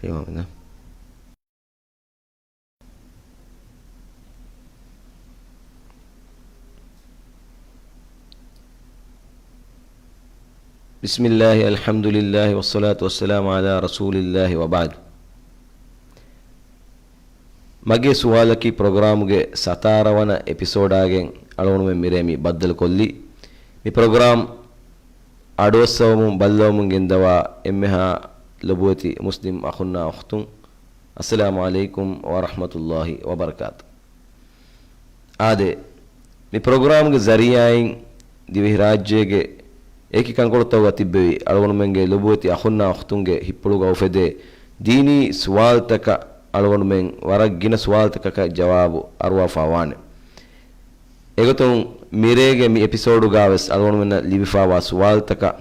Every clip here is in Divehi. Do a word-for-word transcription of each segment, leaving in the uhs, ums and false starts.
ހިމާމެންނަ. بسم الله، الحمد لله، والصلاة والسلام على رسول الله، وبعد. މަގޭ ސުވާލަކީ ޕްރޮގްރާމުގެ ސަތާރަ ވަނަ އެޕިސޯޑާގެން އަޅުގަނޑުމެން މިރޭ މި ބައްދަލުކޮށްލީ. މި ޕްރޮގްރާމް އަޑުއައްސަވަމުން ބައްލަވަމުން ގެންދަވާ އެންމެހާ ލޮބުވެތި މުސްލިމް އަޚުންނާ އުޚްތުން، އައްސަލާމު ޢަލައިކުމް ވަރަޙްމަތުﷲި ވަބަރަކާތު. އާދެ، މި ޕްރޮގްރާމްގެ ޒަރީޢާއިން ދިވެހިރާއްޖޭގެ އެކި ކަންކޮޅުތަކުގަ ތިއްބެވި އަޅުގަނޑުމެންގެ ލޮބުވެތި އަޚުންނާ އުޚްތުންގެ ހިތްޕުޅުގަ އުފެދޭ ދީނީ ސުވާލުތަކަށް އަޅުގަނޑުމެން ވަރަށް ގިނަ ސުވާލުތަކަކަށް ޖަވާބު އަރުވާފަ ވާނެ. އެގޮތުން މިރޭގެ މި އެޕިސޯޑުގަވެސް އަޅުގަނޑުމެންނަށް ލިބިފައިވާ ސުވާލުތަކަށް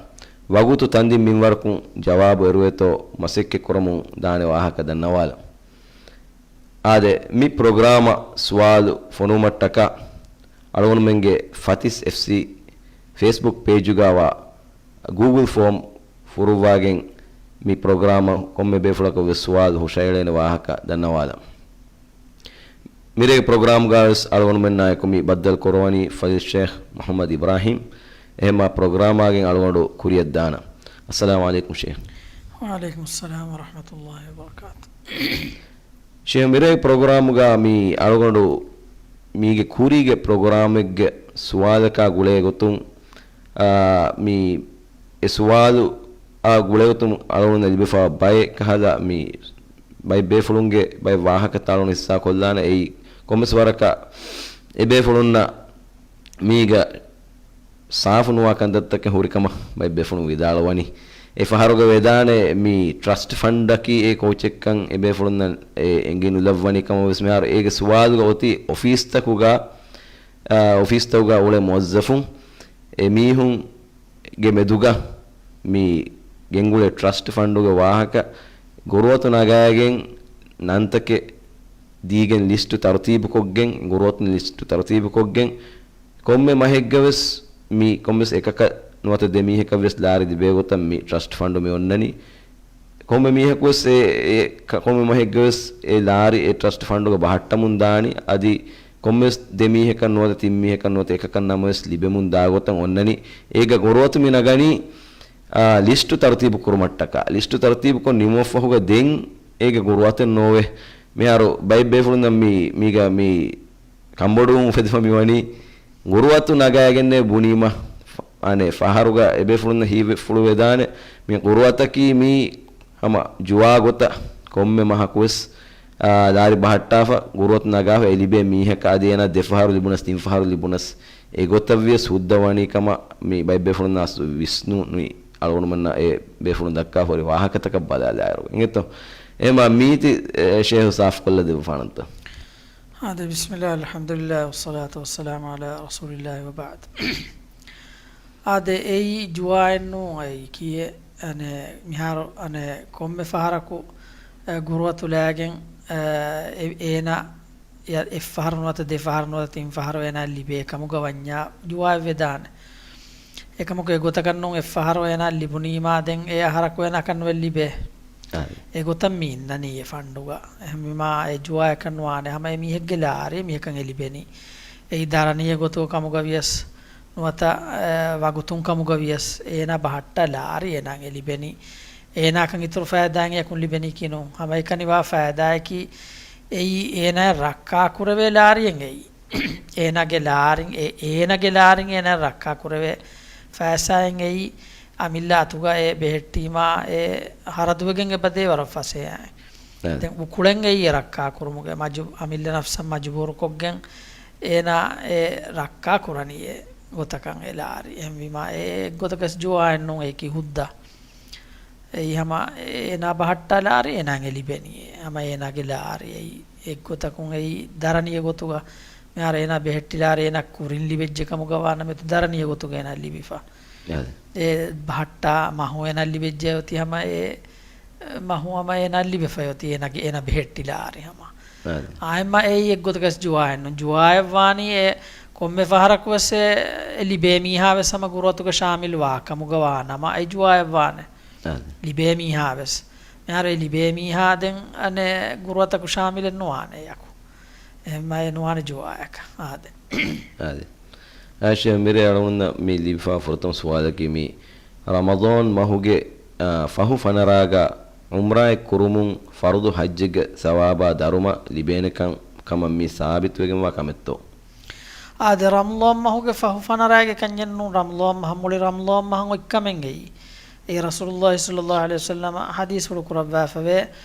ވަގުތު ތަންދިން މިންވަރަކުން ޖަވާބު އެރުވޭތޯ މަސައްކަތް ކުރަމުން ދާނެ ވާހަކަ ދަންނަވާލަން. އާދެ، މި ޕްރޮގްރާމަށް ސުވާލު ފޮނުވުމަށްޓަކާ އަޅުގަނޑުމެންގެ ފަތިސް އެފްސީ ފޭސްބުކް ޕޭޖުގަވާ ގޫގުލް ފޯމް ފުރުއްވާގެން މި ޕްރޮގްރާމަށް ކޮންމެ ބޭފުޅަކަށް ވެސް ސުވާލު ހުށައެޅޭނެ ވާހަކަ ދަންނަވާލަން. މިރޭގެ ޕްރޮގްރާމްގަވެސް އަޅުގަނޑުމެންނާއެކު މި ބައްދަލު ކުރަވަނީ ފަޟީލަތު ޝޭޚް މުޙައްމަދު އިބްރާހީމް. އެހެންމާ ޕްރޮގްރާމާގެން އަޅުގަނޑު ކުރިއަށް ދާނަން. އައްސަލާމު ޢަލައިކުމް ޝޭޚް. ވަޢަލައިކުމުއްސަލާމް ވަރަޙްމަތުﷲި ވަބަރަކާތު. ޝޭޚް، މިރޭ ޕްރޮގްރާމުގަ މި އަޅުގަނޑު މީގެ ކުރީގެ ޕްރޮގްރާމެއްގެ ސުވާލަކާ ގުޅޭ ގޮތުން، އާ، މި އެ ސުވާލު އާ ގުޅޭގޮތުން އަޅުގަނޑު ލިބިފަ ބައެއް ކަހަލަ މި ބައެއް ބޭފުޅުންގެ ބައެއް ވާހަކަތައް އަޅުގަނޑު ހިއްސާ ކޮށްލާނެ. އެއީ ކޮންމެސް ވަރަކަށް އެ ބޭފުޅުންނަށް މީގަ ސާފު ނުވާ ކަންތައްތަކެއް ހުރިކަމަށް ބައެއް ބޭފުޅުން ވިދާޅުވަނީ. އެ ފަހަރުގަ ވެދާނެ މި ޓްރަސްޓް ފަންޑަކީ އެ ކޯޗެއްކަން އެ ބޭފުޅުންނަށް އެ އެނގި ނުލައްވަނީ ކަމަށް ވެސް މިހާރު އޭގެ ސުވާލުގަ އޮތީ އޮފީސްތަކުގަ، އާ، އޮފީސްތަކުގަ އުޅޭ މުވައްޒަފުން އެ މީހުން ގެ މެދުގަ މި ގެންގުޅޭ ޓްރަސްޓް ފަންޑުގެ ވާހަކަ ގުރުއަތު ނަގާގެން ނަންތަކެއް ދީގެން ލިސްޓު ތަރުތީބުކޮށްގެން ގުރުއަތުން ލިސްޓު ތަރުތީބުކޮށްގެން ކޮންމެ މަހެއްގަ ވެސް މި ކޮންމެސް އެކަކަށް ނުވަތަ ދެ މީހަކަށް ވެސް ލާރި ލިބޭ ގޮތަށް މި ޓްރަސްޓް ފަންޑު މި އޮންނަނީ. ކޮންމެ މީހަކު ވެސް އެ، އެ، ކ-، ކޮންމެ މަހެއްގަ ވެސް އެ ލާރި އެ ޓްރަސްޓް ފަންޑުގަ ބަހައްޓަމުން ދާނީ. އަދި ކޮންމެސް ދެ މީހަކަށް ނުވަތަ ތިން މީހަކަށް ނުވަތަ އެކަކަށް ނަމަވެސް ލިބެމުން ދާގޮތަށް އޮންނަނީ. އޭގަ ގުރުއަތު މި ނަގަނީ، އާ، ލިސްޓު ތަރުތީބު ކުރުމަށްޓަކާ. ލިސްޓު ތަރުތީބުކޮށް ނިމުމަށްފަހުގަ ދެން އޭގެ ގުރުއަތެއް ނޯވެ. މިހާރު ބައެއް ބޭފުޅުންނަށް މި، މީގަ މި ކަންބޮޑުވުން އުފެދިފަ މިވަނީ ގުރުއަތު ނަގާގެންނޭ ބުނީމަ، ފަ-، އަނެއް ފަހަރުގަ އެބޭފުޅުންނަށް ހީވެފުޅުވެދާނެ މި ގުރުއަތަކީ މީ ހަމަ ޖުވާ ގޮތަށް ކޮންމެ މަހަކުވެސް، އާ، ލާރި ބަހައްޓާފަ ގުރުއަތު ނަގާފަ އެ ލިބޭ މީހަކަށް އަދި އޭނާ ދެ ފަހަރު ލިބުނަސް ތިން ފަހަރު ލިބުނަސް އެގޮތަށްވިޔަސް ހުއްދަ ވަނީ ކަމަށް މި ބައެއްބޭފުޅުންނާ ވިސްނުނީ އަޅުގަނޑުމެންނަށް އެ ބޭފުޅުން ދައްކާ ހުރި ވާހަކަތަކަށް ބަލާލާއިރު. އިނގޭތޯ؟ އެހެންމާ މީތި، އެ، ޝޭހު ސާފުކޮށްލަ ދެއްވާނަންތަ؟ އާދެ، ބިސްމިއްލާ، އަލްޙަމްދުލިއްލާ، ވައްޞަލާތު ވައްސަލާމު ޢަލާ ރަސޫލިއްލާހި ވަބަޢްދު. އާދެ، އެއީ ޖުވާއެއްނޫ އެއީ ކިޔޭ، އަނެ، މިހާރު، އަނެ، ކޮންމެ ފަހަރަކު، އެ، ގުރުއަތުލާގެން، އެ، އެ، އޭނާ އެއް ފަހަރު ނުވަތަ ދެ ފަހަރު ނުވަތަ ތިން ފަހަރު އޭނާ ލިބޭ ކަމުގަ ވަންޏާ ޖުވާއެއް ވެދާނެ. އެކަމަކު އެގޮތަކަށް ނޫން އެއްފަހަރު އޭނާ ލިބުނީމާ ދެން އެ އަހަރަކު އޭނާ ކަންނުވެ ލިބޭ. އާ. އެގޮތަށް މި އިންނަނީ އެ ފަންޑުގަ. އެހެންވީމާ އެ ޖުވާއަކަށް ނުވާނެ. ހަމަ އެ މީހެއްގެ ލާރި މީހަކަށް އެ ލިބެނީ. އެއީ ދަރަނިއެއް ގޮތުގަ ކަމުގަ ވިޔަސް ނުވަތަ، އެ، ވަގުތުން ކަމުގަ ވިޔަސް އޭނާ ބަހައްޓާ ލާރި އޭނާ އެ ލިބެނީ. އޭނާކަން އިތުރު ފައިދާއެއް އެކުން ލިބެނީކީ ނޫން. ހަމައެކަނިވާ ފައިދާއަކީ އެއީ އޭނާ ރައްކާ ކުރެވޭ ލާރިއެއް އެއީ. އޭނާގެ ލާރިން، އެ، އޭނާގެ ލާރިން އޭނާ ރައްކާ ކުރެވޭ ފައިސާއެއް އެއީ، އަމިއްލަ އަތުގަ އެ ބެހެއްޓީމާ އެ ހަރަދުވެގެން އެބަދޭ ވަރަށް ފަސޭހައިން. އެ. ދެން އުކުޅެން އެއީ ރައްކާ ކުރުމުގެ މަޖު-، އަމިއްލަ ނަފްސަށް މަޖުބޫރުކޮށްގެން އޭނާ އެ ރައްކާ ކުރަނީ އެ ގޮތަކަށް އެ ލާރި. އެހެންވީމާ އެ އެއްގޮތަކަސް ޖުވާއެއްނޫން އެކި ހުއްދަ. އެއީ ހަމަ އޭނާ ބަހައްޓާ ލާރި އޭނާ އެ ލިބެނީ. ހަމަ އޭނާގެ ލާރި އެއީ. އެއްގޮތަކުން އެއީ ދަރަނިއެއް ގޮތުގަ މިހާރު އޭނާ ބެހެއްޓި ލާރި އޭނާ ކުރިން ލިބެއްޖެ ކަމުގަ ވާނަމެތު ދަރަނިއެއް ގޮތުގަ އޭނާ ލިބިފަ. އާދެ. އެ ބަހައްޓާ މަހު އޭނާ ލިބެއްޖެ އޮތީ ހަމަ އެ މަހު ހަމަ އޭނާ ލިބިފަ އޮތީ އޭނާގެ އޭނާ ބެހެއްޓި ލާރި ހަމަ. އާދެ. އާއެމްމަ އެއީ އެއްގޮތަކަސް ޖުވާއެއްނު. ޖުވާއެއްވާނީ އެ ކޮންމެ ފަހަރަކުވެސް އެ، އެ ލިބޭ މީހާވެސް ހަމަ ގުރުއަތުގަ ޝާމިލް ވާ ކަމުގަ ވާ ނަމަ އެ ޖުވާއެއްވާނެ. އާދެ. ލިބޭ މީހާވެސް. މިހާރު އެ ލިބޭ މީހާ ދެން އަނެއް ގުރުއަތަކު ޝާމިލެއް ނުވާނެ އެއަކު. އެހެންމާ އެ ނުވާނެ ޖުވާއަކަށް. އާދެ. އާދެ. އާއިޝާ މިރޭ އަޅުގަނޑަށް މި ލިބިފާ ފުރަތަމަ ސުވާލަކީ މި ރަމަޟާން މަހުގެ، އާ، ފަހު ފަނަރާގަ ޢުމްރާއެއް ކުރުމުން ފަރުޟު ޙައްޖެއްގެ ސަވާބާ ދަރުމަ ލިބޭނެ ކަން، ކަމަށް މި ސާބިތުވެގެންވާ ކަމެއްތޯ؟ އާދެ، ރަމަޟާން މަހުގެ ފަހު ފަނަރާގެ ކަންޏެއް ނޫން، ރަމަޟާން މަހަށް މުޅި ރަމަޟާން މަހަށް އޮތްކަމެއް އެއީ. އެ ރަސޫލުﷲ ޞައްލަﷲ ޢަލައިހި ވަސައްލަމަ ޙަދީޘްފުޅު ކުރައްވާފަވޭ،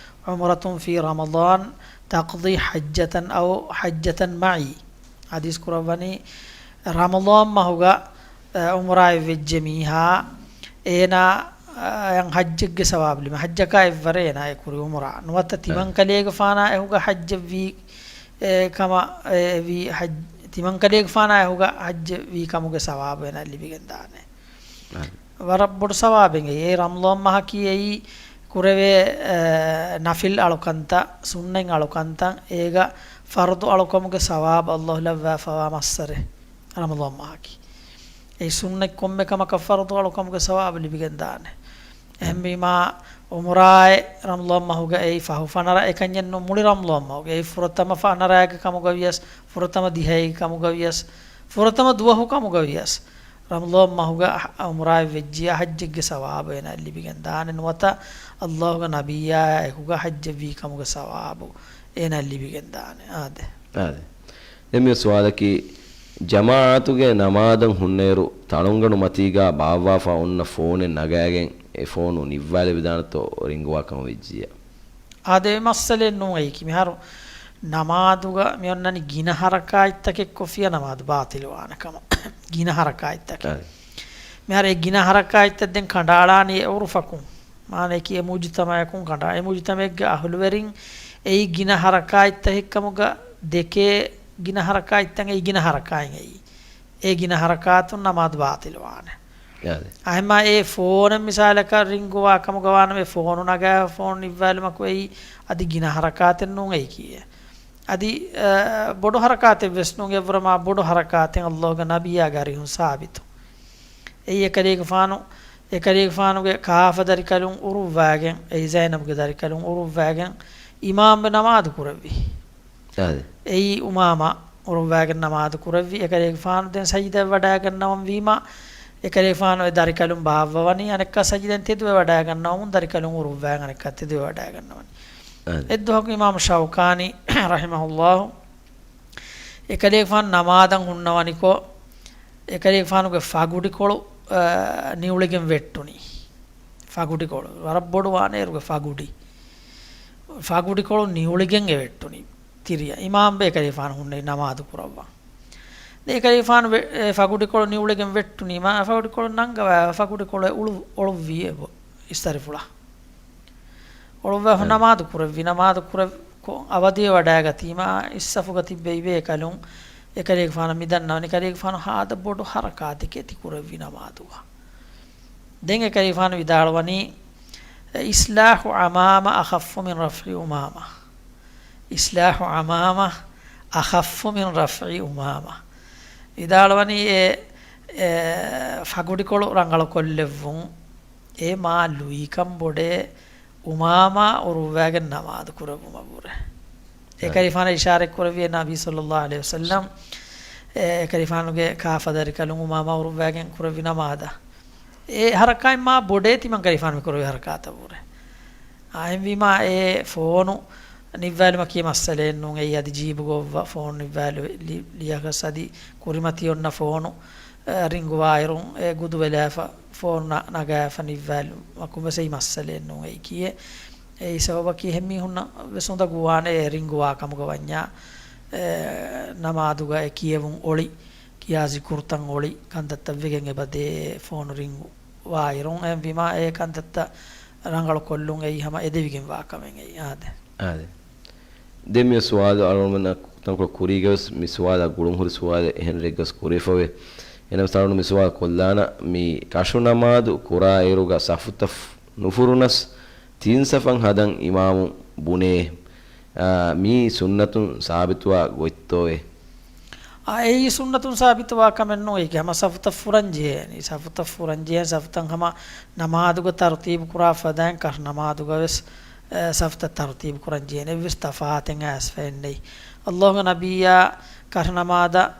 عمرة في رمضان تقضي حجة أو حجة معي. ޙަދީޘް ކުރައްވަނީ ރަމަޟާން މަހުގަ، އަ، ޢުމްރާއެއް ވެއްޖެ މީހާ، އޭނާ، އަ، އަށް ޙައްޖެއްގެ ސަވާބު ލިބޭ. ޙައްޖަކާ އެއްވަރޭ އޭނާ އެ ކުރި ޢުމްރާ. ނުވަތަ ތިމަން ކަލޭގެފާނާ އެހުގަ ޙައްޖެއް ވީ، އެ، ކަމަށް، އެ، ވީ ޙައް-، ތިމަން ކަލޭގެފާނާ އެހުގަ ޙައްޖެއް ވީ ކަމުގެ ސަވާބު އޭނާ ލިބިގެން ދާނެ. އާ. ވަރަށް ބޮޑު ސަވާބެއް އެއީ. އެ ރަމަޟާން މަހަކީ އެއީ ކުރެވޭ، އެ، ނަފިލް އަޅުކަންތައް، ސުންނަތް އަޅުކަންތައް، އޭގަ ފަރުޟު އަޅުކަމުގެ ސަވާބު ﷲ ލައްވާފަވާ މައްސަރެއް ރަމަޟާން މަހަކީ. އެއީ ސުންނަތް ކޮންމެ ކަމަކަށް ފަރުޟު އަޅުކަމުގެ ސަވާބު ލިބިގެން ދާނެ. އެހެންވީމާ، ޢުމްރާއެއް ރަމަޟާން މަހުގަ އެއީ ފަހު ފަނަރަ އެކަންޏެއް ނޫން، މުޅި ރަމަޟާން މަހުގަ އެއީ ފުރަތަމަ ފަނަރައިގެ ކަމުގަ ވިޔަސް، ފުރަތަމަ ދިހައިގެ ކަމުގަ ވިޔަސް، ފުރަތަމަ ދުވަހު ކަމުގަ ވިޔަސް، ރަމަޟާން މަހުގަ ޢުމްރާއެއް ވެއްޖިޔާ ޙައްޖެއްގެ ސަވާބު އޭނާ ލިބިގެން ދާނެ. ނުވަތަ ﷲގެ ނަބިއްޔާއާ އެކުގަ ޙައްޖެއް ވީ ކަމުގެ ސަވާބު އޭނާ ލިބިގެން ދާނެ. އާދެ. އާދެ. ދެން މި ސުވާލަކީ، ޖަމާޢަތުގެ ނަމާދަށް ހުންނައިރު ތަޅުންގަނޑު މަތީގާ ބާއްވާފަ އޮންނަ ފޯނެއް ނަގާގެން އެ ފޯނު ނިއްވާލެވިދާނެތޯ ރިންގުވާ ކަމަށް ވެއްޖިއްޔާ؟ އާދެ، އެ މައްސަލައެއް ނޫން އެއީކީ. މިހާރު ނަމާދުގަ މި އޮންނަނީ ގިނަ ޙަރަކާތްތަކެއް ކޮށްފިޔާ ނަމާދު ބާޠިލުވާނެ ކަމަށް. ގިނަ ޙަރަކާތްތަކެއް. އާދެ. މިހާރު އެ ގިނަ ޙަރަކާތްތައް ދެން ކަނޑައަޅާނީ އެ ޢުރުފަކުން. މާނައަކީ އެ މުޖުތަމަޢަކުން ކަނޑާ. އެ މުޖުތަމަޢެއްގެ އަހުލުވެރިން އެއީ ގިނަ ޙަރަކާތްތަކެއްކަމުގަ ދެކޭ ގިނަ ޙަރަކާތްތައް އެއީ ގިނަ ޙަރަކާތް އެއީ. އެ ގިނަ ޙަރަކާތުން ނަމާދު ބާޠިލުވާނެ. އާދެ. އެހެންމާ އެ ފޯނެއް މިސާލަކަށް ރިންގުވާ ކަމުގަ ވާނަމަ އެ ފޯނު ނަގާ ފޯނު ނިއްވާލުމަކު އެއީ އަދި ގިނަ ޙަރަކާތެއް ނޫން އެއީކީއެއް. އަދި، އަ، ބޮޑު ޙަރަކާތެއް ވެސް ނޫން، އެއްވަރަށް މާ ބޮޑު ޙަރަކާތެއް ﷲގެ ނަބިއްޔާގެ އަރިހުން ސާބިތު. އެއީ އެކަލޭގެފާނު، އެކަލޭގެފާނުގެ ކާފަ ދަރިކަލުން އުރުއްވާގެން، އެއީ ޒައިނަބުގެ ދަރިކަލުން އުރުއްވާގެން އިމާމްވެ ނަމާދު ކުރެއްވި. އާދެ. އެއީ އުމާމާ އުރުއްވާގެން ނަމާދު ކުރެއްވި. އެކަލޭގެފާނު ދެން ސަޖިދައަށް ވަޑާގަންނަވަން ވީމާ، އެކަލޭގެފާނު އެ ދަރިކަލުން ބާއްވަވަނީ، އަނެއްކާ ސަޖިދައިން ތެދުވެ ވަޑާގަންނަވަމުން ދަރިކަލުން އުރުއްވާގެން އަނެއްކާ ތެދުވެ ވަޑާގަންނަވަނީ. އާދެ. އެއްދުވަހަކު އިމާމު ޝައުކާނީ ރަޙިމަހުﷲ އެކަލޭގެފާނު ނަމާދަށް ހުންނަވަނިކޮށް، އެކަލޭގެފާނުގެ ފަގުޑިކޮޅު، އަ، ނިއުޅިގެން ވެއްޓުނީ. ފަގުޑިކޮޅު. ވަރަށް ބޮޑު ވާނެ އޭރުގެ ފަގުޑި. ފަގުޑިކޮޅު ނިއުޅިގެން އެ ވެއްޓުނީ ތިރިއަށް. އިމާމްބެ އެކަލޭގެފާނު ހުންނެވި ނަމާދު ކުރައްވަން. ދެން އެކަލޭގެފާނު ވެ-، އެ ފަގުޑިކޮޅު ނިއުޅިގެން ވެއްޓުނީމާ، ފަގުޑިކޮޅު ނަންގަވާ، ފަގުޑިކޮޅު އުޅު-، އޮޅުއްވި އެބަ އިސްތަށިފުޅަށް. އޮޅުއްވާފަ އަ. ނަމާދު ކުރެއްވި، ނަމާދު ކުރެއް-، ކޮ-، އަވަދިވެ ވަޑާގަތީމާ، އިސްސަފުގަ ތިއްބެވި ބޭކަލުން އެކަލޭގެފާނަށް މި ދަންނަވަނީ، އެކަލޭގެފާނު ހާދަ ބޮޑު ޙަރަކާތެކޭ ތި ކުރެއްވި ނަމާދުގަ. ދެން އެކަލޭގެފާނު ވިދާޅުވަނީ، إصلاح عمامة أخف من رفع عمامة. إصلاح عمامة أخف من رفع عمامة. ވިދާޅުވަނީ އެ، އެ، ފަގުޑިކޮޅު ރަނގަޅު ކޮށްލެއްވުން އެ މާ ލުއިކަން ބޮޑޭ އުމާމާ އުރުއްވާގެން ނަމާދު ކުރެއްވުމަށްވުރެ. އެ އަ. އެކަލޭގެފާނަށް އިޝާރަތް ކުރެއްވި ނަބީ ޞައްލަﷲ ޢަލައިހި ވަސައްލަމް، އެ އެކަލޭގެފާނުގެ ކާފަ ދަރިކަލުން އުމާމާ އުރުއްވާގެން ކުރެއްވި ނަމާދަށް. އެ ޙަރަކާތް މާ ބޮޑޭ ތިމަން ކަލޭގެފާނު މި ކުރެއްވި ޙަރަކާތަށްވުރެ. އާ، އެހެންވީމާ އެ ފޯނު ނިއްވާލުމަކީ މައްސަލައެއް ނޫން. އެއީ އަދި ޖީބުގަ އޮއްވާ ފޯނު ނިއްވާލު ލި-، ލިޔަކަސް އަދި ކުރިމަތި އޮންނަ ފޯނު، އަ، ރިންގުވާއިރުން އެ ގުދުވެލާފަ ފޯނު ނަ-، ނަގާފަ ނިއްވާލުމަކުން ވެސް އެއީ މައްސަލައެއް ނޫން. އެއީކީއެއް، އެއީ ސަބަބަކީ އެހެން މީހުންނަށް ވެސް އުނދަގޫވާނެ އެ ރިންގުވާ ކަމުގަ ވަންޏާ، އެ، ނަމާދުގަ އެ ކިޔެވުން އޮޅި، ކިޔާ ޒިކުރުތައް އޮޅި ކަންތައްތައް ވެގެން އެބަދޭ ފޯނު ރިންގު ވާއިރުން. އެހެންވީމާ އެ ކަންތައްތައް ރަނގަޅު ކޮށްލުން އެއީ ހަމަ އެދެވިގެން ވާ ކަމެއް އެއީ. އާދެ. އާދެ. ދެން މި ސުވާލު އަޅުގަނޑުމެންނަށް ތަންކޮޅެއް ކުރީގަ ވެސް މި ސުވާލާ ގުޅުން ހުރި ސުވާލެއް އެހެން ރެއްގަސް ކުރެވިފަވޭ. އެހެންވެސް އަޅުގަނޑު މި ސުވާލު ކޮށްލާނަން، މި ކަށު ނަމާދު ކުރާއިރުގަ ސަފުތައް ނުފުރުނަސް ތިން ސަފަށް ހަދަން އިމާމު ބުނޭ، އާ، މީ ސުންނަތުން ސާބިތުވާ ގޮތްތޯއޭ؟ އާ، އެއީ ސުންނަތުން ސާބިތުވާ ކަމެއް ނޫން. އޭގެ ހަމަ ސަފުތައް ފުރަން ޖެހޭނީ. ސަފުތައް ފުރަން ޖެހޭނީ. ސަފުތައް ހަމަ ނަމާދުގަ ތަރުތީބު ކުރާ ފަދައިން ކަށު ނަމާދުގަ ވެސް، ސަފުތައް ތަރުތީބު ކުރަން ޖެހޭނެ އެއްވެސް ތަފާތެއް އައިސްފައެއް ނެތް. އައްލާހުގެ ނަބިއްޔާ ކަށު ނަމާދަށް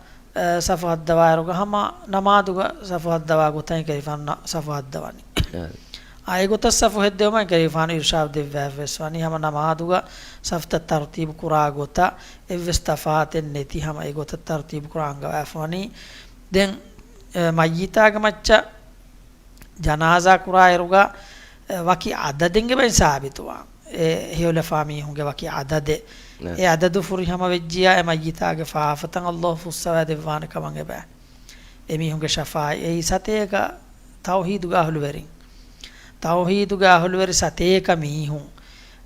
ސަފު ހައްދަވާއިރުގަ ހަމަ ނަމާދުގަ ސަފު ހައްދަވާ ގޮތަށް ކަލޭގެފާނު ސަފު ހައްދަވަނީ. އާ، އެގޮތަށް ސަފު ހެއްދެވުމަށް ކަލޭގެފާނު އިރުޝާދު ދެއްވާފަވެސް ވަނީ ހަމަ ނަމާދުގަ ސަފުތައް ތަރުތީބު ކުރާ ގޮތަށް އެއްވެސް ތަފާތެއް ނެތި ހަމަ އެގޮތަށް ތަރުތީބު ކުރާ އަންގަވާފަވަނީ. ދެން، އެ، މައްޔިތާގެ މައްޗަށް ޖަނާޒާ ކުރާއިރުގަ، އެ، ވަކި އަދަދެއް އެބައިން ސާބިތުވާން. އެ ހެޔޮލަފާ މީހުންގެ ވަކި އަދަދެއް. އެ އަދަދު ފުރިހަމަ ވެއްޖިޔާ އެ މައްޔިތާގެ ފާފަތައް އައްލާހު ފުއްސަވާ ދެއްވާނެ ކަމަށް އެބަ. އެމީހުންގެ ޝަފާއަތް އެއީ ސަތޭކަ ތައުހީދުގެ އަހުލުވެރިން. ތައުހީދުގެ އަހުލުވެރި ސަތޭކަ މީހުން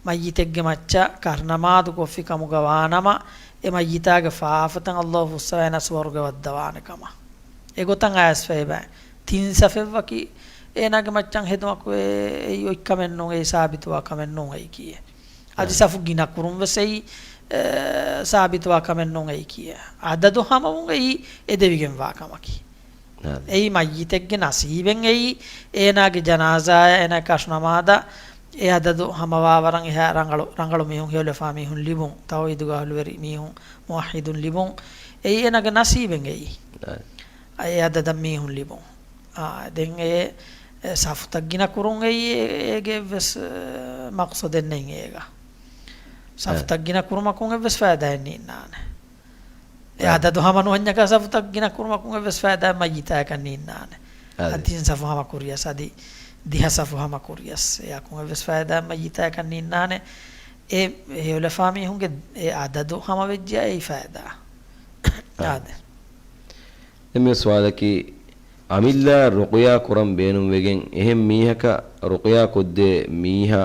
މައްޔިތެއްގެ މައްޗަށް ކަށު ނަމާދު ކޮށްފި ކަމުގަ ވާނަމަ، އެ މައްޔިތާގެ ފާފަތައް އައްލާހު ފުއްސަވާ އޭނާ ސުވަރުގެ ވައްދަވާނެ ކަމަށް. އެގޮތަށް އައިސްފަ އެބަ. ތިން ސަފެއް ވަކި އޭނާގެ މައްޗަށް ހެދުމަކު އެ-، އެއީ އޮތް ކަމެއް ނޫން، އެއީ ސާބިތުވާ ކަމެއް ނޫން އެއީކީއެއް. އަދި ސަފު ގިނަ ކުރުން ވެސް އެއީ، އެ، ސާބިތުވާ ކަމެއް ނޫން އެއީކީއެއް. އަދަދު ހަމަވުން އެއީ އެދެވިގެންވާ ކަމަކީ. އެއީ މައްޔިތެއްގެ ނަސީބެއް އެއީ، އޭނާގެ ޖަނާޒާއަށް އޭނާ ކަށު ނަމާދަށް އެ އަދަދު ހަމަވާ ވަރަށް އެހާ ރަނގަޅު، ރަނގަޅު މީހުން، ހެޔޮލަފާ މީހުން ލިބުން، ތައުހީދުގެ އަހުލުވެރި މީހުން، މުވައްހިދުން ލިބުން. އެއީ އޭނާގެ ނަސީބެއް އެއީ. އާ، އެ އަދަދަށް މީހުން ލިބުން. އާ، ދެން އެ، އެ ސަފުތައް ގިނަ ކުރުން އެއީ އޭގެ އެއްވެސް، އެ، މަޤްޞަދެއް ނެތް އޭގަ. ސަފުތައް ގިނަ ކުރުމަކުން އެއްވެސް ފައިދާއެއް ނީންނާނެ. އެ އާ. އަދަދު ހަމަ ނުވަންޏަކާ ސަފުތައް ގިނަ ކުރުމަކުން އެއްވެސް ފައިދާއެއް މައްޔިތާއަކަށް ނީންނާނެ. އާ. އަދި ތިން ސަފު ހަމަ ކުރިޔަސް، އަދި ދިހަ ސަފު ހަމަ ކުރިޔަސް، އެއަކުން އެއްވެސް ފައިދާއެއް މައްޔިތާއަކަށް ނީންނާނެ. އެ ހެޔޮލަފާ މީހުންގެ އެ އަދަދު ހަމަ ވެއްޖިޔާ އެއީ ފައިދާ. އާ. އާދެ. ދެން މި ސުވާލަކީ، އަމިއްލަ ރުޤުޔާ ކުރަން ބޭނުންވެގެން އެހެން މީހަކަށް ރުޤުޔާ ކޮށްދޭ މީހާ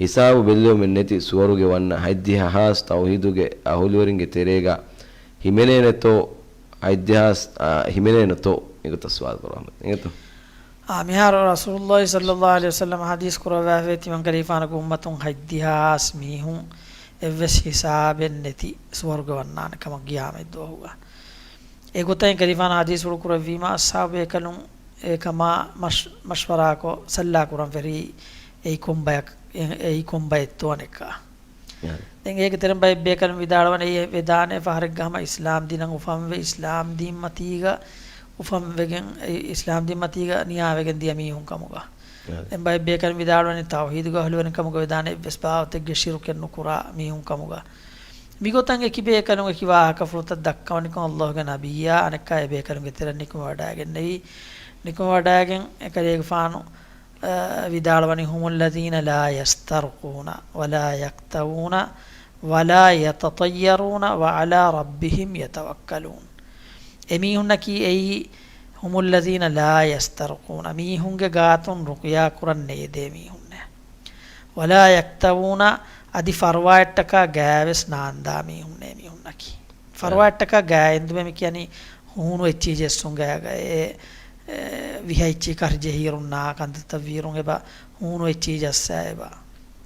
ހިސާބު ބެއްލެވުމެއް ނެތި ސުވަރުގެ ވަންނަ ހަތްދިހަ ހާސް ތައުހީދުގެ އަހުލުވެރިންގެ ތެރޭގަ ހިމެނޭނެތޯ؟ ހަތްދިހަ ހާސް، އާ، ހިމެނޭނެތޯ؟ އެގޮތަށް ސުވާލު ކުރާ އަހްމަދު. އެނގޭތޯ؟ އާ، މިހާރު ރަސޫލުﷲ ޞައްލަﷲ ޢަލައިހި ވަސައްލަމަ ޙަދީޘް ކުރައްވާފައި ތިމަން ކަލޭގެފާނުގެ އުއްމަތުން ހަތްދިހަ ހާސް މީހުން އެއްވެސް ހިސާބެއް ނެތި ސުވަރުގެ ވަންނާނެ ކަމަށް ޤިޔާމަތް ދުވަހުގަ. އެގޮތަށް ކަލޭގެފާނު ޙަދީޘްފުޅު ކުރެއްވީމަ، އަޞްޙާބު ބޭކަލުން އެކަމާ މަޝް-، މަޝްވަރާކޮށް ސައްލާ ކުރަން ފެށީ އެއީ ކޮން ބަޔަކަށް، އެއީ ކޮން ބައެއްތޯ އަނެއްކާ. ދެން އޭގެ ތެރެއިން ބައެއް ބޭކަލުން ވިދާޅުވަނީ އެ ވެދާނެ ފަހަރެއްގަ ހަމަ އިސްލާމް ދީނަށް އުފަންވެ، އިސްލާމް ދީން މަތީގަ އުފަންވެގެން، އި-، އިސްލާމް ދީން މަތީގަ ނިޔާވެގެން ދިޔަ މީހުން ކަމުގަ. އާ. ދެން ބައެއް ބޭކަލުން ވިދާޅުވަނީ ތައުޙީދުގެ އަހުލުވެރިން ކަމުގަ ވެދާނެ އެއްވެސް ބާވަތެއްގެ ޝިރުކެއް ނުކުރާ މީހުން ކަމުގަ. މިގޮތަށް އެކި ބޭކަލުން އެކި ވާހަކަފުޅުތައް ދައްކަވަނިކޮށް އައްލާހުގެ ނަބިއްޔާ އަނެއްކާ އެ ބޭކަލުންގެ ތެރެއަށް ނިކުމެވަޑައިގެންނެވި. ނިކުމެވަޑައިގެން އެކަލޭގެފާނު، އަ، ވިދާޅުވަނީ، "هم الذين لا يسترقون ولا يكتوون ولا يتطيرون وعلى ربهم يتوكلون." އެމީހުންނަކީ އެއީ، "هم الذين لا يسترقون." މީހުންގެ ގާތުން ރުޤްޔާ ކުރަން ނޭދޭ މީހުންނޭ. "ولا يكتوون." އަދި ފަރުވާއަށްޓަކާ ގާވެސް ނާންދާ މީހުންނޭ މީހުންނަކީ. ފަރުވާއަށްޓަކާ ގާ އެނދުމެ މި ކިޔަނީ ހޫނު އެއްޗިހި ޖެއްސުން ގާގަ. އެ، އެ، ވިހަ އެއްޗިހި ކަށި ޖެހިއިރުން ނާ ކަންތައްތައް ވީއިރުން އެބަ ހޫނު އެއްޗިހި ޖައްސާ އެބަ.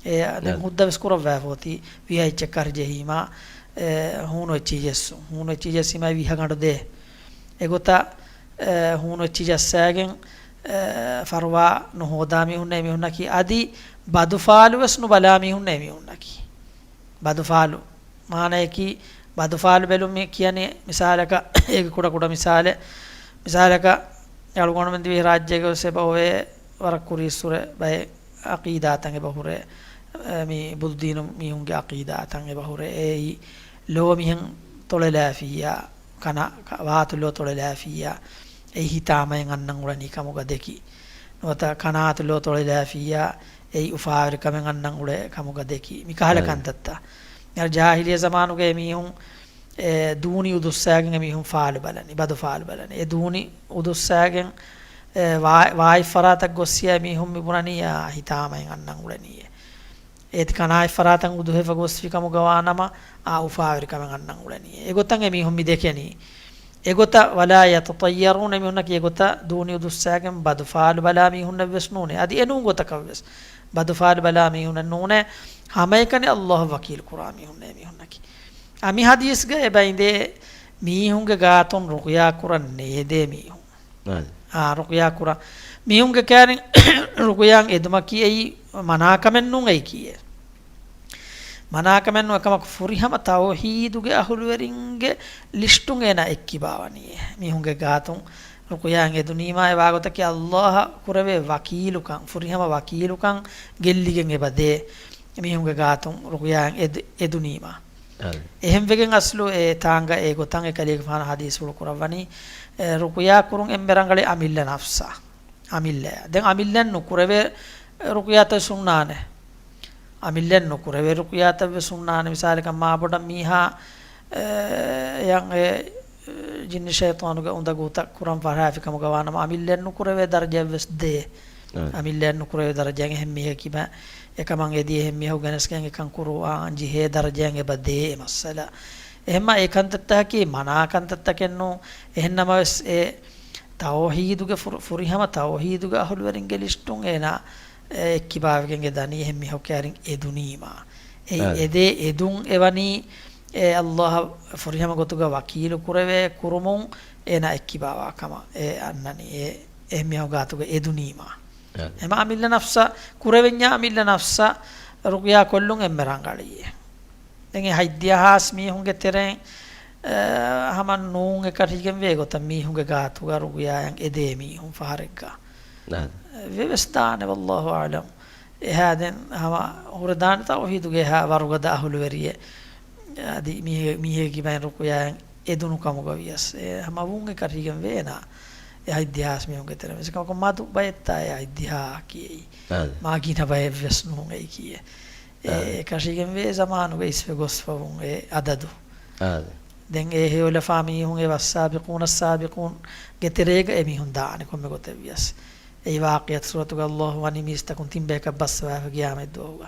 އެ، ދެން ހުއްދަ ވެސް ކުރައްވާފަ އޮތީ ވިހަ އެއްޗެއް ކަށި ޖެހީމާ، އެ، ހޫނު އެއްޗިހި ޖެއްސުން. ހޫނު އެއްޗިހި ޖެއްސީމާ ވިހަ ގަނޑު ދޭ. އެގޮތަށް، އެ، ހޫނު އެއްޗިހި ޖައްސާގެން، އެ، ފަރުވާ ނުހޯދާ މީހުންނޭ މީހުންނަކީ. އަދި ބަދުފާލު ވެސް ނުބަލާ މީހުންނޭ މީހުންނަކީ. ބަދުފާލު. މާނަޔަކީ، ބަދުފާލު ބެލުން މި ކިޔަނީ މިސާލަކަށް، އޭގެ ކުޑަ ކުޑަ މިސާލެއް. މިސާލަކަށް، އަޅުގަނޑުމެން ދިވެހި ރާއްޖޭގަ ވެސް އެބަ އޮވޭ ވަރަށް ކުރީއްސުރެ ބައެއް އަޤީދާތައް އެބަ ހުރޭ. އެ، މި ބުދުދީނު މީހުންގެ އަޤީދާތައް އެބަ ހުރޭ. އެއީ ލޯ މިހެން ތޮޅެލާފިއްޔާ، ކަނާ، ކަ-، ވާތު ލޯ ތޮޅެލާފިއްޔާ، އެއީ ހިތާމައިން އަންނަން އުޅެނީ ކަމުގަ ދެކި. ނުވަތަ ކަނާތު ލޯ ތޮޅެލާފިއްޔާ، އެއީ އުފާވެރިކަމެއް އަންނަން އުޅޭ ކަމުގަ ދެކި. މިކަހަލަ ކަންތައްތައް. އަދި ޖާހިލިއްޔަ ޒަމާނުގައި މީހުން، އެ، ދޫނި އުދުއްސާގެން އެމީހުން ފާލު ބަލަނީ، ބަދު ފާލު ބަލަނީ. އެ ދޫނި އުދުއްސާގެން، އެ، ވާ-، ވާތް ފަރާތަށް ގޮއްސިޔާ މީހުން މި ބުނަނީ، އާ، ހިތާމައިން އަންނަން އުޅެނީއޭ. އޭތި ކަނާތް ފަރާތަށް އުދުހެފަ ގޮސްފި ކަމުގަ ވާނަމަ، އާ، އުފާވެރިކަމެއް އަންނަން އުޅެނީ. އެގޮތަށް އެމީހުން މި ދެކެނީ. އެގޮތަށް، "ولا يتطيرون" އެމީހުންނަކީ އެގޮތަށް ދޫނި އުދުއްސާގެން ބަދު ފާލު ބަލާ މީހުންނެއް ވެސް ނޫނޭ. އަދި އެނޫން ގޮތަކަށް ވެސް ބަދު ފާލު ބަލާ މީހުންނެއް ނޫނޭ. ހަމައެކަނި އައްލާހު ވަކީލު ކުރާ މީހުންނޭ މީހުންނަކީ. އަ، މި ޙަދީޘްގަ އެބަ އިނދޭ މީހުންގެ ގާތުން ރުޤްޔާ ކުރަން ނޭދޭ މީހުން. އާ، ރުޤްޔާ ކުރާ މީހުންގެ ކައިރިން ރުޤްޔާ އެދުމަކީ އެއީ މަނާކަމެއް ނޫން އެއީކީއެއް. މަނާކަމެއްނު އެކަމަކު ފުރިހަމަ ތައުހީދުގެ އަހުލުވެރިންގެ ލިސްޓުން އޭނާ އެއްކިބާވަނީ. މީހުންގެ ގާތުން ރުޤުޔާއަށް އެދުނީމާ އެ ވާގޮތަކީ ﷲ އަށް ކުރެވޭ ވަކީލުކަން، ފުރިހަމަ ވަކީލުކަން ގެއްލިގެން އެބަ ދޭ. މީހުންގެ ގާތުން ރުޤުޔާއަށް އެދު-، އެދުނީމާ. އާ. އެހެންވެގެން އަސްލު އެ ތާނގަ އެ ގޮތަށް އެ ކަލޭގެފާނު ޙަދީޘްފުޅު ކުރައްވަނީ، އެ، ރުޤުޔާ ކުރުން އެންމެ ރަނގަޅީ އަމިއްލަ ނަފްސާ. އަމިއްލަޔަށް. ދެން އަމިއްލައަށް ނުކުރެވޭ ރުޤުޔާތައް ހުންނާނެ. އަމިއްލައަށް ނުކުރެވޭ ރުޤުޔާތައް ވެސް ހުންނާނެ. މިސާލަކަށް މާބޮޑަށް މީހާ، އެ، ޔަން އެ، ޖިންނި ޝައިޠާނުގެ އުނދަގޫތައް ކުރަން ފަށާފި ކަމުގަ ވާނަމަ އަމިއްލައަށް ނުކުރެވޭ ދަރަޖައެއް ވެސް ދޭ. އަ. އަމިއްލައަށް ނުކުރެވޭ ދަރަޖައިން އެހެން މީހަކީ ބަ-، އެކަމަށް އެދި އެހެން މީހަކު ގެނެސްގެން އެކަން ކުރުވާން ޖެހޭ ދަރަޖައިން އެބަ ދޭ އެ މައްސަލަ. އެހެންމަ އެ ކަންތައްތަކަކީ މަނާ ކަންތައްތަކެއްނޫ. އެހެންނަމަވެސް އެ ތައުޙީދުގެ ފުރު-، ފުރިހަމަ ތައުޙީދުގެ އަހުލުވެރިންގެ ލިސްޓުން އޭނާ، އެ، އެއްކިބާވެގެން އެ ދަނީ އެހެން މީހަކު އަރިން އެދުނީމާ. އެ އާ. އެދޭ އެދުން އެވަނީ، އެ، ﷲ އަށް ފުރިހަމަ ގޮތުގަ ވަކީލު ކުރެވޭ ކުރުމުން އޭނާ އެއްކިބާވާ ކަމަށް އެ އަންނަނީ. އެ، އެހެން މީހަކު ގާތުގަ އެދުނީމާ. އާ. އެމަ އަމިއްލަ ނަފްސަށް، ކުރެވެންޏާ އަމިއްލަ ނަފްސަށް ރުޤުޔާ ކޮށްލުން އެންމެ ރަނގަޅީ. ދެން އެ ހަތްދިހަ ހާސް މީހުންގެ ތެރެއިން، އަ، ހަމަ ނޫން އެކަށީގެން ވޭ ގޮތަށް މީހުންގެ ގާތުގަ ރުޤުޔާއަށް އެދޭ މީހުން ފަހަރެއްގަ. ނާދެ. ވެވެސް ދާނެ، ވައްލާހު އަޢުލަމް. އެހާ ދެން ހަމަ ހުރެދާނެތާ ތައުޙީދުގެ އެހާ ވަރުގަދަ އަހުލުވެރިއެއް. އަދި މީހެ-، މީހެއްގެ ބައިން ރުޤުޔާއަށް އެދުނު ކަމުގަ ވިޔަސް. އެ ހަމަ ވުން އެކަށީގެން ވޭނާ. އެ ހަތްދިހަ ހާސް މީހުންގެ ތެރެއިން ވެސް. އެކަމަކު މަދު ބައެއްތާ އެ ހަތްދިހަ ކިޔައީ. ނާދެ. މާ ގިނަ ބައެއް ވެސް ނޫން އެއީ ކިޔޭ. އެ އާ. އެކަށީގެން ވޭ ޒަމާނުގަ އިސްވެ ގޮސްފަވުން އެ އަދަދު. އާ. ދެން އެ ހެޔޮލަފާ މީހުން އެ ވައްސާބިޤޫނައްސާބިޤޫންގެ ތެރޭގަ އެ މީހުން ދާނެ ކޮންމެ ގޮތެއް ވިޔަސް. އެއީ ވާޤިޢަތު ސޫރަތުގަ ﷲ ވަނީ މީސްތަކުން ތިން ބަޔަކަށް ބައްސަވާފަ ޤިޔާމަތް ދުވަހުގަ.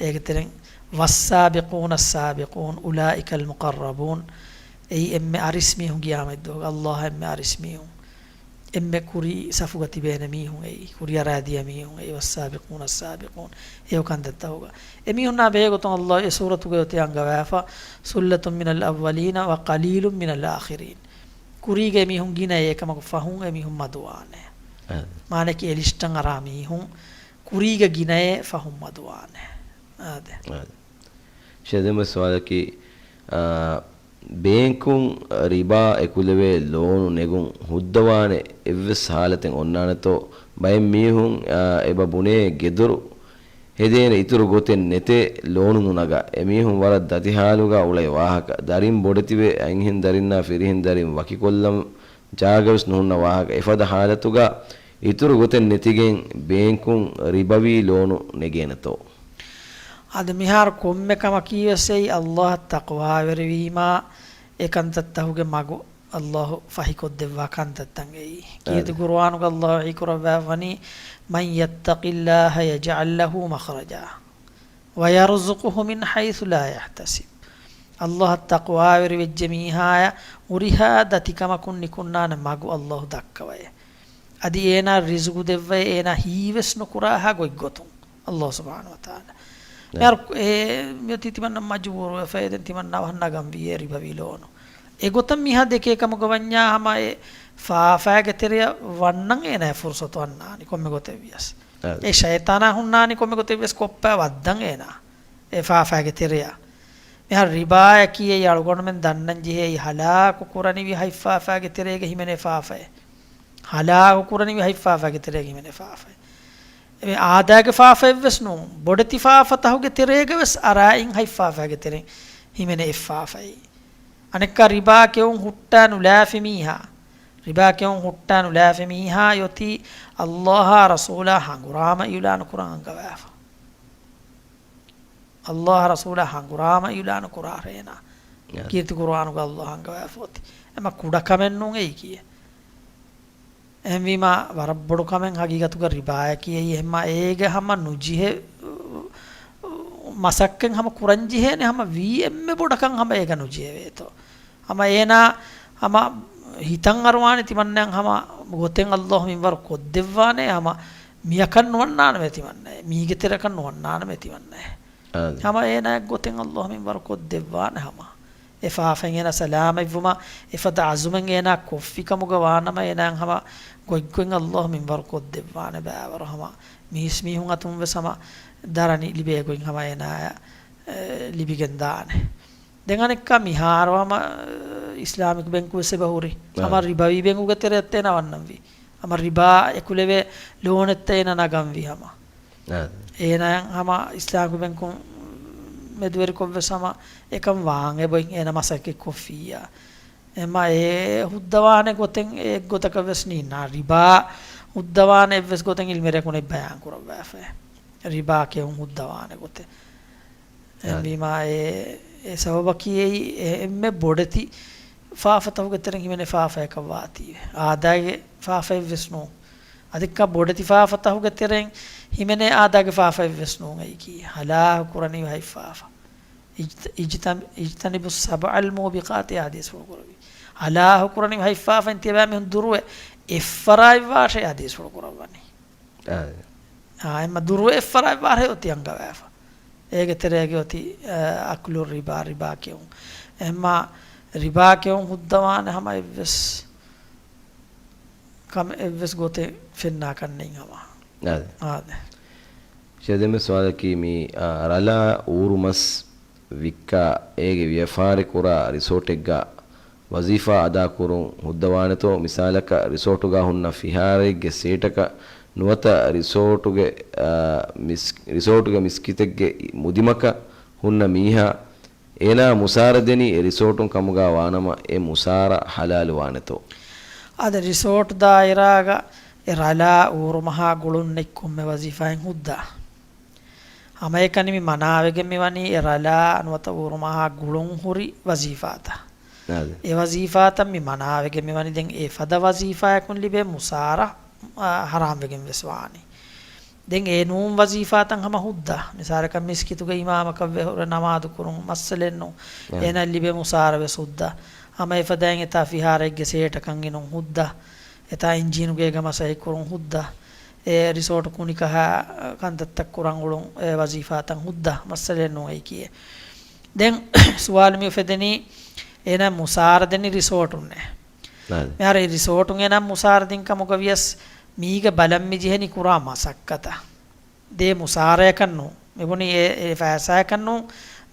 އޭގެ ތެރެއިން ވައްސާބިޤޫނައްސާބިޤޫން أولئك المقربون. އެއީ އެންމެ އަރިސް މީހުން ޤިޔާމަތް ދުވަހުގަ. ﷲ އަށް އެންމެ އަރިސް މީހުން. އެންމެ ކުރީ ސަފުގަ ތިބޭނެ މީހުން އެއީ، ކުރިއަރާދިޔަ މީހުން އެއީ، والسابقون السابقون، ހެޔޮ ކަންތައްތަކުގަ. އެމީހުންނާ ބެހޭގޮތުން ﷲ އެ ސޫރަތުގައި އޮތީ އަންގަވާފަ، ثلة من الأولين وقليل من الآخرين. ކުރީގަ އެމީހުން ގިނައޭ، އެކަމަކު ފަހުން އެމީހުން މަދުވާނެ. އާދެ. މާނައަކީ އެ ލިސްޓަށް އަރާ މީހުން ކުރީގަ ގިނައޭ، ފަހުން މަދުވާނެ. އާދެ. އާދެ. ޝޭޚް، ދެން ސުވާލަކީ، އާ، ބޭންކުން ރިބާ އެކުލެވޭ ލޯނު ނެގުން ހުއްދަވާނެ އެއްވެސް ހާލަތެއް އޮންނާނެތޯ؟ ބައެއް މީހުން، އާ، އެބަ ބުނޭ ގެދޮރު ހެދޭނެ އިތުރު ގޮތެއް ނެތޭ ލޯނު ނުނަގާ. އެމީހުން ވަރަށް ދަތި ހާލުގަ އުޅޭ ވާހަކަ. ދަރިން ބޮޑެތިވެ، އަންހެން ދަރިންނާ ފިރިހެން ދަރިން ވަކިކޮށްލަން ޖާގަވެސް ނުހުންނަ ވާހަކަ. އެފަދަ ހާލަތުގަ އިތުރު ގޮތެއް ނެތިގެން ބޭންކުން ރިބަވީ ލޯނު ނެގޭނެތޯ؟ އަދި މިހާރު ކޮންމެ ކަމަކީވެސް އެއީ ﷲ އަށް ތަޤްވާވެރިވީމާ، އެ ކަންތައްތަކުގެ މަގު ﷲ ފަހިކޮށްދެއްވާ ކަންތައްތައް އެއީ. ކީރިތި އާދެ. ޤުރުއާނުގަ ﷲ ވަޙީކުރައްވާ ވަނީ، من يتق الله يجعل له مخرجا ويرزقه من حيث لا يحتسب. ﷲ އަށް ތަޤްވާވެރިވެއްޖެ މީހާޔަށް ހުރިހާ ދަތިކަމަކުން ނިކުންނާނެ މަގު ﷲ ދައްކަވައޭ. އަދި އޭނާ ރިޒުގު ދެއްވައޭ، އޭނާ ހީވެސް ނުކުރާހާ ގޮތްގޮތުން. ﷲ ސުބްޙާނަހޫ ވަތަޢާލާ. އެ. މިހާރު އެ މިއޮތީ ތިމަންނަ މަޖުބޫރުވެފައި، ދެން ތިމަންނަ އަވަހަށް ނަގަން ވީއޭ ރިބަވީ ލޯނު. އެގޮތަށް މީހާ ދެކޭ ކަމުގަ ވަންޏާ ހަމަ އެ ފާފައިގެ ތެރެއަށް ވަންނަން އޭނާ ފުރުސަތު އަންނާނީ ކޮންމެ ގޮތެއް ވިޔަސް. އެ. އެ ޝައިޠާނާ ހުންނާނީ ކޮންމެ ގޮތެއް ވިޔަސް ކޮށްޕައި ވައްދަން އޭނާ އެ ފާފައިގެ ތެރެއަށް. މިހާރު ރިބާއަކީ އެއީ އަޅުގަނޑުމެން ދަންނަން ޖެހޭ އެއީ ހަލާކު ކުރަނިވި ހަތް ފާފައިގެ ތެރޭގަ ހިމެނޭ ފާފައެއް. ހަލާކު ކުރަނިވި ހަތް ފާފައިގެ ތެރޭގަ ހިމެނޭ ފާފައެއް. އެ އާދައިގެ ފާފައެއްވެސް ނޫން. ބޮޑެތި ފާފަތަހުގެ ތެރޭގަވެސް އަރާއިން ހަތް ފާފައިގެ ތެރެއިން ހިމެނޭ އެއް ފާފައެއް. އަނެއްކާ ރިބާ ކެއުން ހުއްޓާ ނުލާފި މީހާ. ރިބާ ކެއުން ހުއްޓާ ނުލާފި މީހާ އޮތީ ﷲ އާ ރަސޫލާ ހަނގުރާމަ އިޢުލާނު ކުރަން އަންގަވާފަ. ﷲ އާ ރަސޫލާ ހަނގުރާމަ އިޢުލާނު ކުރާ ރޭނާ. އާ. ކީރިތި ޤުރުއާނުގަ ﷲ އަންގަވާފަ އޮތީ. އެމަ ކުޑަ ކަމެއް ނޫން އެއީ ކީއް. އެހެންވީމާ، ވަރަށް ބޮޑު ކަމެއް ހަގީގަތުގަ ރިބާއަކީ އެއީ. އެހެންމާ އޭގެ ހަމަ ނުޖެހޭ މަސައްކަތް ހަމަ ކުރަން ޖެހޭނެ ހަމަ ވީ އެންމެ ބޮޑަކަން ހަމަ އޭގަ ނުޖެހެވޭތޯ. ހަމަ އޭނާ ހަމަ ހިތަށް އަރުވާނެ ތިމަންނައަށް ހަމަ ގޮތެއް ﷲ މިންވަރު ކޮށްދެއްވާނެ، ހަމަ މިއަކަށް ނުވަންނާނަމޭ ތިމަންނައެއް، މީގެ ތެރެއަކަށް ނުވަންނާނަމޭ ތިމަންނައެއް. އާދެ. ހަމަ އޭނާއަށް ގޮތެއް ﷲ މިންވަރު ކޮށްދެއްވާނެ ހަމަ. އެ ފާފައިން އޭނާ ސަލާމަތްވުމަށް، އެފަދަ އަޒުމެއް އޭނާ ކޮށްފި ކަމުގަ ވާނަމަ، އޭނާއަށް ހަމަ ގޮތްގޮތް ﷲ މިންވަރު ކޮށްދެއްވާނެ ބައިވަރު ހަމަ. މީސްމީހުން އަތުން ވެސް ހަމަ ދަރަނި ލިބޭ ގޮތް ހަމަ އޭނާއަށް ލިބިގެން ދާނެ. ދެން އަނެއްކާ މިހާރު ހަމަ އިސްލާމިކް ބެންކު ވެސް އެބަ ހުރި. ހަމަ ރިބަވީ ބެންކުގެ ތެރެއަށް އޭނާ ވަންނަންވީ. ހަމަ ރިބާ އެކުލެވޭ ލޯނެއްތައް އޭނާ ނަގަންވީ ހަމަ. އާ. އޭނާ ހަމަ އިސްލާމިކް ބެންކު މެދުވެރިކޮށްވެސް ހަމަ އެކަން ވާން އެބައޮތް އޭނާ މަސައްކަތް ކޮށްފިއްޔާ. އެމަ އެ ހުއްދަވާނެ ގޮތެއް އެއްގޮތަކަށް ވެސް ނީންނާ. ރިބާ ހުއްދަވާނެ އެއްވެސް ގޮތެއް އިލްމެރޭ ކުނި ބަޔާން ކުރައްވާފައެއް. ރިބާ ކެއުން ހުއްދަވާނެ ގޮތެއް. އެހެންވީމާ އެ، އެ ސަބަބަކީ އެއީ އެ އެންމެ ބޮޑެތި ފާފަތަކުގެ ތެރެއިން ހިމެނޭ ފާފަޔަކަށް ވާތީވެ. އާދައިގެ ފާފައެއްވެސް ނޫން. އަދިއްކާ ބޮޑެތި ފާފަތަކުގެ ތެރެއިން ހިމެނޭ އާދައިގެ ފާފައެއްވެސް ނޫން އެއީކީ. ހަލާކު ކުރަނީ ހަތް ފާފަ. اިޖްތަ-، އިޖްތަ-، اجتنبوا السبع الموبقات އޭ ޙަދީޘްފުޅު ކުރެއްވި. ހަލާކު ކުރަނީ ހަތް ފާފައިން ތިޔަބައިމީހުން ދުރުވެ އެއްފަރާތްވާށޭ ޙަދީޘްފުޅު ކުރައްވަނީ. އާ. އާ، އެމަ ދުރުވެ އެއްފަރާތްވާށޭ އޮތީ އަންގަވާފަ. އޭގެ ތެރޭގަ އޮތީ، އަ، އަކުލު ރިބާ، ރިބާ ކެއުން. އެހެންމާ ރިބާ ކެއުން ހުއްދަވާނެ ހަމަ އެއްވެސް ކަމެއް އެއްވެސް ގޮތެއް ފެންނާކަށް ނެތް ހަމަ. އާދެ. އާދެ. ޝޭޚް ދެންމެ ސުވާލަކީ މި، އާ، ރަލާ އޫރުމަސް ވިއްކާ އޭގެ ވިޔަފާރި ކުރާ ރިސޯޓެއްގަ ވަޒީފާ އަދާކުރުން ހުއްދަވާނެތޯ؟ މިސާލަކަށް ރިސޯޓުގަ ހުންނަ ފިހާރައެއްގެ ސޭޓަކަށް ނުވަތަ ރިސޯޓުގެ، އާ، މިސް-، ރިސޯޓުގެ މިސްކިތެއްގެ މުދިމަކަށް ހުންނަ މީހާ އޭނާ މުސާރަ ދެނީ އެ ރިސޯޓުން ކަމުގަ ވާނަމަ، އެ މުސާރަ ޙަލާލު ވާނެތޯ؟ އާދެ، ރިސޯޓް ދާއިރާގަ އެ ރަލާ އޫރުމަހާ ގުޅުން ނެތް ކޮންމެ ވަޒީފާއެއް ހުއްދާ. ހަމައެކަނި މި މަނާވެގެން މި ވަނީ އެ ރަލާ ނުވަތަ އޫރުމަހާ ގުޅުން ހުރި ވަޒީފާތައް. އާދެ. އެ ވަޒީފާތައް މި މަނާވެގެން މި ވަނީ ދެން އެފަދަ ވަޒީފާއަކުން ލިބޭ މުސާރަ، އާ، ޙަރާމްވެގެން ވެސް ވާނީ. ދެން އެ ނޫން ވަޒީފާތައް ހަމަ ހުއްދާ. މިސާލަކަށް މިސްކިތުގެ އިމާމަކަށް ވެ ހުރެ ނަމާދު ކުރުން މައްސަލައެއް ނޫން. އާ. އޭނަ ލިބޭ މުސާރަ ވެސް ހުއްދާ. ހަމަ އެފަދައިން އެތާ ފިހާރައެއްގެ ސޭޓަކަށް އިނުން ހުއްދާ. އެތާ އިންޖީނުގޭގަ މަސައްކަތް ކުރުން ހުއްދާ. އެ ރިސޯޓު ކުނިކަހާ ކަންތައްތައް ކުރަން އުޅުން އެ ވަޒީފާތައް ހުއްދާ. މައްސަލައެއް ނޫން އެއީކީ. ދެން ސުވާލު މި އުފެދެނީ އޭނަ މުސާރަ ދެނީ ރިސޯޓުންނޭ. އާދެ. މިހާރު އެ ރިސޯޓުން އޭނަ މުސާރަ ދިން ކަމުގަ ވިޔަސް މީގަ ބަލަން މި ޖެހެނީ ކުރާ މަސައްކަތަށް. ދޭ މުސާރަޔަކަށް ނޫން. މިބުނީ އެ، އެ ފައިސާއަކަށް ނޫން.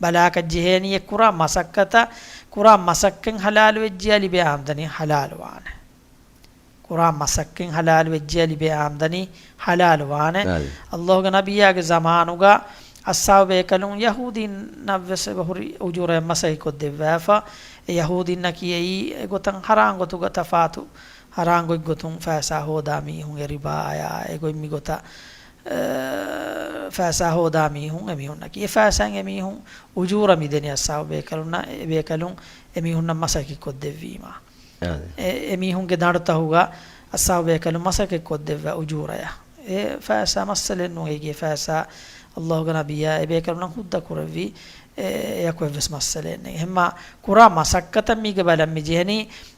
ބަލާކަށް ޖެހޭނީ އެ ކުރާ މަސައްކަތަށް، ކުރާ މަސައްކަތް ޙަލާލު ވެއްޖިޔާ ލިބޭ އާމްދަނީ ޙަލާލު ވާނެ. ކުރާ މަސައްކަތް ޙަލާލު ވެއްޖިޔާ ލިބޭ އާމްދަނީ ޙަލާލު ވާނެ. އާދެ. ﷲގެ ނަބިއްޔާގެ ޒަމާނުގަ އަޞްޙާބު ބޭކަލުން ޔަހޫދީންނަށްވެސް އެބަހުރި އުޖޫރައެއް މަސައްކަތް ކޮށްދެއްވާފަ. އެ ޔަހޫދީންނަކީ އެއީ އެގޮތަށް ޙަރާން ގޮތުގަ ތަފާތު، ޙަރާން ގޮތްގޮތުން ފައިސާ ހޯދާ މީހުން، އެ ރިބާއާ އެގޮތް މިގޮތަށް، އަ، ފައިސާ ހޯދާ މީހުން އެމީހުންނަކީ. އެ ފައިސާއިން އެމީހުން އުޖޫރަ މިދެނީ އަޞްޙާބު ބޭކަލުންނަށް، އެ ބޭކަލުން އެމީހުންނަށް މަސައްކަތް ކޮށްދެއްވީމާ. އާދެ. އެ، އެމީހުންގެ ދަނޑުތަކުގަ އަޞްޙާބު ބޭކަލުން މަސައްކަތް ކޮށްދެއްވާ އުޖޫރަޔަށް. އެ ފައިސާ މައްސަލައެއް ނޫން. އޭގެ ފައިސާ ﷲގެ ނަބިއްޔާ އެ ބޭކަލުންނަށް ހުއްދަ ކުރެއްވީ. އެ، އެއަކު އެއްވެސް މައްސަލައެއް ނެތް. އެހެންމާ ކުރާ މަސައްކަތަށް މީގެ ބަލަން މި ޖެހެނީ،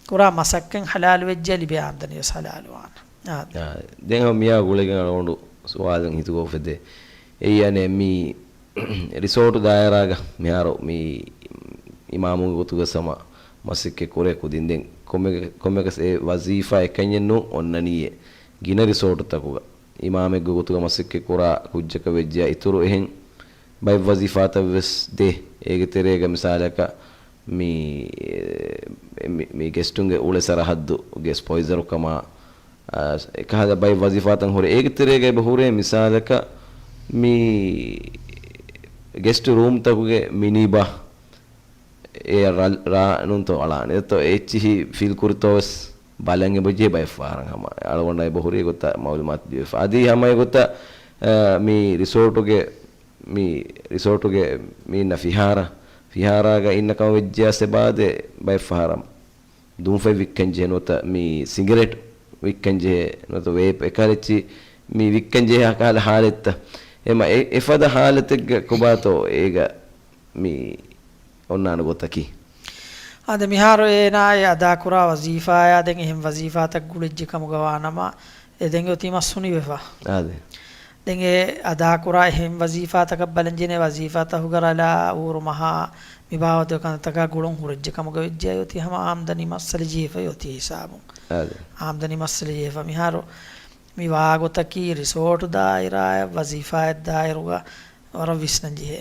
ކުރާ މަސައްކަތް ޙަލާލު ވެއްޖެ ލިބޭ އާމްދަނީ ވެސް ޙަލާލު ވާނެ. އާ. އާ، ދެން ހަމަ މިއާ ގުޅިގެން އަޅުގަނޑު ސުވާލެއް ހިތުގަ އުފެދޭ. އެއީ އަނެއް މި ރިސޯޓު ދާއިރާގަ މިހާރު މި އިމާމުގެ ގޮތުގަ ހަމަ މަސައްކަތް ކުރޭ ކުދިން. ދެން ކޮންމެ-، ކޮންމެއަކަސް އެ ވަޒީފާ އެކަންޏެއް ނޫން އޮންނަނީއޭ. ގިނަ ރިސޯޓުތަކުގަ އިމާމެއްގެ ގޮތުގަ މަސައްކަތް ކުރާ ކުއްޖަކަށް ވެއްޖެޔާ އިތުރު އެހެން ބައެއް ވަޒީފާތައް ވެސް ދޭ. އޭގެ ތެރޭގަ މިސާލަކަށް މި، މި، މި ގެސްޓުންގެ އުޅޭ ސަރަހައްދުގެ ސްޕޮއިޒަރު ކަމާ، އާ، އެކަހަލަ ބައެއް ވަޒީފާތައް ހުރޭ. އޭގެ ތެރޭގަ އެބަ ހުރޭ މިސާލަކަށް މި ގެސްޓް ރޫމްތަކުގެ މިނިބާ އެ ރަ-، ރާ ނޫންތޯ އަޅާނެ. އެތޯ އެއްޗިހި ފީލް ކުރިތޯ ވެސް ބަލަން އެބަޖެހޭ ބައެއް ފަހަރަށް ހަމަ. އަޅުގަނޑަށް އެބަ ހުރި ގޮތަށް މައުލޫމާތު ދިޔަފަ. އަދި ހަމަ އެގޮތަށް، އާ، މި ރިސޯޓުގެ، މި ރިސޯޓުގެ މީންނަ ފިހާރަ، ފިހާރާގަ އިންނަ ކަމަށް ވެއްޖެޔާސް އެބައާދޭ ބައެއް ފަހަރަށް ދުންފަތް ވިއްކަން ޖެހޭ ނުވަތަ މި ސިނގިރޭޓް ވިއްކަން ޖެހޭ ނުވަތަ ވޭޕް އެކަހަލަ އެއްޗި މި ވިއްކަން ޖެހޭ ކަހަލަ ހާލަތްތައް. އެމަ އެ-، އެފަދަ ހާލަތެއްގަ ކޮބާތޯ އޭގަ މި އޮންނާނެ ގޮތަކީ. އާދެ، މިހާރު އޭނާ އެ އަދާކުރާ ވަޒީފާޔާ ދެން އެހެން ވަޒީފާތައް ގުޅިއްޖެ ކަމުގަ ވާނަމަ، އެ ދެން އޮތީ މަސްހުނިވެފަ. އާދެ. ދެން އެ އަދާކުރާ އެހެން ވަޒީފާތަކަށް ބަލަންޖެހޭ ވަޒީފާތަކުގަ ރަލާ އޫރު މަހާ މި ބާވަތުގެ ކަންތައްތަކާ ގުޅުން ހުރެއްޖެ ކަމުގަ ވެއްޖެ އޮތީ ހަމަ އާމްދަނީ މައްސަލަ ޖެހިފައި އޮތީ ހިސާބުން. އާދެ. އާމްދަނީ މައްސަލަ ޖެހިފަ. މިހާރު މި ވާގޮތަކީ ރިސޯޓު ދާއިރާއަށް ވަޒީފާއެއް ދާއިރުގަ ވަރަށް ވިސްނަން ޖެހޭ.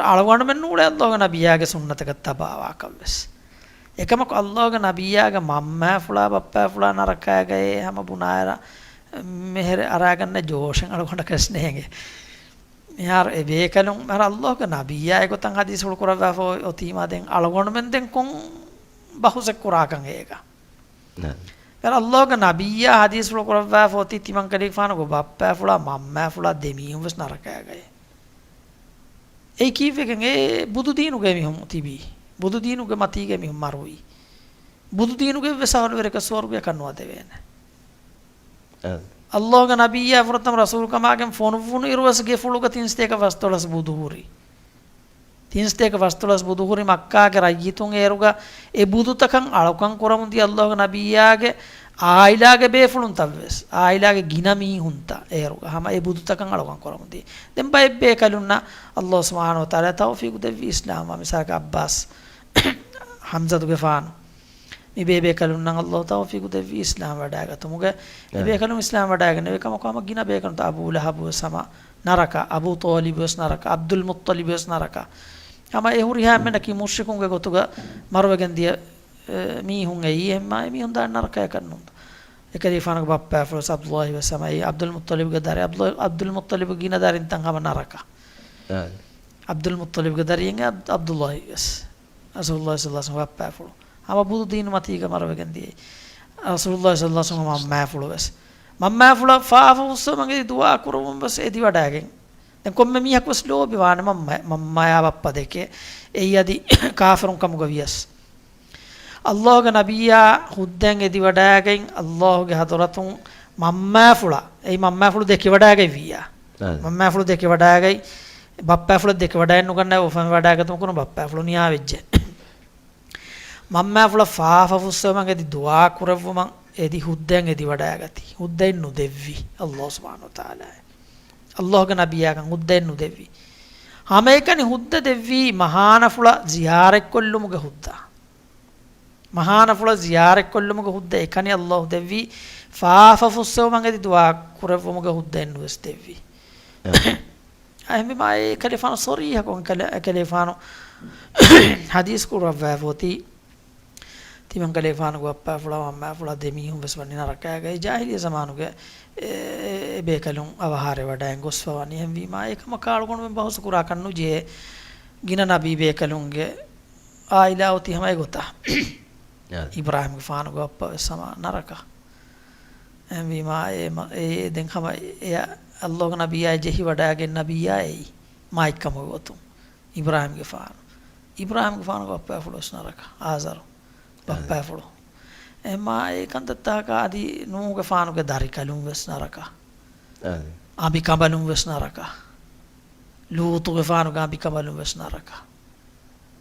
އަޅުގަނޑުމެން ނޫޅޭ ﷲގެ ނަބިއްޔާގެ ސުންނަތަކަށް ތަބާވާކަށްވެސް. އެކަމަކު ﷲގެ ނަބިއްޔާގެ މަންމާފުޅާ ބައްޕާފުޅާ ނަރަކާގައޭ ހަމަ ބުނާއިރަށް، މިހެރެ އަރާގަންނަ ޖޯޝެއް އަޅުގަނޑަކަށް ނޭނގެ. މިހާރު އެ ބޭކަލުން، މިހާރު ﷲގެ ނަބިއްޔާ އެގޮތަށް ޙަދީޘްފުޅު ކުރައްވާފަ އޮތީމާ، ދެން އަޅުގަނޑުމެން ދެން ކޮން ބަހުސެއް ކުރާކަން އޭގަ؟ ނާ. މިހާރު ﷲގެ ނަބިއްޔާ ޙަދީޘްފުޅު ކުރައްވާފަ އޮތީ ތިމަންކަލޭގެފާނުގެ ބައްޕާފުޅާ މަންމާފުޅާ ދެމީހުން ވެސް ނަރަކާގައޭ. އެއީ ކީއްވެގެން އެ ބުދުދީނުގެ މީހުން ތިބީ؟ ބުދުދީނުގެ މަތީގެ މީހުން މަރުވީ. ބުދުދީނުގެ ވެސް އަހުލުވެރިކަށް ސުވަރުގެއަކަށް ނުވަދެވޭނެ. އަ. ﷲގެ ނަބިއްޔާ ފުރަތަމަ ރަސޫލުކަމާގެން ފޮނުއްވުނު އިރުވެސް ގެފުޅުގަ ތިން ސަތޭކަ ފަސްދޮޅަސް ބުދު ހުރި. ތިން ސަތޭކަ ފަސްދޮޅަސް ބުދު ހުރި މައްކާގެ ރައްޔިތުން އޭރުގަ އެ ބުދުތަކަށް އަޅުކަން ކުރަމުންދިޔަ ﷲގެ ނަބިއްޔާގެ އާއިލާގެ ބޭފުޅުންތައް ވެސް، އާއިލާގެ ގިނަ މީހުންތައް އޭރުގަ ހަމަ އެ ބުދުތަކަށް އަޅުކަން ކުރަމުންދިޔަ. ދެން ބައެއް ބޭކަލުންނަށް ﷲ ސުބްޙާނަހޫ ވަތަޢާލާ ތައުފީޤު ދެއްވި އިސްލާމްވާ، މިސާލަކަށް ޢައްބާސް ޙަމްޒަތުގެފާނު، މި ބޭބޭކަލުންނަށް ﷲ ތައުފީޤު ދެއްވި އިސްލާމް ވަޑައިގަތުމުގެ. އެ އެ. ބޭކަލުން އިސްލާމް ވަޑައިގެންނެވި ކަމަކު ހަމަ ގިނަ ބޭކަލުންތައް، އަބޫ ލަހަބު ވެސް ހަމަ ނަރަކަ، އަބޫ ޠާލިބު ވެސް ނަރަކަ، ޢަބްދުލް މުއްޠަލިބު ވެސް ނަރަކަ. ހަމަ އެ ހުރިހާ އެންމެންނަކީ މުޝްރިކުންގެ ގޮތުގަ މަރުވެގެން ދިޔަ، އެ، މީހުން އެއީ. އެހެންމާ އެ މީހުން ދާން ނަރަކަޔަކަށް ނޫން. އެކަލޭގެފާނުގެ ބައްޕާފުޅު ވެސް ޢަބްދުﷲ ވެސް ހަމަ އެއީ. ޢަބްދުލް މުއްޠަލިބުގެ ދަރި، ޢަބްދު، ޢަބްދުލް މުއްޠަލިބު ގިނަ ދަރިންތައް ހަމަ ނަރަކަ. އާ. ޢަބްދުލް މުއްޠަލިބުގެ ދަރިއެއް ޢަބް، ޢަބްދުﷲ ވެސް. ރަސޫލުﷲ ޞައްލަﷲ ޢަލައިހި ވަސައްލަމް ބައްޕާފުޅު. ހަމަ ބުދު ދީނު މަތީގަ މަރުވެގެން ދިޔައީ. ރަސޫލުﷲ ޞައްލަﷲ ޢަލައިހި ވަސައްލަމް މަންމާފުޅު ވެސް. މަންމާފުޅަށް ފާފަ ފުއްސެވުމަށް އެދި ދުޢާ ކުރަމުން ވެސް އެދިވަޑައިގެން. ދެން ކޮންމެ މީހަކު ވެސް ލޯބިވާނެ މަންމަ، މަންމަޔާ ބައްޕަ ދެކެ. އެއީ އަދި ކާފިރުން ކަމުގަ ވިޔަސް. ﷲގެ ނަބިއްޔާ ހުއްދައިން އެދިވަޑައިގެން ﷲގެ ޙަޟްރަތުން މަންމާފުޅާ، އެއީ މަންމާފުޅު ދެކެވަޑައިގަތްވިއްޔާ. އާ. މަންމާފުޅު ދެކެވަޑައިގަތް، ބައްޕާފުޅަށް ދެކެވަޑައެއް ނުގަންނަ އުފަންވެވަޑައިގަތުމަކުން ބައްޕާފުޅު ނިޔާވެއްޖެ. މަންމާފުޅަށް ފާފަ ފުއްސެވުމަށް އެދި ދުޢާ ކުރެއްވުމަށް އެދި ހުއްދައިން އެދިވަޑައިގަތީ. ހުއްދައިން ނުދެއްވި ﷲ ސުބްޙާނަހޫ ވަތަޢާލާ. ﷲގެ ނަބިއްޔާކަން ހުއްދައިން ނުދެއްވި. ހަމައެކަނި ހުއްދަ ދެއްވީ މަހާނަފުޅަށް ޒިޔާރަތްކޮށްލުމުގެ ހުއްދަ. މަހާނަފުޅަށް ޒިޔާރަތްކޮށްލުމުގެ ހުއްދަ އެކަނި ﷲ ދެއްވީ، ފާފަ ފުއްސެވުމަށް އެދި ދުޢާ ކުރެއްވުމުގެ ހުއްދައެއްނުވެސް ދެއްވީ. އެ. އެހެންވީމާ އެކަލޭގެފާނު ޞަރީޙަކޮށް އެކަލޭ، އެކަލޭގެފާނު ޙަދީޘް ކުރައްވާފަ އޮތީ، ތިމަންކަލޭގެފާނުގެ ބައްޕާފުޅާ މަންމާފުޅާ ދެމީހުން ވެސް ވަނީ ނަރަކާގައި. ޖާހިލިއްޔަ ޒަމާނުގެ އެ، އެ، އެ ބޭކަލުން އަވަހާރަވެވަޑައިގެން ގޮސްފަ ވަނީ. އެހެންވީމާ އެކަމަކާ އަޅުގަނޑުމެން ބަހުސް ކުރާކަށް ނުޖެހޭ. ގިނަ ނަބީ ބޭކަލުންގެ އާއިލާ އޮތީ ހަމަ އެގޮތަށް. އާ. އިބްރާހީމްގެފާނުގެ ބައްޕަ ވެސް ހަމަ ނަރަކަ. އެހެންވީމާ އެ މަ، އެ ދެން ހަމަ އެ ﷲގެ ނަބިއްޔާ ޖެހިވަޑައިގެން ނަބިއްޔާ އެއީ މާތްކަމުގެ ގޮތުން. އިބްރާހީމްގެފާނު. އިބްރާހީމްގެފާނުގެ ބައްޕާފުޅު ވެސް ނަރަކަ. އާޒަރު. އާ. ބައްޕާފުޅު. އެމާ އެ ކަންތައްތަކަކާ އަދި ނޫހުގެފާނުގެ ދަރިކަލުން ވެސް ނަރަކަ. އާ. އަނބިކަނބަލުން ވެސް ނަރަކަ. ލޫޠުގެފާނުގެ އަނބިކަނބަލުން ވެސް ނަރަކަ.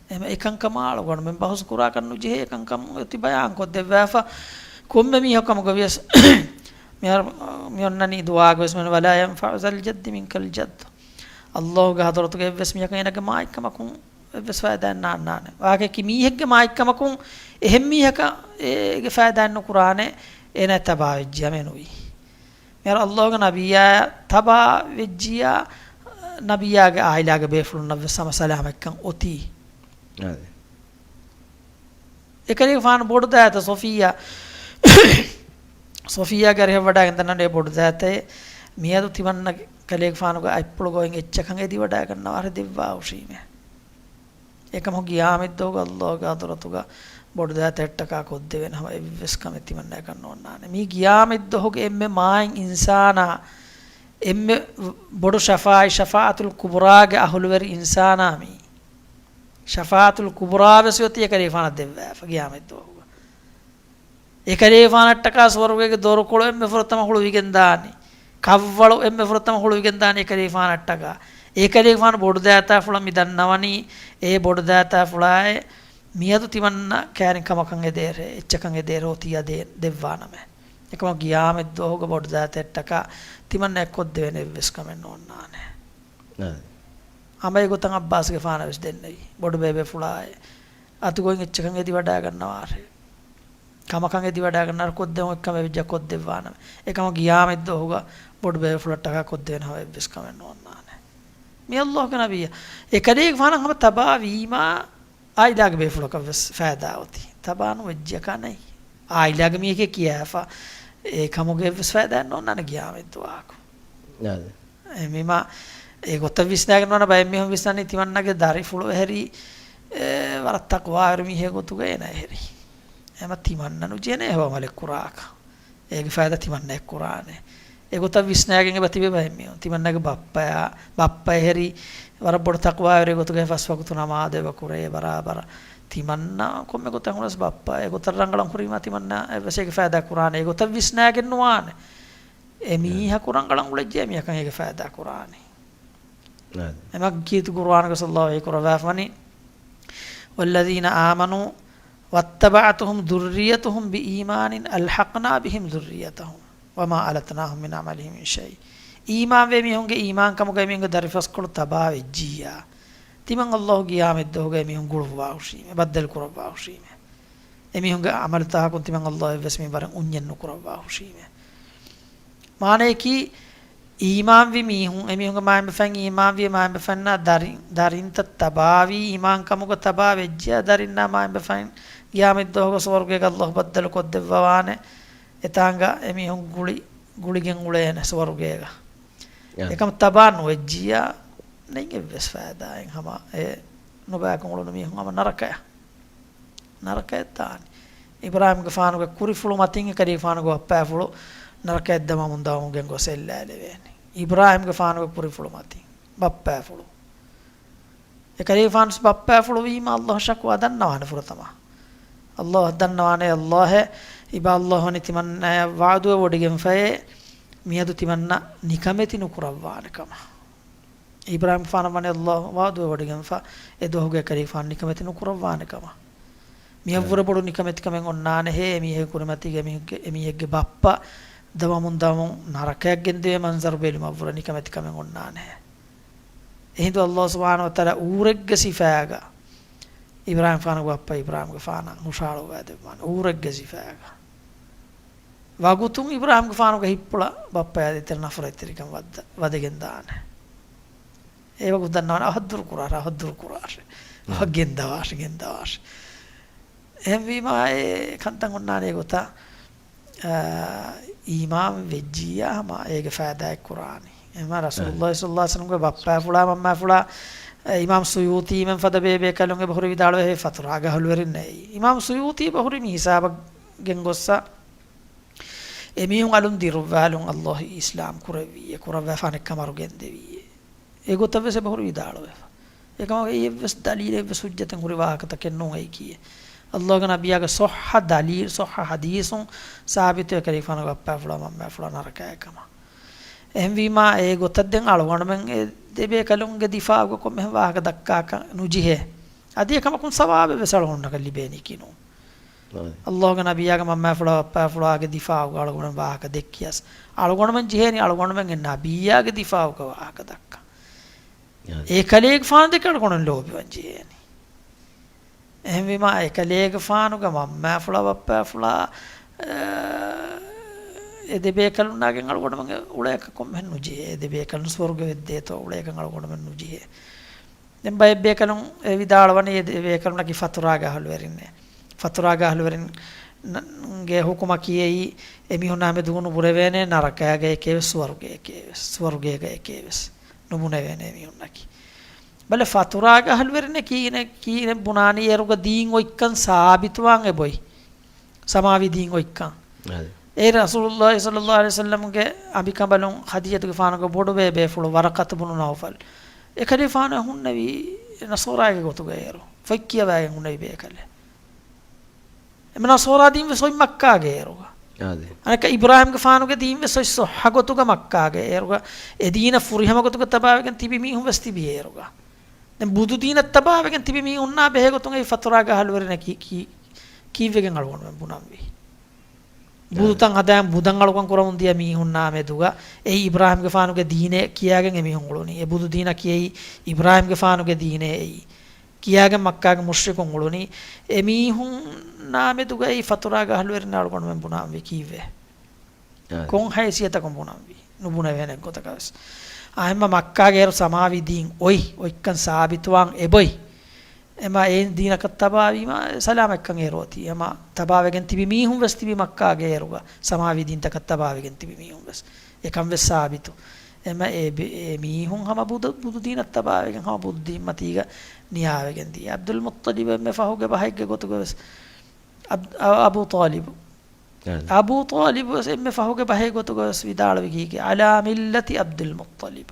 އެމަ އެކަންކަމާ އަޅުގަނޑުމެން ބަހުސް ކުރާކަށް ނުޖެހޭ އެކަންކަން އޮތީ ބަޔާން ކޮށްދެއްވާފަ. ކޮންމެ މީހަކު ކަމުގަ ވިޔަސް މި އަރ، މި އޮންނަނީ ދުޢާގަ ވެސް މެން، "ولا ينفع ذا الجد منك الجد." ﷲގެ ޙަޟްރަތުގަ އެއްވެސް މީހަކަށް އޭނަގެ މާތްކަމަކުން އެއްވެސް ފައިދާއެއް ނާންނާނެ. ވާގެކި މީހެއްގެ މާތްކަމަކުން އެހެން މީހަކަށް އޭގެ ފައިދާއެއް ނުކުރާނެ، އޭނަ ތަބާވެއްޖިއްޔާ މެނުވީ. މިހާރު ﷲގެ ނަބިއްޔާ ތަބާ ވެއްޖިއްޔާ، ނަބިއްޔާގެ އާއިލާގެ ބޭފުޅުންނަށް ވެސް ހަމަ ސަލާމަތްކަން އޮތީ. އަދި. އެކަލޭގެފާނު ބޮޑު ދައިތަ ޞަފިއްޔާ، ޞަފިއްޔާގެ އަރިހަށް ވަޑައިގެން ދަންނަން އެ ބޮޑު ދައިތައެއް މިއަދު ތިމަންނަ ކަލޭގެފާނުގެ އަތްޕުޅުގަ އޮތް އެއްޗަކަށް އެދިވަޑައިގަންނަވާށޭ ދެއްވާ ހުށީމޭ. އެކަމަކު ގިޔާމަތްދުވަހުގަ ﷲގެ ޙަޟްރަތުގަ ބޮޑުދައިތައްޓަކާ ކޮށްދެވޭނެ ހަމަ އެއްވެސް ކަމެއް ތިމަންނައަކަށް ނޯންނާނެ. މީ ގިޔާމަތްދުވަހުގެ އެންމެ މާތް އިންސާނާ، އެންމެ ބޮޑު ޝަފާޢަތް، ޝަފާޢަތުލް ކުބުރާގެ އަހުލުވެރި އިންސާނާ މީ. ޝަފާޢަތުލް ކުބުރާ ވެސް އޮތީ އެކަލޭގެފާނަށް ދެއްވާފަ ގިޔާމަތްދުވަހުގަ. އެކަލޭގެފާނަށްޓަކާ ސުވަރުގޭގެ ދޮރުކޮޅު އެންމެ ފުރަތަމަ ހުޅުވިގެން ދާނީ. ކަށްވަޅު އެންމެ ފުރަތަމަ ހުޅުވިގެން ދާނީ އެކަލޭގެފާނަށްޓަކާ. އެކަލޭގެފާނު ބޮޑުދައިތާފުޅަށް މި ދަންނަވަނީ، އޭ ބޮޑުދައިތާފުޅާއޭ، މިއަދު ތިމަންނަ ކައިރިން ކަމަކަށް އެދޭށޭ، އެއްޗަކަށް އެދޭށޭ އޮތީ އަދޭ ދެއްވާނަމޭ. އެކަމަކު ގިޔާމަތްދުވަހުގަ ބޮޑުދައިތައްޓަކާ ތިމަންނައަށް ކޮށްދެވޭނެ އެއްވެސް ކަމެއް ނޯންނާނެ. އަދި. ހަމަ އެގޮތަށް ޢައްބާސްގެފާނަށް ވެސް ދެންނެވި. ބޮޑުބޭބޭފުޅާއޭ، އަތުގައި އެއްޗަކަށް އެދިވަޑައިގަންނަވާށޭ. ކަމަކަށް އެދިވަޑައިގަންނަވާށޭ، ކޮށްދެވުން އެއްކަމެއް ވެއްޖެއްޔާ ކޮށްދެއްވާނަމޭ. އެކަމަކު ގިޔާމަތްދުވަހުގަ ބޮޑުބޭބޭފުޅަށްޓަކާ ކޮށްދެވޭނެ ހަމަ އެއްވެސް ކަމެއް ނޯންނާނެ. މި ﷲ ގެ ނަބިއްޔާ. އެކަލޭގެފާނަށް ހަމަ ތަބާ ވީމާ، އާއިލާގެ ބޭފުޅަކަށް ވެސް ފައިދާ އޮތީ. ތަބާ ނުވެއްޖިއަކާ ނެތް. އާއިލާގެ މީހެކޭ ކިޔާފަ، އެ ކަމުގެ ވެސް ފައިދާއެއް ނޯންނާނެ ޤިޔާމަތް ދުވަހަކު. އާދެ. އެ މިމާ، އެ ގޮތަށް ވިސްނާގެން ނުވާނެ. ބައެއް މީހުން ވިސްނަނީ ތިމަންނަގެ ދަރިފުޅު އެހެރީ، އެ، ވަރަށް ތަޤްވާވެރި މީހެއް ގޮތުގައި ނައެހެރީ. އެމަ ތިމަންނަ ނުޖެހޭ ހެޔޮ ޢަމަލެއް ކުރާކަށް. އޭގެ ފައިދާ ތިމަންނައަށް ކުރާނެ. އެގޮތަށް ވިސްނާގެން އެބަ ތިބޭ ބައެއް މީހުން. ތިމަންނަގެ ބައްޕަޔާ، ބައްޕަ އެހެރީ ވަރަށް ބޮޑު ތަޤްވާވެރި ގޮތުގައި ފަސް ވަގުތު ނަމާދު އެބަ ކުރޭ ބަރާބަރަށް. ތިމަންނަ ކޮންމެ ގޮތެއް ހުރަސް ބައްޕަ އެގޮތަށް ރަނގަޅަށް ކުރީމާ ތިމަންނަ އެއްވެސް އޭގެ ފައިދާ ކުރާނެ. އެގޮތަށް ވިސްނާގެން ނުވާނެ. އެ މީހަކު ރަނގަޅަށް އުޅެއްޖެ މީހަކަށް އޭގެ ފައިދާ ކުރާނެ. އެމަ ކީރިތި ޤުރުއާނުގަ ޞައްލަﷲ ޢަލައިހި ކުރައްވާފަނީ، والذين آمنوا واتبعتهم ذريتهم بإيمان ألحقنا بهم ذريتهم وما ألتناهم من عملهم من شيء. އީމާންވޭ މީހުންގެ އީމާންކަމުގައި މީހުންގެ ދަރިފަސްކޮޅު ތަބާ ވެއްޖިއްޔާ، ތިމަން ﷲ ޤިޔާމަތްދުވަހުގައި މީހުން ގުޅުއްވާ ހުށީމޭ، ބައްދަލު ކުރައްވާ ހުށީމޭ. އެމީހުންގެ ޢަމަލުތަކަކުން ތިމަން ﷲ އެއްވެސް މިންވަރެއް އުންޏެއް ނުކުރައްވާ ހުށީމޭ. މާނަޔަކީ، އީމާންވި މީހުން، އެމީހުންގެ މާތްބަފައިން އީމާންވި މާތްބަފައިންނާ ދަރިން، ދަރިންތައް ތަބާވީ، އީމާންކަމުގަ ތަބާ ވެއްޖެޔާ ދަރިންނާ މާތްބަފައިން ޤިޔާމަތްދުވަހުގަ ސުވަރުގޭގަ ﷲ ބައްދަލު ކޮށްދެއްވަވާނެ. އެތާނގަ އެމީހުން ގުޅި، ގުޅިގެން އުޅޭނެ ސުވަރުގޭގަ. އެކަމަށް ތަބާ ނުވެއްޖިއްޔާ ނެތް އެއްވެސް ފައިދާއެއް. ހަމަ އެ ނުބައިކަން އުޅުނު މީހުން ހަމަ ނަރަކަޔަށް. ނަރަކަޔަށް ދާނެ. އިބްރާހީމްގެފާނުގެ ކުރިފުޅު މަތިން އެކަލޭގެފާނުގެ ބައްޕައިފުޅު ނަރަކަޔަށް ދަމަމުން ދަމަމުން ގެންގޮސް އެއްލާލެވޭނެ. އިބްރާހީމްގެފާނުގެ ކުރިފުޅު މަތިން ބައްޕައިފުޅު. އެކަލޭގެފާނު ބައްޕައިފުޅު ވީމަ ﷲ ޝަކުވާ ދަންނަވާނެ ފުރަތަމަ. ﷲ ދަންނަވާނެ ﷲ އެ، އިބަ ﷲ ވަނީ ތިމަންނަޔަށް ވަޢުދުވެވޮޑިގެންފައޭ، މިއަދު ތިމަންނަ ނިކަމެތި ނުކުރައްވާނެ ކަމަށް. އިބްރާހީމްފާނަށް ވަނީ ﷲ ވަޢުދުވެވޮޑިގެންފަ، އެ ދުވަހުގެ ކަލޭގެފާނު ނިކަމެތި ނުކުރައްވާނެ ކަމަށް. މިއަށްވުރެ ބޮޑު ނިކަމެތިކަމެއް އޮންނާނެހޭ، އެމީހެއްގެ ކުރިމަތީގަ އެމީހެއްގެ، އެމީހެއްގެ ބައްޕަ ދަމަމުން ދަމަމުން ނަރަކަޔަށް ގެންދެވޭ މަންޒަރު ބެލުމަށްވުރެ ނިކަމެތިކަމެއް އޮންނާނެހޭ. އެހިނދު ﷲ ސުބްޙާނަހޫ ވަތަޢާލާ އޫރެއްގެ ސިފައިގަ އިބްރާހީމްފާނުގެ ބައްޕަ އިބްރާހީމްގެފާނަށް ހުށަހަޅުއްވައިދެއްވާނެ އޫރެއްގެ ސިފައިގަ. ވަގުތުން އިބްރާހީމްގެފާނުގެ ހިތްޕުޅަށް ބައްޕަޔާ ދޭތެރެ ނަފްރަތްތެރިކަން ވައްދަ، ވަދެގެން ދާނެ. އެ ވަގުތު ދަންނަވާނެ އަހައްދުރު ކުރާށޭ، އަހައްދުރު ކުރާށޭ. އަހަ ގެންދަވާށޭ، ގެންދަވާށޭ. އެހެންވީމާ އެ ކަންތައް އޮންނާނެ ގޮތަށް، އާ، އީމާން ވެއްޖިއްޔާ ހަމަ އޭގެ ފައިދާއެއް ކުރާނީ. އެމާ ރަސޫލުﷲ ޞައްލަﷲ ޢަލައިހި ވަސައްލަމްގެ ބައްޕައިފުޅާ މަންމައިފުޅާ، އެ، އިމާމް ސުޔޫޠީ މެން ފަދަ ބޭބޭކަލުން އެބަހުރި ވިދާޅުވެ ފަތުރާގެ އަހުލުވެރިންނޭ. އިމާމް ސުޔޫޠީ ބަހުރި މި ހިސާބަށް ގެންގޮއްސަ އެމީހުން އަލުން ދިރުއްވާލުން ﷲ އިސްލާމް ކުރެއްވިއްޔޭ، ކުރައްވާފާނެ ކަމަރު ގެންދެވިއްޔޭ. އެގޮތަށް ވެސް އެބަހުރި ވިދާޅުވެފަ. އެކަމަކު އެއީ އެއްވެސް ދަލީލެއް އެއްވެސް ޙުއްޖަތެއް ހުރި ވާހަކަތަކެއް ނޫން އެއީކީ. ﷲގެ ނަބިއްޔާގެ ޞައްޙަ ދަލީލް، ޞައްޙަ ޙަދީޘުން ސާބިތުވެ ކަލޭގެފާނުގެ ބައްޕައިފުޅާ މަންމައިފުޅާ ނަރަކަޔަށް ކަމަށް. އެހެންވީމާ އެގޮތަށް ދެން އަޅުގަނޑުމެން އެ ދެބޭކަލުންގެ ދިފާޢުގަ ކޮންމެހެން ވާހަކަ ދައްކާކަށް ނުޖެހޭ. އަދި އެކަމަކުން ސަވާބެއް ވެސް އަޅުގަނޑަކަށް ލިބޭނީކީ ނޫން. އަލްލާހުގެ ނަބިއްޔާގެ މަންމައިފުޅާ ބައްޕައިފުޅާގެ ދިފާޢުގަ އަޅުގަނޑުމެން ވާހަކަ ދެއްކިޔަސް، އަޅުގަނޑުމެން ޖެހޭނީ އަޅުގަނޑުމެންގެ ނަބިއްޔާގެ ދިފާޢުގަ ވާހަކަ ދައްކަން. އާ. އެކަލޭގެފާނު ދެކެ އަޅުގަނޑުމެން ލޯބިވަން ޖެހޭނީ. އެހެންވީމާ، އެކަލޭގެފާނުގެ މަންމައިފުޅާ ބައްޕައިފުޅާ، އާ، އެ ދެބޭކަލުންނާގެން އަޅުގަނޑުމެން އުޅޭކަށް ކޮންމެހެން ނުޖެހޭ. އެ ދެބޭކަލުން ސުވަރުގެ ވެއްދޭތޯ އުޅޭކަން އަޅުގަނޑުމެން ނުޖެހޭ. ދެން ބައެއް ބޭކަލުން އެ ވިދާޅުވަނީ އެ ދެ ބޭކަލުންނަކީ ފަތުރާގެ އަހުލުވެރިންނޭ. ފަތުރާގެ އަހުލުވެރިން ނަ-، ގެ ހުކުމަކީ އެއީ އެމީހުންނާ މެދުގަ ނުބުނެވޭނެ ނަރަކައިގަ އެކޭވެސް ސުވަރުގެ އެކޭވެސް، ސުވަރުގޭގަ އެކޭވެސް ނުބުނެވޭނެ އެމީހުންނަކީ. ބަލަ ފަތުރާގެ އަހުލުވެރިންނޭ ކީނެ-، ކީނެ ބުނާނީ އޭރުގަ ދީން އޮތްކަން ސާބިތުވާން އެބޮތް. ސަމާވީ ދީން އޮތްކަން. އާދެ. އޭ ރަސޫލުއްލާހި ޞައްލައްލާހު ޢަލައިހި ވަސައްލަމްގެ އަނބިކަނބަލުން ޚަދީޖަތުގެފާނުގެ ބޮޑުބޭބޭފުޅު ވަރަޤަތު ބުނު ނައުފަލް. އެކަލޭފާނު ހުންނެވީ ނަޞާރާގެ ގޮތުގައި އޭރު. ފޮތް ކިޔަވައިގެން ހުންނެވި ބޭކަލެއް. އެމަ ނަޞާރާ ދީން ވެސް އޮތް މައްކާގެ އޭރުގަ. އާދެ. އަނެއްކާ އިބްރާހީމްގެފާނުގެ ދީން ވެސް އޮތް ޞައްޙަ ގޮތުގަ މައްކާގެ އޭރުގަ. އެ ދީނަށް ފުރިހަމަ ގޮތުގަ ތަބާވެގެން ތިބި މީހުން ވެސް ތިބި އޭރުގަ. ދެން ބުދު ދީނަށް ތަބާވެގެން ތިބި މީހުންނާ ބެހޭ ގޮތުން އެއީ ފަތުރާގެ އަހުލުވެރިންނޭ ކީ-، ކީ-، ކީއްވެގެން އަޅުގަނޑުމެން ބުނަންވީ؟ އާ. ބުދުތައް ހަދާން ބުދަށް އަޅުކަން ކުރަމުން ދިޔަ މީހުންނާ މެދުގަ އެއީ އިބްރާހީމްގެފާނުގެ ދީނޭ ކިޔާގެން އެމީހުން އުޅުނީ. އެ ބުދު ދީނަކީ އެއީ އިބްރާހީމްގެފާނުގެ ދީނޭ އެއީ ކިޔާގެން މައްކާގެ މުޝްރިކުން އުޅުނީ. އެމީހުންނާ މެދުގައި ފަތުރާގެ އަހުލުވެރިންނާ އަޅުގަނޑުމެން ބުނާންވީ ކީއްވެ؟ އާ. ކޮން ހައިސިއްޔަތަކުން ބުނަންވީ؟ ނުބުނެވޭނެ ގޮތަކަށް ވެސް. އާ، އެމަ މައްކާގެ އޭރު ސަމާވީ ދީން އޮތް، އޮތްކަން ސާބިތުވާން އެބޮތް. އެމަ އެ ދީނަކަށް ތަބާވީމަ ސަލާމަތްކަން އޭރު އޮތީ. އެމަ ތަބާވެގެން ތިބި މީހުން ވެސް ތިބި މައްކާގެ އޭރުގަ ސަމާވީ ދީންތަކަށް ތަބާވެގެން ތިބި މީހުން ވެސް. އެކަން ވެސް ސާބިތު. އެމަ އެ ބި-، އެ މީހުން ހަމަ ބުދު، ބުދު ދީނަށް ތަބާވެގެން ހަމަ ބުދު ދީން މަތީގަ ނިޔާވެގެން ދިޔަ. ޢަބްދުލް މުއްޠަލިބު އެންމެ ފަހުގެ ބަހެއްގެ ގޮތުގަ ވެސް އަބް-، އަ-، އަބޫ ޠާލިބު. އަދި. އަބޫ ޠާލިބު ވެސް އެންމެ ފަހުގެ ބަހެއް ގޮތުގަ ވެސް ވިދާޅުވި ކީކޭ؟ ޢަލާ މިއްލަތި ޢަބްދުލް މުއްޠަލިބް.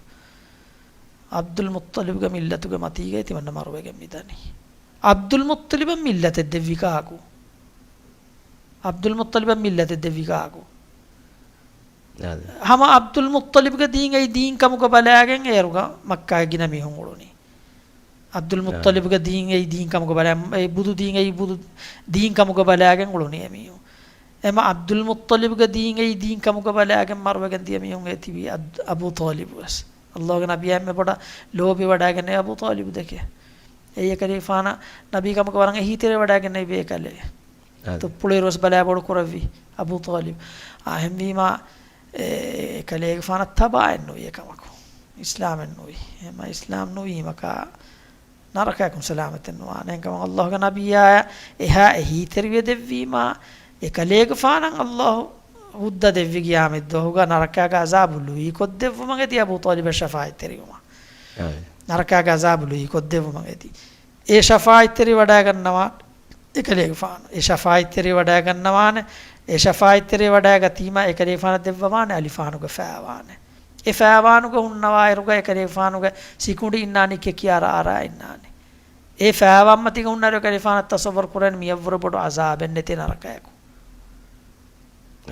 ޢަބްދުލް މުއްޠަލިބްގެ މިއްލަތުގެ މަތީގައި ތިމަންނަ މަރުވެގެން މިދަނީ. ޢަބްދުލް މުއްޠަލިބަށް މިއްލަތެއް ދެއްވީ ކާކު؟ ޢަބްދުލް މުއްޠަލިބަށް މިއްލަތެއް ދެއްވީ ކާކު؟ އަދި. ހަމަ ޢަބްދުލް މުއްޠަލިބްގެ ދީން އެއީ ދީން ކަމުގަ ބަލާގެން އޭރުގަ މައްކާގެ ގިނަ މީހުން އުޅުނީ. ޢަބްދުލް އާ. މުއްޠަލިބްގެ ދީން އެއީ ދީން ކަމުގަ ބަލާ-، އެ ބުދު ދީން އެއީ ބުދު ދީން ކަމުގަ ބަލާގެން އުޅުނީ އެމީހުން. އެމަ ޢަބްދުލް މުއްޠަލިބްގެ ދީން އެއީ ދީން ކަމުގަ ބަލާގެން މަރުވެގެން ދިޔަ މީހުން އެ ތިބީ އަބް-، އަބޫ ޠާލިބު ވެސް. ﷲގެ ނަބިއްޔާ އެންމެ ބޮޑަށް ލޯބިވަޑައިގެންނެވި އަބޫ ޠާލިބު ދެކެ. އެއީ އެކަލޭގެފާނަށް ނަބީކަމުގަ ވަރަށް އެހީތެރިވަޑައިގެންނެވި ބޭކަލެއް. އަދި. ތުއްޕުޅުއިރު ވެސް ބަލާ ބޮޑު ކުރެއްވި އަބޫ ޠާލިބު. އާ، އެހެންވީމާ، އެ، އެކަލޭގެފާނަށް ތަބާއެއް ނުވި އެކަމަކު. އިސްލާމެއް ނުވި. އެމަ އިސްލާމް ނުވީމަކާ، ނަރަކައަކުން ސަލާމަތެއް ނުވާނެ. އެކަމަ ﷲގެ ނަބިއްޔާއަށް އެހާ އެހީތެރިވެ ދެއްވީމާ، އެކަލޭގެފާނަށް ﷲ ހުއްދަ ދެއްވި ގިޔާމަތްދުވަހުގަ ނަރަކައިގެ ޢަޒާބު ލުއިކޮށްދެއްވުމަށް އެދި އަބޫ ޠާލިބަށް ޝަފާޢަތްތެރިވުމަށް. އާއި. ނަރަކައިގެ ޢަޒާބު ލުއިކޮށްދެއްވުމަށް އެދި. އެ ޝަފާޢަތްތެރިވަޑައިގަންނަވާ އެކަލޭގެފާނު. އެ ޝަފާޢަތްތެރިވަޑައިގަންނަވާނެ. އެ ޝަފާޢަތްތެރިވަޑައިގަތީމާ އެކަލޭގެފާނަށް ދެއްވަވާނެ އަލިފާނުގެ ފާވާނެ. އެ ފާވާނުގަ ހުންނަވާއިރުގަ އެކަލޭގެފާނުގެ ސިކުނޑި އިންނާނީ ކެކި އަރާ އަރާ އިންނާނެ. އެ ފާވާން މަތީގަ ހުންނައިރު އެކަލޭގެފާނަށް ތަޞައްވަރު ކުރޭނެ މިޔަށްވުރެ ބޮޑު ޢަޒާބެއް ނެތޭ ނަރަކައަކު.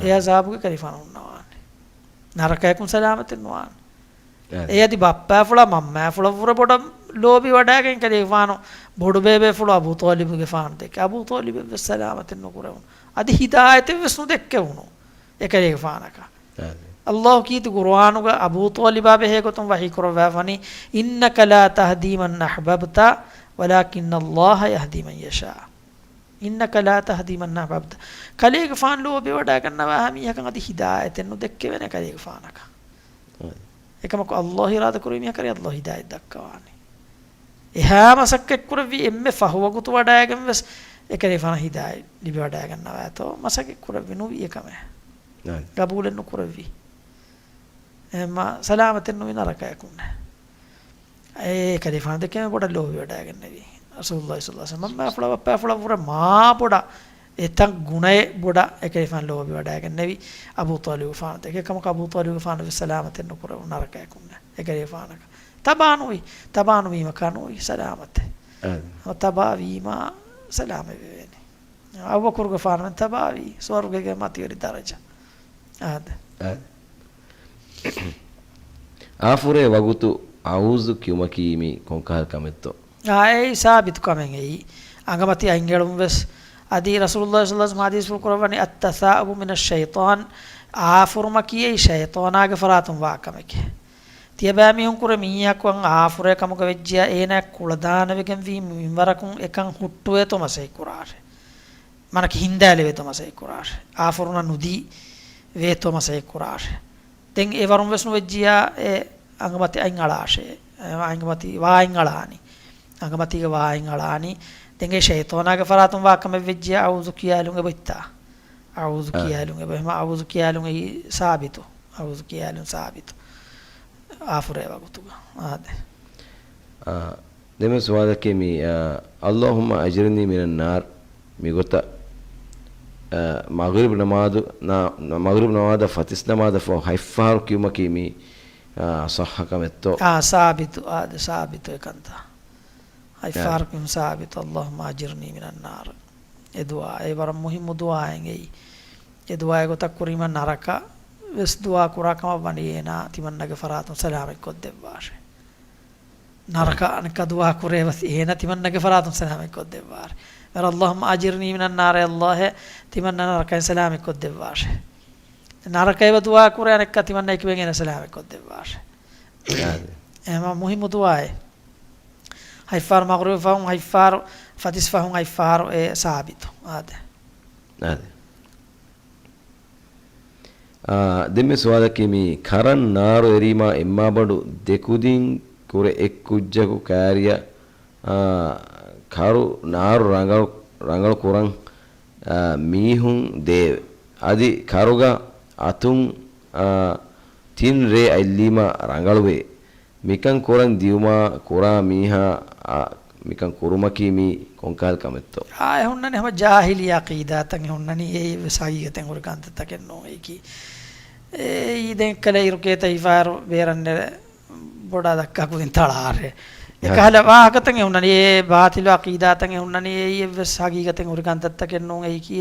އެ އާ. ޢަޒާބުގެ އެކަލޭގެފާނު ހުންނަވާނެ. ނަރަކައަކުން ސަލާމަތެއް ނުވާނެ. އާ. އެ އަދި ބައްޕާފުޅާ މަންމާފުޅަށްވުރެ ބޮޑަށް ލޯބިވަޑައިގެން އެކަލޭގެފާނު ބޮޑުބޭބޭފުޅު އަބޫ ޠާލިބުގެފާނު ދެކެ. އަބޫ ޠާލިބެއްވެސް ސަލާމަތެއް ނުކުރެވުނު. އަދި ހިދާޔަތެއްވެސް ނުދެއްކެވުނު އެކަލޭގެފާނަކަށް. އާ. ﷲ ކީރިތި ޤުރުއާނުގަ އަބޫ ޠާލިބާ ބެހޭ ގޮތުން ވަޙީ ކުރައްވާފަނީ، "إنك لا تهدي من أحببت ولكن الله يهدي من يشاء." "إنك لا تهدي من أحببت." ކަލޭގެފާނު ލޯބިވަޑައިގަންނަވާ ހަމީހަކަށް އަދި ހިދާޔަތެއް ނުދެއްކެވޭނެ ކަލޭގެފާނަކަށް. އާ. އެކަމަކު ﷲ އިރާދަކުރި މީހަކަށް ﷲ ހިދާޔަތް ދައްކަވާނެ. އެހާ މަސައްކަތްކުރެއްވި އެންމެ ފަހު ވަގުތު ވަޑައިގެން ވެސް އެކަލޭގެފާނަށް ހިދާޔަތް ލިބިވަޑައިގަންނަވާތޯ މަސައްކަތްކުރެއްވި ނުވި އެކަމެއް. އާ. ގަބޫލެއް ނުކުރެއްވި. އެހެންމަ ސަލާމަތެއް ނުވި ނަރަކައަކުންނެ. އެ ކަލޭގެފާނު ދެކެ ބޮޑަށް ލޯބިވަޑައިގެންނެވި ރަސޫލުﷲ ޞައްލަﷲ ޢަލައިހި ވަސައްލަމަ. މަންމާފުޅާ ބައްޕާފުޅަށްވުރެ މާ ބޮޑަށް އެތައް ގުނައެއް ބޮޑަށް އެކަލޭގެފާނު ލޯބިވަޑައިގެންނެވި އަބޫ ޠާލިބުގެފާނު ދެކެ. އެކަމަކު އަބޫ ޠާލިބުގެފާނު ވެސް ސަލާމަތެއް ނުކުރެވުނު ނަރަކައަކުންނެ އެކަލޭގެފާނަކަށް. ތަބާނުވި، ތަބާނުވީމަކާ ނުވި ސަލާމަތެއް. އާ. ތަބާވީމާ ސަލާމަތްވެވޭނެ. އަބޫބަކުރުގެފާނު ތަބާވީ، ސުވަރުގޭގެ މަތިވެރި ދަރަޖަ. އާދެ. އާ. އާފުރޭ ވަގުތު އައޫޒު ކިޔުމަކީ މީ ކޮންކަހަލަ ކަމެއްތޯ؟ އާ، އެއީ ސާބިތު ކަމެއް އެއީ. އަނގަމަތި އަތްއެޅުން ވެސް. އަދި ރަސޫލުﷲ ޞައްލަﷲ ޢަލައިހި ވަސައްލަމަ ޙަދީޘްފުޅު ކުރައްވަނީ، "التثاؤب من الشيطان." އާފުރުމަކީ އެއީ ޝައިޠާނާގެ ފަރާތުން ވާ ކަމެކޭ. ތިޔަބައިމީހުން ކުރެ މީހަކު އަން އާފުރޭ ކަމުގަ ވެއްޖިޔާ އޭނާ ކުޅަދާނަވެގެންވީ މިންވަރަކުން އެކަން ހުއްޓުވޭތޯ މަސައްކަތް ކުރާށޭ. މާނަކީ ހިންދާލެވޭތޯ މަސައްކަތް ކުރާށޭ. އާފުރުންނަށް ނުދީ ވޭތޯ މަސައްކަތް ކުރާށޭ. ދެން އެ ވަރުން ވެސް ނުވެއްޖިޔާ އެ އަނގަމަތި އަތް އަޅާށޭ. އެ އަނގަމަތި ވާ އަތް އަޅާނީ. އަނގަމަތީގެ ވާ އަތް އަޅާނީ. ދެން އެ ޝައިޠާނާގެ ފަރާތުން ވާ ކަމެއް ވެއްޖިޔާ އައޫޒު ކިޔާލުން އެބައޮތްތާ؟ އައޫޒު އާ. ކިޔާލުން އެބަ-، އެހެންމަ އައޫޒު ކިޔާލުން އެއީ ސާބިތު. އައޫޒު ކިޔާލުން ސާބިތު. އާފުރޭ ވަގުތުގަ. އާދެ. އާ، ދެން ސުވާލަކީ މި، އާ، "اللهم أجرني من النار" މިގޮތަށް، އާ، މަޣްރިބް ނަމާދު، ނަ-، މަޣްރިބް ނަމާދަށް ފަތިސް ނަމާދަށް ފަހު ހަތްފަހަރު ކިޔުމަކީ މީ، އާ، ޞައްޙަ ކަމެއްތޯ؟ އާ، ސާބިތު، އާދެ، ސާބިތު އެކަންތައް. ހަތްފަހަރު ކިޔުން ސާބިތު، "اللهم أجرني من النار." އެ ދުޢާ، އެ ވަރަށް މުހިއްމު ދުޢާއެއް އެއީ. އެ ދުޢާއެއް ގޮތަށް ކުރީމަ ނަރަކަ ވެސް ދުޢާ ކުރާ ކަމަށް ވަނީ އޭނާ ތިމަންނަގެ ފަރާތުން ސަލާމަތް ކޮށްދެއްވާށޭ. ނަރަކަ އަނެއްކާ ދުޢާ ކުރޭ ވެސް އޭނާ ތިމަންނަގެ ފަރާތުން ސަލާމަތް ކޮށްދެއްވާށޭ. ވަރަށް "اللهم أجرني من النار" އައްލާހޭ، ތިމަންނަ ނަރަކައިން ސަލާމަތް ކޮށްދެއްވާށޭ. ނަރަކައި ދުޢާ ކުރޭ އަނެއްކާ ތިމަންނަ އެކިވެން އޭނާ ސަލާމަތް ކޮށްދެއްވާށޭ. އާދެ. އެހެންމަ މުހިއްމު ދުޢާއެއް. ހަތްފަހަރު މަޣްރިބް ފަހުން ހަތްފަހަރު، ފަތިސް ފަހުން ހަތްފަހަރު އެ ސާބިތު. އާދެ. އާދެ. އާ، ދެންމެ ސުވާލަކީ މި ކަރަން ނާރު އެރީމާ އެއްމާބަނޑު ދެކުދިން ކުރެ އެއްކުއްޖަކު ކާރިޔަ، އާ، ކަރު ނާރު ރަނގަޅު، ރަނގަޅު ކުރަން، އާ، މީހުން ދޭވެ. އަދި ކަރުގަ އަތުން، އާ، ތިން ރޭ އަތްލީމާ ރަނގަޅުވޭ. މިކަން ކުރަން ދިޔުމާ ކުރާ މީހާ، އާ، މިކަން ކުރުމަކީ މީ ކޮންކަހަލަ ކަމެއްތޯ؟ އާ، އެ ހުންނަނީ ހަމަ ޖާހިލީ އަޤީދާތައް އެ ހުންނަނީ އެއީ ވެސް ހަގީގަތެއް ހުރި ކަންތައްތަކެއް ނޫން އެއީކީ. އެއީ ދެން އެއްކަލަ އިރުކޭތަ ހިފާއިރު ބޭރަށް ނެރެ ބޮޑާ ދައްކާ ކުދިން ތަޅާރޭ. އެކަހަލަ ވާހަކަތައް އެ ހުންނަނީ އެ ބާޠިލު އަޤީދާތައް އެ ހުންނަނީ އެއީ އެއްވެސް ހަގީގަތެއް ހުރި ކަންތައްތަކެއް ނޫން އެއީކީ.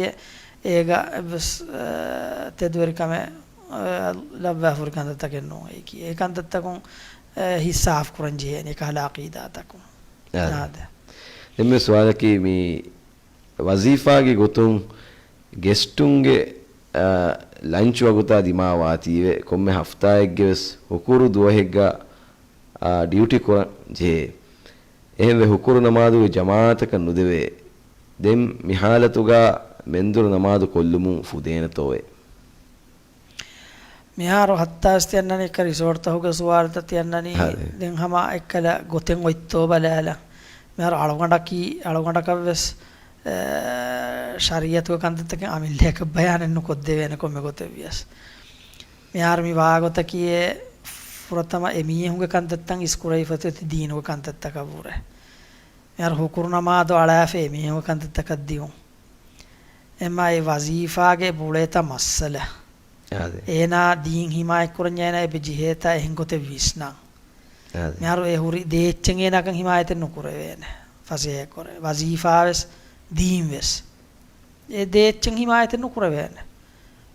އޭގަ އެއްވެސް، އަ، ތެދުވެރިކަމެއް އަ، ލައްވާފަ ހުރި ކަންތައްތަކެއް ނޫން އެއީކީ. އެ ކަންތައްތަކުން، އަ، ހިތް ސާފު ކުރަން ޖެހޭނެ އެކަހަލަ އަޤީދާތަކުން. އާދެ. އާދެ. ދެންމެ ސުވާލަކީ މި ވަޒީފާގެ ގޮތުން ގެސްޓުންގެ، އަ، ލަންޗް ވަގުތާ ދިމާވާތީވެ ކޮންމެ ހަފްތާއެއްގެ ވެސް ހުކުރު ދުވަހެއްގަ، އަ، ޑިއުޓީ ކުރަން ޖެހޭ. އެހެންވެ ހުކުރު ނަމާދުގެ ޖަމާޢަތަކަށް ނުދެވޭ. ދެން މި ހާލަތުގަ މެންދުރު ނަމާދު ކޮށްލުމުން ފުދޭނެތޯއޭ؟ މިހާރު ހައްތާވެސް ތިއަންނަނީ އެކަ ރިސޯޓްތަކުގެ ސުވާލުތައް ތިއަންނަނީ. ހައެ. ދެން ހަމަ އެއްކަލަ ގޮތެއް އޮތްތޯ ބަލާލަ. މިހާރު އަޅުގަނޑަކީ، އަޅުގަނޑަކަށްވެސް، އެ، ޝަރީޢަތުގެ ކަންތައްތަކެއް އަމިއްލައަކަށް ބަޔާނެއް ނުކޮށްދެވޭނެ ކޮންމެ ގޮތެއްވިޔަސް. މިހާރު މި ވާގޮތަކީ އެ ފުރަތަމަ އެމީހުންގެ ކަންތައްތައް އިސްކުރެވިފަތި އޮތީ ދީނުގެ ކަންތައްތަކަށްވުރެ. މިހާރު ހުކުރު ނަމާދު އަޅާފަ އެމީހުންގެ ކަންތައްތަކަށް ދިއުން. އެމާ އެ ވަޒީފާގެ ބުޅޭތާ މައްސަލަ. އާދެ. އޭނާ ދީން ހިމާޔަތްކުރަންޏާ އޭނާ އެބަ ޖެހޭތާ އެހެން ގޮތެއް ވިސްނާ. އާދެ. މިހާރު އެ ހުރި ދޭއްޗެއް އޭނާކަން ހިމާޔަތެއް ނުކުރެވޭނެ. ފަސޭހަކުރެ. ވަޒީފާވެސް ދީންވެސް. އެ ދޭއްޗެއް ހިމާޔަތެއް ނުކުރެވޭނެ.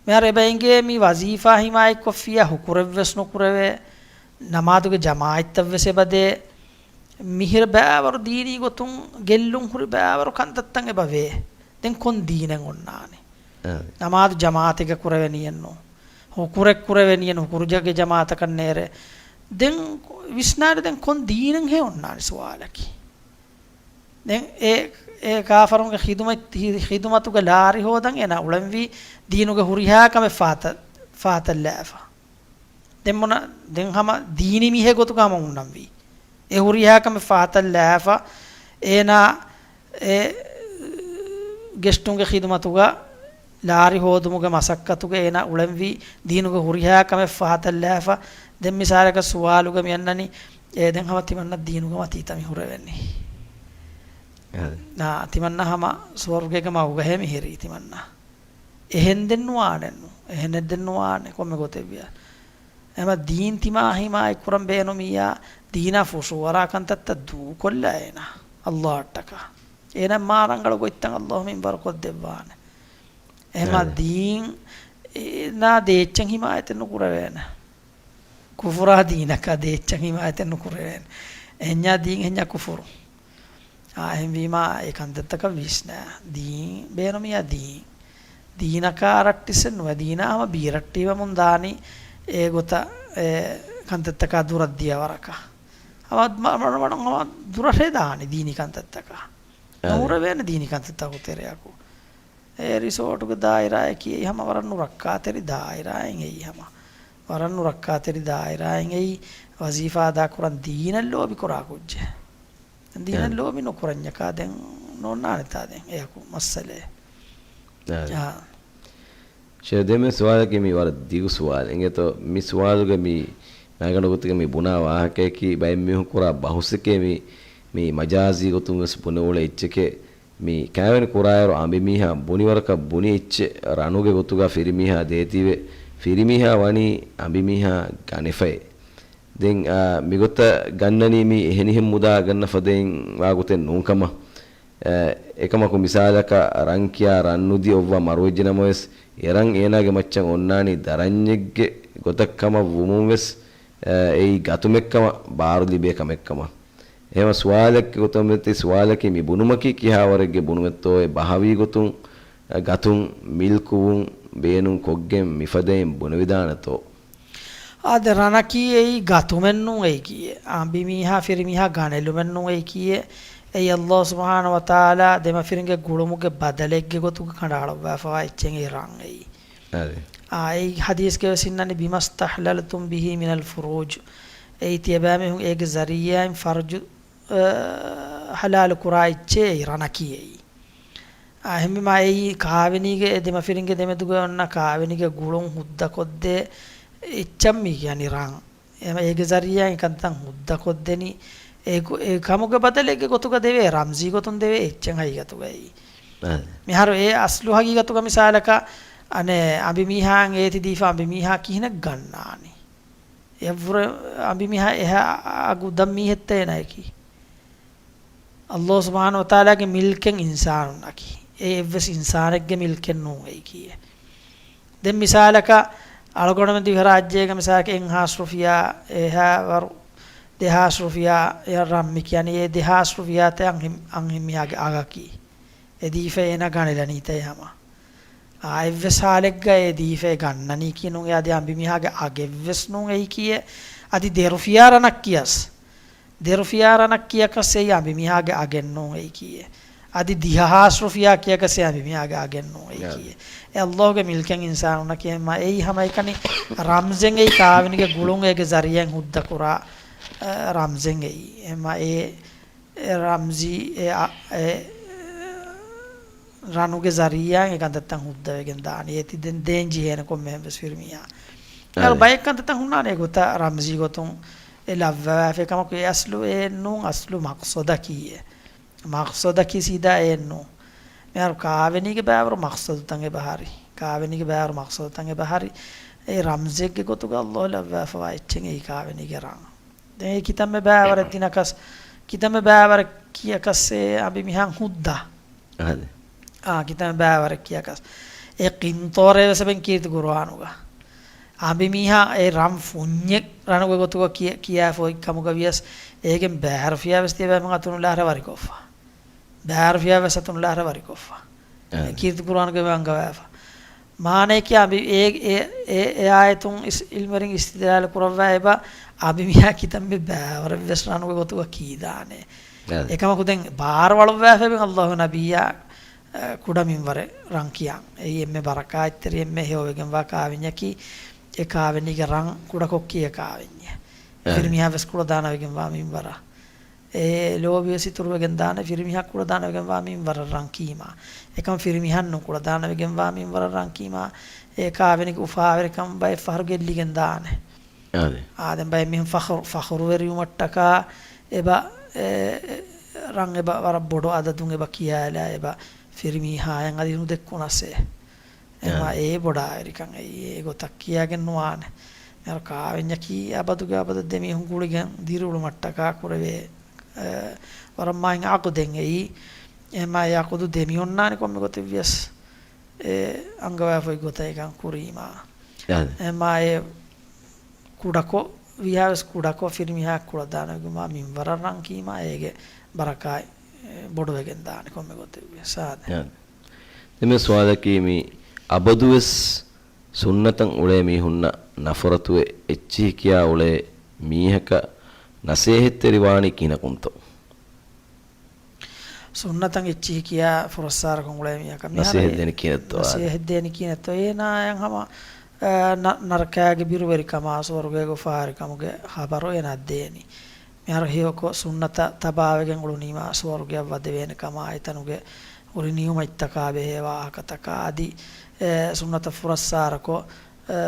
މިހާރު އެބަ އެނގޭ މި ވަޒީފާ ހިމާޔަތްކޮށްފިއްޔާ ހުކުރެއްވެސް ނުކުރެވޭ. ނަމާދުގެ ޖަމާޢަތްތައްވެސް އެބަ ދޭ. މިހިރަ ބައިވަރު ދީނީ ގޮތުން ގެއްލުން ހުރި ބައިވަރު ކަންތައްތައް އެބަ ވޭ. ދެން ކޮން ދީނެއް އޮންނާނެ؟ އާ. ނަމާދު ޖަމާޢަތެއްގަ ކުރެވެނީއެއްނު. ހުކުރެއް ކުރެވެނީއެއްނު. ހުކުރު ޖަގެ ޖަމާޢަތަކަށް ނޭރޭ. ދެން ވިސްނާނެ ދެން ކޮން ދީނެއްހޭ އޮންނާނެ ސުވާލަކީ. ދެން އެ، އެ ކާފަރުންގެ ޚިދުމަތް، ޚި-، ޚިދުމަތުގެ ލާރި ހޯދަން އޭނާ އުޅެންވީ ދީނުގެ ހުރިހާ ކަމެއް ފާތަ-، ފާތަށްލާފަ. ދެން މޮނަ، ދެން ހަމަ ދީނީ މީހެއް ގޮތުގަ ހަމަ ހުންނަންވީ. އެ ހުރިހާ ކަމެއް ފާތަށްލާފަ، އޭނާ އެ ގެސްޓުންގެ ޚިދުމަތުގަ ލާރި ހޯދުމުގެ މަސައްކަތުގަ އޭނާ އުޅެންވީ ދީނުގެ ހުރިހާ ކަމެއް ފާތަށްލާފަ. ދެން މިސާލަކަށް ސުވާލުގަ މިއަންނަނީ، އޭ ދެން ހަމަ ތިމަންނަ ދީނުގަ މަތީތަ މި ހުރެވެނީ؟ އާދެ. ނާ، ތިމަންނަ ހަމަ ސުވަރުގޭގެ މަގުގަ ހޭ މިހިރީ ތިމަންނަ. އެހެން ދެން ނުވާނެއްނު. އެހެނެއް ދެން ނުވާނެ ކޮންމެ ގޮތެއްވިޔާ. އެމަ ދީން ތިމާ ހިމާޔަތްކުރަން ބޭނުމިއްޔާ، ދީނާ ފުށުއަރާ ކަންތައްތައް ދޫކޮށްލާ އޭނާ. އައްލާހަށްޓަކާ. އޭނަ މާ ރަނގަޅު ގޮތްތައް އައްލާހު މިންވަރު ކޮށްދެއްވާނެ. އެމަ އާދެ. ދީން އޭނާ ދޭއްޗެއް ހިމާޔަތެއް ނުކުރެވޭނެ. ކުފުރާ ދީނަކާ ދޭއްޗެއް ހިމާޔަތެއް ނުކުރެވޭނެ. އެހެންޏާ ދީން އެހެންޏާ ކުފުރު. އާ، އެހެންވީމާ އެ ކަންތައްތަކަށް ވިސްނާ. ދީން ބޭނުމިޔާ ދީން. ދީނަކާ ރައްޓިއްސެއް ނުވޭ. ދީނާ ހަމަ ބީރައްޓިވަމުން ދާނީ އެ ގޮތަށް އެ ކަންތައްތަކާ ދުރަށް ދިޔަ ވަރަކަށް. ހަމަ މަ-، މަ-، މަ-، ހަމަ ދުރަށޭ ދާނީ ދީނީ ކަންތައްތަކާ. އާދެ. ނުހުރެވޭނެ ދީނީ ކަންތައްތަކު ތެރެއަކު. އެ ރިސޯޓުގެ ދާއިރާއަކީ އެއީ ހަމަ ވަރަށް ނުރައްކާތެރި ދާއިރާއެއް އެއީ ހަމަ. ވަރަށް ނުރައްކާތެރި ދާއިރާއެއް އެއީ ވަޒީފާ އަދާކުރަން ދީނަށް ލޯބިކުރާ ކުއްޖެއް. ދީނަށް އާދެ. ލޯބި ނުކުރަންޏަކާ ދެން ނޯންނާނެތާ ދެން އެއަކު މައްސަލައެއް. އާދެ. އާ. ޝޭ ދެންމެ ސުވާލަކީ މި ވަރަށް ދިގު ސުވާލެއް. އިނގޭތޯ މި ސުވާލުގަ މި ނަގަނޑު ގޮތުގަ މި ބުނާ ވާހަކަޔަކީ ބައެއް މީހުން ކުރާ ބަހުސެކޭ މި، މި މަޖާޒީ ގޮތުން ވެސް ބުނެވުޅޭ އެއްޗެކޭ. މި ކައިވެނި ކުރާއިރު އަނބިމީހާ ބުނިވަރަކަށް ބުނި އެއްޗެއް ރަނުގެ ގޮތުގަ ފިރިމީހާ ދޭތީވެ، ފިރިމީހާ ވަނީ އަނބިމީހާ ގަނެފައޭ. ދެން، އާ، މިގޮތަށް ގަންނަނީ މި އެހެނިހެން މުދާ ގަންނަ ފަދައިން ވާގޮތެއް ނޫންކަމަށް. އެކަމަކު މިސާލަކަށް ރަން ކިޔާ ރަން ނުދި އޮއްވާ މަރުވެއްޖެ ނަމަވެސް، އެ ރަން އޭނާގެ މައްޗަށް އޮންނާނީ ދަރަންޏެއްގެ ގޮތަށް ކަމަށް ވުމުން ވެސް، އެއީ ގަތުމެއްކަމަށް ބާރުލިބޭ ކަމެއްކަމަށް. އެހެން ސުވާލެއްގެ ގޮތުން މިއޮތީ ސުވާލަކީ މި ބުނުމަކީ ކިހާވަރެއްގެ ބުނުމެއްތޯއޭ ބަހަވީ ގޮތުން، އަ، ގަތުން، މިލްކުވުން، ބޭނުން ކޮށްގެން މިފަދައިން ބުނެވިދާނެތޯ؟ އާދެ، ރަނަކީ އެއީ ގަތުމެއްނޫން އެއީކީ. އަނބިމީހާ ފިރިމީހާ ގަނެލުމެއްނޫން އެއީކީ. އެއީ އައްލާހު ސުބްޙާނަހު ވަތަޢާލާ ދެމަފިރިންގެ ގުޅުމުގެ ބަދަލެއްގެ ގޮތުގަ ކަނޑައަޅައްވާފަވާ އެއްޗެއް އެ ރަން އެއީ. އާދެ. އާ، އެއީ ޙަދީޘްގައި ވެސް އިންނަނީ، "بما استحللتم به من الفروج." އެއީ ތިޔަބައިމީހުން އޭގެ ޒަރީޢާއިން ފަރުޖު، އަ، ޙަލާލު ކުރާ އެއްޗެއް އެއީ ރަނަކީ އެއީ. އާ، އެހެންވީމާ އެއީ ކާވެނީގެ އެ ދެމަފިރިންގެ ދެމެދުގަ އޮންނަ ކާވެނީގެ ގުޅުން ހުއްދަކޮށްދޭ އެއްޗަށް މި ކިޔަނީ ރަން. އެ، އޭގެ ޒަރީޢާއިން ކަންތައް ހުއްދަކޮށްދެނީ. އެ ގޮ-، އެ ކަމުގެ ބަދަލެއްގެ ގޮތުގަ ދެވޭ، ރަމްޒީ ގޮތުން ދެވޭ އެއްޗެއް ހަގީގަތުގައި. އަދެ. މިހާރު އެ އަސްލު ހަގީގަތުގަ މިސާލަކަށް، އަނެއް އަނބިމީހާއަށް އޭތި ދީފަ އަނބިމީހާ ކިހިނެއް ގަންނާނީ؟ އެއްވުރެ އަނބިމީހާ އެހާ އަގު ދަން މީހެއްތަ އޭނަޔަކީ؟ ﷲ ސުބްޙާނަހޫ ވަތަޢާލާގެ މިލްކެއް އިންސާނުންނަކީ. އެ އެއްވެސް އިންސާނެއްގެ މިލްކެއް ނޫން އެއީކީއެއް. ދެން މިސާލަކަށް، އަޅުގަނޑުމެން ދިވެހިރާއްޖޭގަ މިސާލަކަށް އެއްހާސް ރުފިޔާ، އެހާވަރު ދެހާސް ރުފިޔާ އެ ރަން މި ކިޔަނީ، އެ ދެހާސް ރުފިޔާތައް އަންހެން-، އަންހެންމީހާގެ އަގަކީ. އެ ދީފަ އޭނަ ގަނެލަނީތަ ހަމަ. އާ، އެއްވެސް ހާލެއްގަ އެ ދީފަ އެ ގަންނަނީކީ ނޫން، އަދި އަނބިމީހާގެ އަގެއްވެސް ނޫން އެއީކީއެއް. އަދި ދެރުފިޔާ ރަނަށް ކިޔަސް. ދެރުފިޔާ ރަނަށް ކިޔަކަސް އެއީ އަނބިމީހާގެ އަގެއް ނޫން އެއީކީއެއް. އަދި ދިހަހާސް ރުފިޔާ ކިޔަކަސް އެ އަނބިމީހާގެ އަގެއް ނޫން އެއީކީއެއް. އެ ﷲގެ މިލްކެއް އިންސާނުންނަކީ އެއީ ހަމައެކަނި ރަމްޒެއް އެއީ ކާވެނީގެ ގުޅުން އޭގެ ޒަރީޢާއިން ހުއްދަ ކުރާ، އަ، ރަމްޒެއް އެއީ. އެމަ އެ އެ ރަމްޒީ އެ އަ-، އެ ރަނުގެ ޒަރީޢާއިން އެ ކަންތައްތައް ހުއްދަވެގެން ދާނީ. އޭތި ދެން ދޭން ޖެހޭނެ ކޮންމެހެން ވެސް ފިރިމީހާ. އަދި އަޅު ބައެއް ކަންތައްތައް ހުންނާނެ އެގޮތަށް ރަމްޒީ ގޮތުން އެ ލައްވަވާފައި ކަމަކު އެ އަސްލު އެއެއް ނޫން، އަސްލު މަޤްޞަދަކީ އެ. މަޤްޞަދަކީ ސީދާ އެއެއް ނޫން. މިހާރު ކާވެނީގެ ބައިވަރު މަޤްޞަދުތައް އެބަހަރި. ކާވެނީގެ ބައިވަރު މަޤްޞަދުތައް އެބަހަރި. އެ ރަމްޒެއްގެ ގޮތުގަ ﷲ ލައްވާފަވާ އެއްޗެއް އެއީ ކާވެނީގެ ރަން. ދެން އެ ކިތަންމެ ބައިވަރެއް ދިނަކަސް، ކިތަންމެ ބައިވަރެއް ކިޔަކަސް އެ އަނބިމީހާ ހުއްދަ. އަދި. އާ، ކިތަންމެ ބައިވަރެއް ކިޔަކަސް. އެ ޤިންޠާރޭ ވެސް އެބަ ކީރިތި ޤުރުއާނުގަ. އަނބިމީހާ އެ ރަން ފުންޏެއް ރަނުގެ ގޮތުގަ ކިޔަ-، ކިޔާފައި ކަމުގަ ވިޔަސް، އޭގެން ބައިވަރު ފިޔާވެސް ތިޔަބައިމީހުން އަތުނުލާހަރަ ވަރިކޮށްފަ. ބައިވަރު ފިޔާވެސް އަތުނުލާހަރަ ވަރިކޮށްފަ. އެ އާ. ކީރިތި ޤުރުއާނުގަ އަންގަވާފަ. މާނަޔަކީ އަނބި-، އެ، އެ، އެ، އެ އާޔަތުން އިސް-، ޢިލްމުވެރިން އިސްތިދްލާލު ކުރައްވާ އެބަ، އަނބިމީހާ ކިތަންމެ ބައިވަރެއްވެސް ރަނުގެ ގޮތުގަ ކީދާނެ. އާ. އެކަމަކު ދެން ބާރު އަޅުއްވާފައި އަﷲ ނަބިއްޔާ، އަ، ކުޑަ މިންވަރެއް ރަން ކިޔަން. އެއީ އެންމެ ބަރަކާތްތެރި އެންމެ ހެޔޮވެގެންވާ ކާވެންޏަކީ، އެ ކާވެނީގެ ރަން ކުޑަކޮށް ކިޔޭ ކާވެންޏެއް. އާ. ފިރިމީހާވެސް ކުޅަދާނަވެގެންވާ މިންވަރަށް. އެ ލޯބިވެސް އިތުރުވެގެން ދާނެ، ފިރިމީހާ ކުޅަދާނަވެގެންވާ މިންވަރަށް ރަން ކީމާ. އެކަމް ފިރިމީހާނު ކުޅަދާނަވެގެންވާ މިންވަރަށް ރަން ކީމާ. އެ ކާވެނީގެ އުފާވެރިކަން ބައެއް ފަހަރު ގެއްލިގެން ދާނެ. އާދެ. އާ، ދެން ބައެއް މީހުން ފަޚުރު، ފަޚުރުވެރިވުމަށްޓަކާ އެބަ، އެ، އެ، ރަން އެބަ ވަރަށް ބޮޑު އަދަދުން އެބަ ކިޔާލާ އެބަ ފިރިމީހާޔަށް އަދި ނުދެއްކުނަސް އެ. އެމާ އާ. އެ ބޮޑާވެރިކަން އެއީ އެގޮތަށް ކިޔާގެން ނުވާނެ. މިހާރު ކާވެންޏަކީ އަބަދުގެ އަބަދަށް ދެމީހުން ގުޅިގެން ދިރިއުޅުމަށްޓަކާ ކުރެވޭ، އެ، ވަރަށް މާތް އަގުދެއް އެއީ. އެމާ އެ އަގުދު ދެމިއޮންނާނެ ކޮންމެ ގޮތެއްވިޔަސް އެ އަންގަވާފައި ގޮތަށް އެކަން ކުރީމާ. އާ. އެމާ އެ ކުޑަކޮށް، ވީހާވެސް ކުޑަކޮށް ފިރިމީހާ ކުޅަދާނަވެގެންވާ މިންވަރަށް ރަން ކީމާ އޭގެ ބަރަކާތް ބޮޑުވެގެން ދާނެ ކޮންމެ ގޮތެއްވިޔަސް. އާދެ. އާ. ދެން މި ސުވާލަކީ މި އަބަދުވެސް ސުންނަތަށް އުޅޭ މީހުންނަށް ނަފުރަތުވެ އެއްޗިހި ކިޔާ އުޅޭ މީހަކަށް ނަސޭހަތްތެރިވާނީ ކިހިނަކުންތޯ؟ ސުންނަތަށް އެއްޗިހި ކިޔާ ފުރައްސާރަކުން އުޅޭ މީހަކަށް މިހާރު ނަސޭހަތް ދޭނީ ކިހިނެއްތޯ؟ އާދެ. ނަސޭހަތް ދޭނީ ކިހިނެއްތޯ؟ އޭނާއަށް ހަމަ، އަ، ނަ-، ނަރަކާގެ ބިރުވެރިކަމާ ސުވަރުގޭގެ އުފާވެރިކަމުގެ ޚަބަރު އޭނާ ދޭނީ. މިހާރު ހެޔޮކޮށް ސުންނަތަށް ތަބާވެގެން އުޅުނީމާ ސުވަރުގެއަށް ވަދެވޭނެ ކަމާ، އެތަނުގެ ހުރި ނިޢުމަތްތަކާ ބެހޭ ވާހަކަތަކާ އަދި، އެ، ސުންނަތަށް ފުރައްސާރަކޮށް، އެ،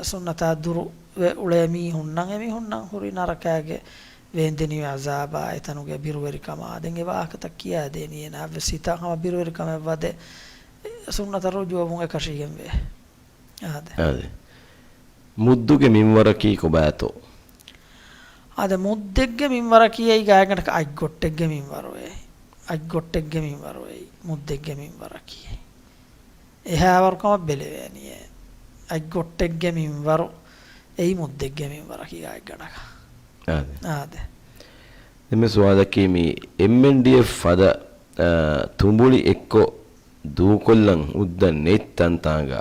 ސުންނަތާ ދުރުވެ އުޅޭ މީހުންނަށް، އެމީހުންނަށް ހުރި ނަރަކާގެ ވޭންދެނިވި ޢަޒާބާ، އެތަނުގެ ބިރުވެރިކަމާ، ދެން އެ ވާހަކަތައް ކިޔާދޭނީ. އޭނާ ވެސް ހިތަށް ހަމަ ބިރުވެރިކަމެއް ވަދެ، ސުންނަތަށް ރުޖޫޢަވުން އެކަށީގެންވޭ. އާދެ. އާދެ. މުއްދުގެ މިންވަރަކީ ކޮބާތޯ؟ އާދެ، މުއްދެއްގެ މިންވަރަކީ އެއީ ގާތްގަނޑަކަށް އަތްގޮއްޓެއްގެ މިންވަރު އެއީ. އަތްގޮއްޓެއްގެ މިންވަރު އެއީ މުއްދެއްގެ މިންވަރަކީ. އެހާވަރު ކަމަށް ބެލެވޭނީ އެ. އަތްގޮއްޓެއްގެ މިންވަރު އެއީ މުއްދެއްގެ މިންވަރަކީ ގާތްގަނޑަކަށް. އާދެ. އާދެ. ދެން މި ސުވާލަކީ މި އެމްއެންޑީއެފް ފަދަ، އާ، ތުނބުޅި އެއްކޮށް ދޫކޮށްލަން ހުއްދަ ނެތް ތަންތާނގަ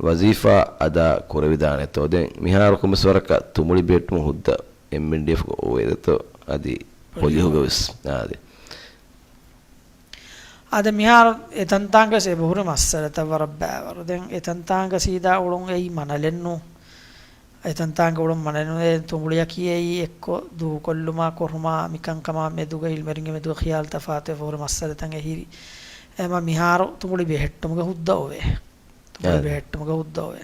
ވަޒީފާ އަދާ ކުރެވިދާނެތޯ؟ ދެން މިހާރު ކޮންމެސް ވަރަކަށް ތުނބުޅި ބޭއްޓުމަށް ހުއްދަ އެމްއެންޑީއެފްގަ އޮވޭތޯ އަދި ޕޮލިހުގަ ވެސް؟ އާދެ. އަދި މިހާރު އެތަންތާނގަސް އެބަހުރި މައްސަލަތައް ވަރަށް ބައިވަރު. ދެން އެތަންތާނގަސީދާ އުޅުން އެއީ މަނަލެއްނު. އެތަންތާނގަ އުޅުން މަނަލެއްނު. އެ ތުނބުޅިއަކީ އެއީ އެއްކޮށް ދޫކޮށްލުމާ ކޮށްމާ މިކަންކަމާ މެދުގަ އިލްމެރިންގެ މެދުގަ ޚިޔާލު ތަފާތު އެބަހުރި މައްސަލަތައް އެހިރި. އެމަ މިހާރު ތުނބުޅި ބެހެއްޓުމުގަ ހުއްދަ އޮވޭ. ތުނބުޅި އާ. ބެހެއްޓުމުގަ ހުއްދަ އޮވޭ.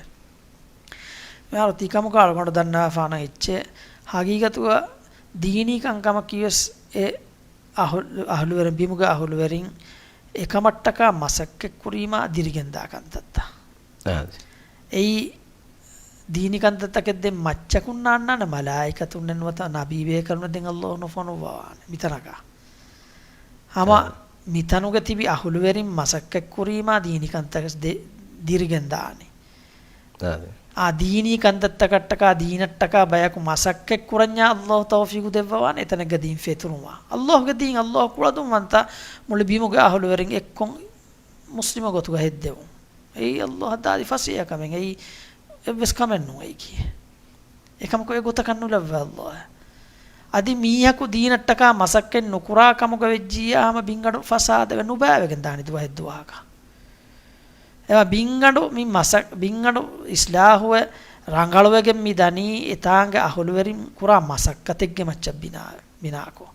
މިހާރު ތިކަމުގަ އަޅުގަނޑު ދަންނަވާފާނަން އެއްޗެއް. ހަގީގަތުގަ ދީނީ ކަންކަމަކީވެސް އެ އަހު-، އަހުލުވެރިން، ބިމުގެ އަހުލުވެރިން އެކަމަށްޓަކާ މަސައްކަތްކުރީމާ ދިރިގެންދާ ކަންތައްތައް. އާ. އެއީ ދީނީ ކަންތައްތަކެއް ދެން މައްޗަކުން ނާންނާނެ މަލާއިކަތުންނެއް ނުވަތަ ނަބީ ބޭކަލުންނެއް ދެން އައްލާހު ނުފޮނުއްވަވާނެ މިތަނަކަށް. ހަމަ އާ. މިތަނުގަ ތިބި އަހުލުވެރިން މަސައްކަތްކުރީމާ ދީނީ ކަންތަކަސް ދެ-، ދިރިގެންދާނެ. އާ. އާ ދީނީ ކަންތައްތަކަށްޓަކާ ދީނަށްޓަކާ ބަޔަކު މަސައްކަތްކުރަންޏާ އައްލާހު ތައުފީގު ދެއްވަވާނެ އެތަނެއްގަ ދީން ފެތުރުމާ. އައްލާހުގެ ދީން އައްލާހު ކުޅަދުންވަންތަ މުޅި ބިމުގެ އަހުލުވެރިން އެއްކޮށް މުސްލިމެއް ގޮތުގަ ހެއްދެވުން. އެއީ އައްލާހަށް ދާދި ފަސޭހަ ކަމެއް. އެއީ އެއްވެސް ކަމެއް ނޫން އެއީކީ. އެކަމަކު އެ ގޮތަކަށް ނުލައްވާ އައްލާހަށް. އަދި މީހަކު ދީނަށްޓަކާ މަސައްކަތް ނުކުރާ ކަމުގަ ވެއްޖިއްޔާ ހަމަ ބިންގަނޑު ފަސާދަވެ ނުބައިވެގެން ދާނެ ދުވަހެއްދުވަހަކަށް. އެމަ ބިންގަނޑު މި މަސަ-، ބިންގަނޑު އިސްލާހުވެ ރަނގަޅުވެގެން މި ދަނީ އެތާނގެ އަހުލުވެރިން ކުރާ މަސައްކަތެއްގެ މައްޗަށް ބިނާ-، ބިނާކޮށް.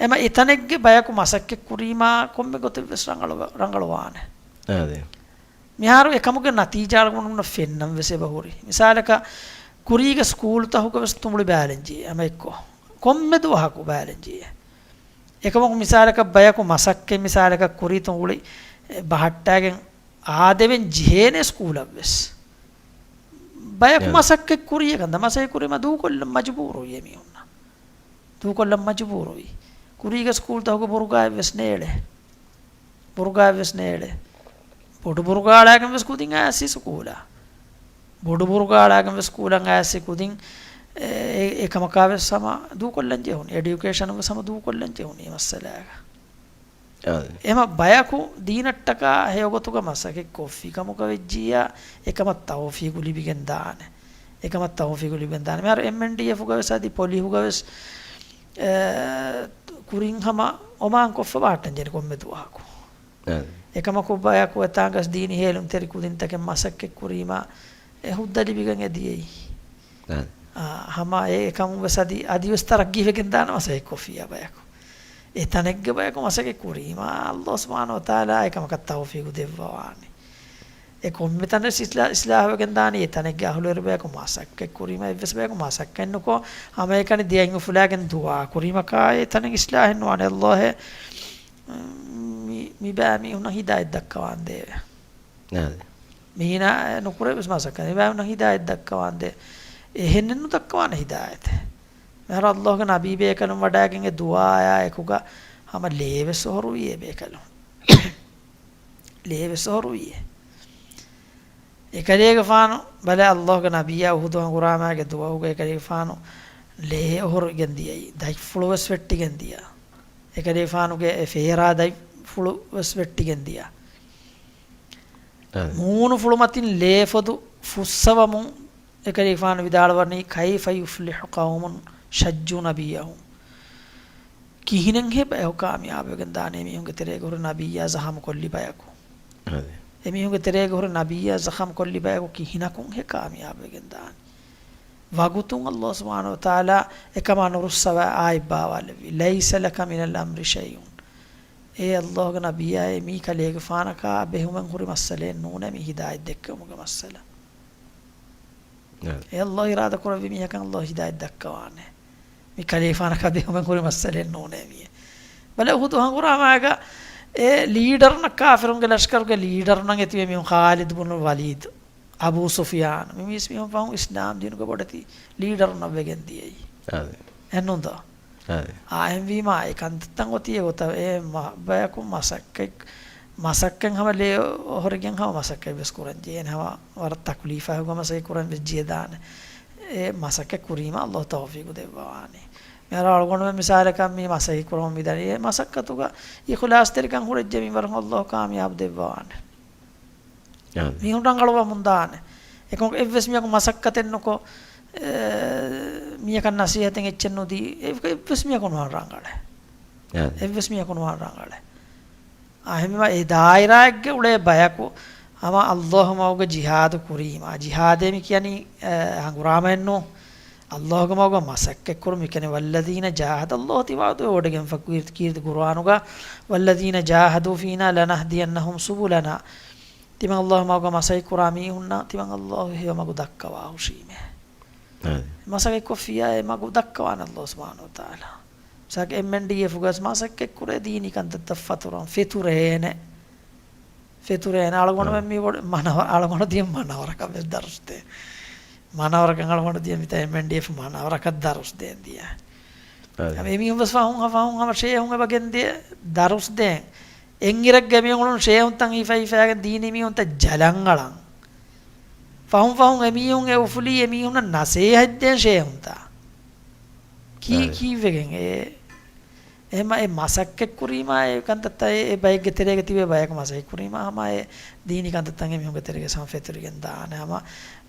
އެމަ އެތަނެއްގެ ބަޔަކު މަސައްކަތް ކުރީމާ ކޮންމެ ގޮތެއްވެސް ރަނގަޅު-، ރަނގަޅުވާނެ. އާދެ. މިހާރު އެކަމުގެ ނަތީޖާ އަޅުގަނޑުމެންނަށް ފެންނަން ވެސް އެބަހުރި. މިސާލަކަށް ކުރީގެ ސްކޫލްތަހުގަ ވެސް ތުނބުޅި ބައިލަންޖެހޭ ހަމަ އެއްކޮށް. ކޮންމެ ދުވަހަކު ބައިލަންޖެހޭ. އެކަމަކު މިސާލަކަށް ބަޔަކު މަސައްކަތް މިސާލަކަށް ކުރީ ތުނބުޅި ބަހައްޓާގެން އާދެވެން ޖެހޭނެ ސްކޫލަށް ވެސް. ބަޔަކު އެ. މަސައްކަތް ކުރީ އެކަންތަ މަސައްކަތް ކުރީމަ ދޫކޮށްލަން މަޖުބޫރުވި އެމީހުންނަށް. ދޫކޮށްލަން މަޖުބޫރުވި. ކުރީގެ ސްކޫލްތަހުގަ ބުރުގާއެއްވެސް ނޭޅޭ. ބުރުގާއެއްވެސް ނޭޅޭ. ބޮޑު ބުރުގާޅާގެން ވެސް ކުދިން އައިސީ ސްކޫލަށް. ބޮޑު ބުރުގާޅާގެން ވެސް ސްކޫލަށް އައިސީ ކުދިން އެ-، އެ-، އެކަމަކާ ވެސް ހަމަ ދޫކޮށްލަން ޖެހުނީ. އެޑިއުކޭޝަނުން ވެސް ހަމަ ދޫކޮށްލަން ޖެހުނީ މައްސަލާގަ. އާ. އެމަ ބަޔަކު ދީނަށްޓަކާ ހެޔޮގޮތުގަ މަސައްކަތް ކޮށްފި ކަމުގަ ވެއްޖިއްޔާ އެކަމަށް ތައުފީގު ލިބިގެން ދާނެ. އެކަމަށް ތައުފީގު ލިބިގެން ދާނެ. މިހާރު އެމްއެންޑީއެފުގަ ވެސް އަދި ޕޮލިހުގަ ވެސް، އެ، ކުރިން ހަމަ އޮމާން ކޮށްފަ ބަހައްޓަން ޖެހޭނެ ކޮންމެ ދުވަހަކު. އާ. އެކަމަކު ބަޔަކު އެތާނގަސް ދީނީ ހޭލުންތެރި ކުދިންތަކެއް މަސައްކަތް ކުރީމާ އެ ހުއްދަ ލިބިގެން އެ ދިޔައީ. އާ. އާ، ހަމަ އެ އެކަމުން ވެސް އަދި، އަދިވެސް ތަރައްގީވެގެން ދާނެ މަސައްކަތް ކޮށްފިއްޔާ ބަޔަކު. އެ ތަނެއްގެ ބަޔަކު މަސައްކަތް ކުރީމާ، އައްލާހު ސުބްޙާނަހު ވަތަޢާލާ އެކަމަކަށް ތައުފީގު ދެއްވަވާނެ. އެ ކޮންމެ ތަނެއް އިސްލާ-، އިސްލާހުވެގެން ދާނީ އެ ތަނެއްގެ އަހުލުވެރި ބަޔަކު މަސައްކަތް ކުރީމާ، އެއްވެސް ބަޔަކު މަސައްކަތް ނުކޮށް، ހަމައެކަނި ދިޔައިން އުފުލާގެން ދުޢާ ކުރީމަކާ އެ ތަނެއް އިސްލާހެއް ނުވާނެ. އައްލާހޭ، މި-، މި ބައިމީހުންނަށް ހިދާޔަތް ދައްކަވާނދޭވެ. އާދެ. މީނާ ނުކުރެވެސް މަސައްކަތް. މި ބައިމީހުންނަށް ހިދާޔަތް ދައްކަވާނދޭ. އެހެންނެއް ނުދައްކަވާނެ ހިދާޔަތެއް. މިހާރު އައްލާހުގެ ނަބީ ބޭކަލުން ވަޑައިގެން އެ ދުޢާއާ އެކުގަ ހަމަ ލޭވެސް އޮހޮރުވީ އެ ބޭކަލުން. ލޭވެސް އޮހޮރުވީ. އެކަލޭގެފާނު ބަލަ އައްލާހުގެ ނަބިއްޔާ އުހުދު ހަނގުރާމާގެ ދުވަހުގަ އެކަލޭގެފާނު ލޭ އޮހޮރުގެން ދިޔައީ. ދަތްފުޅުވެސް ވެއްޓިގެން ދިޔަ. އެކަލޭގެފާނުގެ އެ ފޭރާ ދަތްފުޅުވެސް ވެއްޓިގެން ދިޔަ. އާ. މޫނުފުޅުމަތިން ލޭފޮދު ފުއްސަވަމުން އެކަލޭގެފާނު ވިދާޅުވަނީ، "كيف يفلح قوم شجوا نبيهم؟" ކިހިނެއްހޭ ބަޔަކު ކާމިޔާބުވެގެން ދާނީ އެމީހުންގެ ތެރޭގަ ހުރި ނަބިއްޔާ ޒަޚަމް ކޮށްލި ބަޔަކު؟ އާދެ. އެމީހުންގެ ތެރޭގަ ހުރި ނަބިއްޔާ ޒަޚަމް ކޮށްލި ބަޔަކު ކިހިނަކުންހޭ ކާމިޔާބުވެގެން ދާނީ؟ ވަގުތުން އައްލާހު ސުބްޙާނަހު ވަތަޢާލާ އެކަމާ ނުރުއްސަވާ އާޔަތް ބާވާލެއްވި، "ليس لك من الأمر شيء." އޭ އައްލާހުގެ ނަބިއްޔާ، އެ މީ ކަލޭގެފާނަކާ ބެހުމެއް ހުރި މައްސަލައެއް ނޫނޭ މީ ހިދާޔަތް ދެއްކެވުމުގެ މައްސަލަ. އެ އައްލާހު އިރާދަ ކުރެއްވި މީހަކަށް އައްލާހު ހިދާޔަތް ދައްކަވާނެ. މި ކަލޭފާނަކާ ބެހުމެއް ހުރި މައްސަލައެއް ނޫނޭ މިއެއް. ބަލަ އުހުދު ހަނގުރާމާގަ އެ ލީޑަރުންނަށް، ކާފިރުންގެ ލަޝްކަރުގެ ލީޑަރުންނަށް އެތިބޭ މީހުން ޚާލިދު ބުނު ވަލީދު، އަބޫ ސުފްޔާން، މި މީސް މީހުން ފަހުން އިސްލާމް ދީނުގެ ބޮޑެތި ލީޑަރުންނަށް ވެގެން ދިޔައީ. އާދެ. އެހެންނޫންތޯ؟ އާދެ. އާ، އެހެންވީމާ އެ ކަންތައްތައް އޮތީ އެގޮތަށް އެ މަ-، ބަޔަކު މަސައްކަތް، މަސައްކަތް ހަމަ ލޭ އޮހޮރިގެން ހަމަ މަސައްކަތް ވެސް ކުރަން ޖެހޭނެ ހަމަ ވަރަށް ތަކުލީފާ ހިގު މަސައްކަތް ކުރަން ވެއްޖެ ދާނެ. އެ މަސައްކަތް ކުރީމަ އައްލާހު ތައުފީގު ދެއްވަވާނެ. މިހާރު އަޅުގަނޑުމެން މިސާލަކަށް މި މަސައްކަތް ކުރަމުން މިދަނީ އެ މަސައްކަތުގަ އިޚުލާސްތެރިކަން ހުރެއްޖެ މިންވަރު އައްލާހު ކާމިޔާބު ދެއްވަވާނެ. އާ. މީހުން ރަނގަޅުވަމުން ދާނެ. އެކަމަކު އެއްވެސް މީހަކު މަސައްކަތެއް ނުކޮށް، އެ، މީހަކަށް ނަސީހަތެއް އެއްޗެއް ނުދީ، އެ-، އެއްވެސް މީހަކު ނުވާން ރަނގަޅޭ. އާ. އެއްވެސް މީހަކު ނުވާން ރަނގަޅޭ. އެހެންވީމަ އެ ދާއިރާއެއްގަ އުޅޭ ބަޔަކު ހަމަ އައްލާހު މަގުގަ ޖިހާދު ކުރީމަ، ޖިހާދޭ މި ކިޔަނީ، އަ، ހަނގުރާމައެއްނޫ. އައްލާހުގެ މަގުގަ މަސައްކަތްކުރުން މި ކިޔަނީ، والذين جاهدوا، އައްލާހު ތި ވަޢުދުވެވޮޑިގެންފަ ކީރިތި، ކީރިތި ޤުރުއާނުގަ، والذين جاهدوا فينا لنهدينهم سبلنا. ތިމަން އައްލާހު މަގުގަ މަސައްކަތްކުރާ މީހުންނަށް ތިމަން އައްލާހު ހެޔޮ މަގު ދައްކަވާ ހުށީމޭ. އާދެ. މަސައްކަތްކޮށްފިއްޔާ އެ މަގު ދައްކަވާނެ އައްލާހު ސުބްޙާނަހު ވަތަޢާލާ. މިސާލަކަށް އެމްއެންޑީއެފުގަ ވެސް މަސައްކަތްކުރޭ ދީނީ ކަންތައްތައް ފަތުރަން، ފެތުރޭނެ. ފެތުރޭނެ. އަޅުގަނޑުމެން އާ. މި ބޮޑު މަނަވަ-، އަޅުގަނޑު ދިޔަ މަނަވަރަކަށް ވެސް ދަރުސް ދޭ. މަނަވަރަކަށް އަޅުގަނޑު ދިޔަ މިތާ އެމްއެންޑީއެފް މަނަވަރަކަށް ދަރުސް ދޭން ދިޔަ. އާ. އެމީހުން ވެސް ފަހުން ފަހުން ހަމަ ޝޭހުން އެބަ ގެންދިޔަ ދަރުސް ދޭން. އެންއިރެއްގަ މި އުޅުނު ޝޭހުންތައް ހިފަ ހިފައިގެން ދީނީ މީހުންތައް ޖަލަށް އަޅަން. ފަހުން ފަހުން އެމީހުން އެ އުފުލީ އެމީހުންނަށް ނަސޭހަތްދޭން ޝޭހުންތައް. ކީ-، އާ. ކީއްވެގެން އެ؟ އެހެމަ އެ މަސައްކަތްކުރީމާ އެ ކަންތައްތައް އެ، އެ ބައެއްގެ ތެރޭގަ ތިބޭ ބަޔަކު މަސައްކަތްކުރީމާ ހަމަ އެ ދީނީ ކަންތައްތައް އެމީހުންގެ ތެރޭގަ ހަމަ ފެތުރިގެން ދާނެ. ހަމަ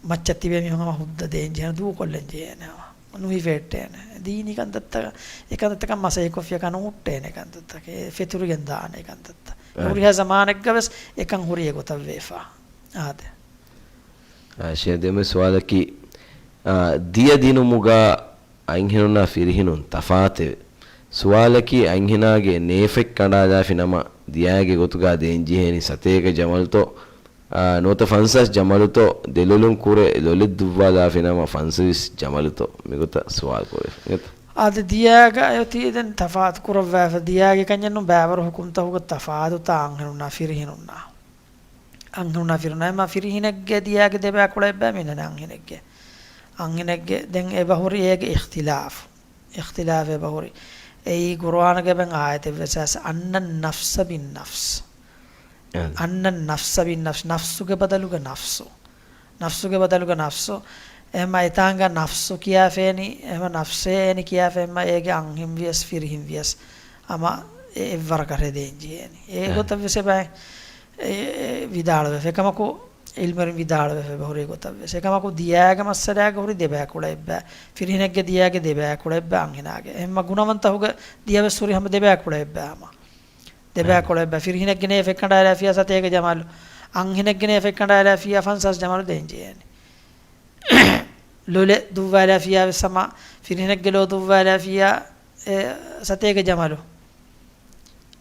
މައްޗަށް ތިބޭ މީހުން ހަމަ ހުއްދަ ދޭން ޖެހޭނެ، ދޫކޮށްލަން ޖެހޭނެ ހަމަ. ނުހިފެއްޓޭނެ. ދީނީ ކަންތައްތަކަށް، އެ ކަންތައްތަކަށް މަސައްކަތްކޮށްފިޔަކަށް ނުހުއްޓޭނެ ކަންތައްތަކެއް. އެ ފެތުރިގެން ދާނެ ކަންތައްތައް. އެ އާ. ހުރިހާ ޒަމާނެއްގަ ވެސް އެކަން ހުރި އެގޮތަށް ވެފަ. އާދެ. އާ، ޝޭޚް ދެންމެ ސުވާލަކީ، އާ، ދިޔަ ދިނުމުގަ އަންހެނުންނާ ފިރިހެނުން ތަފާތެވެ. ސުވާލަކީ އަންހެނާގެ ނޭފެއް ކަނޑާލާފި ނަމަ ދިޔާގެ ގޮތުގަ ދޭންޖެހޭނީ ސަތޭކަ ޖަމަލުތޯ، އާ، ނުވަތަ ފަންސާސް ޖަމަލުތޯ، ދެލޮލުން ކުރެ ލޮލެއް ދުއްވާލާފި ނަމަ ފަންސަވީސް ޖަމަލުތޯ؟ މިގޮތަށް ސުވާލު ކުރެވޭ. އިނގޭތަ؟ އާދެ، ދިޔާގަ އޮތީ ދެން ތަފާތު ކުރައްވާފަ. ދިޔާގެ ކަންޏެއްނު ބައިވަރު ހުކުމްތަކުގަ ތަފާތުތާ އަންހެނުންނާ ފިރިހެނުންނާ. އަންހެނުންނާ ފިރިހެނުންނާ. އެމަ ފިރިހެނެއްގެ ދިޔާގެ ދެބައިކުޅަ އެއްބައި މިނަނެ އަންހެނެއްގެ. އަންހެނެއްގެ ދެން އެބަހުރި އޭގެ އިޚްތިލާފު. އިޚްތިލާފެއް އެބަހުރި. އެއީ ޤުރުއާނުގަ އެބަ އާޔަތެއް ވެސް އައިސް، أن النفس بالنفس. އަން. أن النفس بالنفس، ނަފްސުގެ ބަދަލުގަ ނަފްސު. ނަފްސުގެ ބަދަލުގަ ނަފްސު. އެހެމަ އެތާނގަ ނަފްސު ކިޔާފޭނީ، އެހެމަ ނަފްސޭ އޭނި ކިޔާފަ އެހެމަ އޭގެ އަންހެން ވިޔަސް ފިރިހެން ވިޔަސް ހަމަ އެ އެއްވަރަކަށް ރޭ ދޭން ޖެހޭނީ. އެ އަ. ގޮތަށް ވެސް އެބަ އެ، އެ ވިދާޅުވެފަ. އެކަމަކު ޢިލްމުވެރިން ވިދާޅުވެފަ އެބަހުރި ގޮތަށް ވެސް. އެކަމަކު ދިޔާގެ މައްސަލާގަ ހުރި ދެބައިކުޅަ އެއްބައި. ފިރިހެނެއްގެ ދިޔާގެ ދެބައިކުޅަ އެއްބައި އަންހެނާގެ. އެހެމަ ގުނަވަންތަހުގެ ދިޔަ ވެސް ހުރި ހަމަ ދެބައިކުޅަ އެއްބައި ހަމަ. ދެބައިކުޅަ އެއްބައި. ފިރިހެނެއްގެ ނޭފެއް ކަނޑާލާފިޔާ ސަތޭކަ ޖަމަލު. އަންހެނެއްގެ ނޭފެއް ކަނޑާލާފިޔާ ފަންސާސް ޖަމަލު ދޭން ޖެހޭނެ. ލޮލެއް ދުއްވާލާފިޔާ ވެސް ހަމަ ފިރިހެނެއްގެ ލޯ ދުއްވާލާފިޔާ، އެ، ސަތޭކަ ޖަމަލު.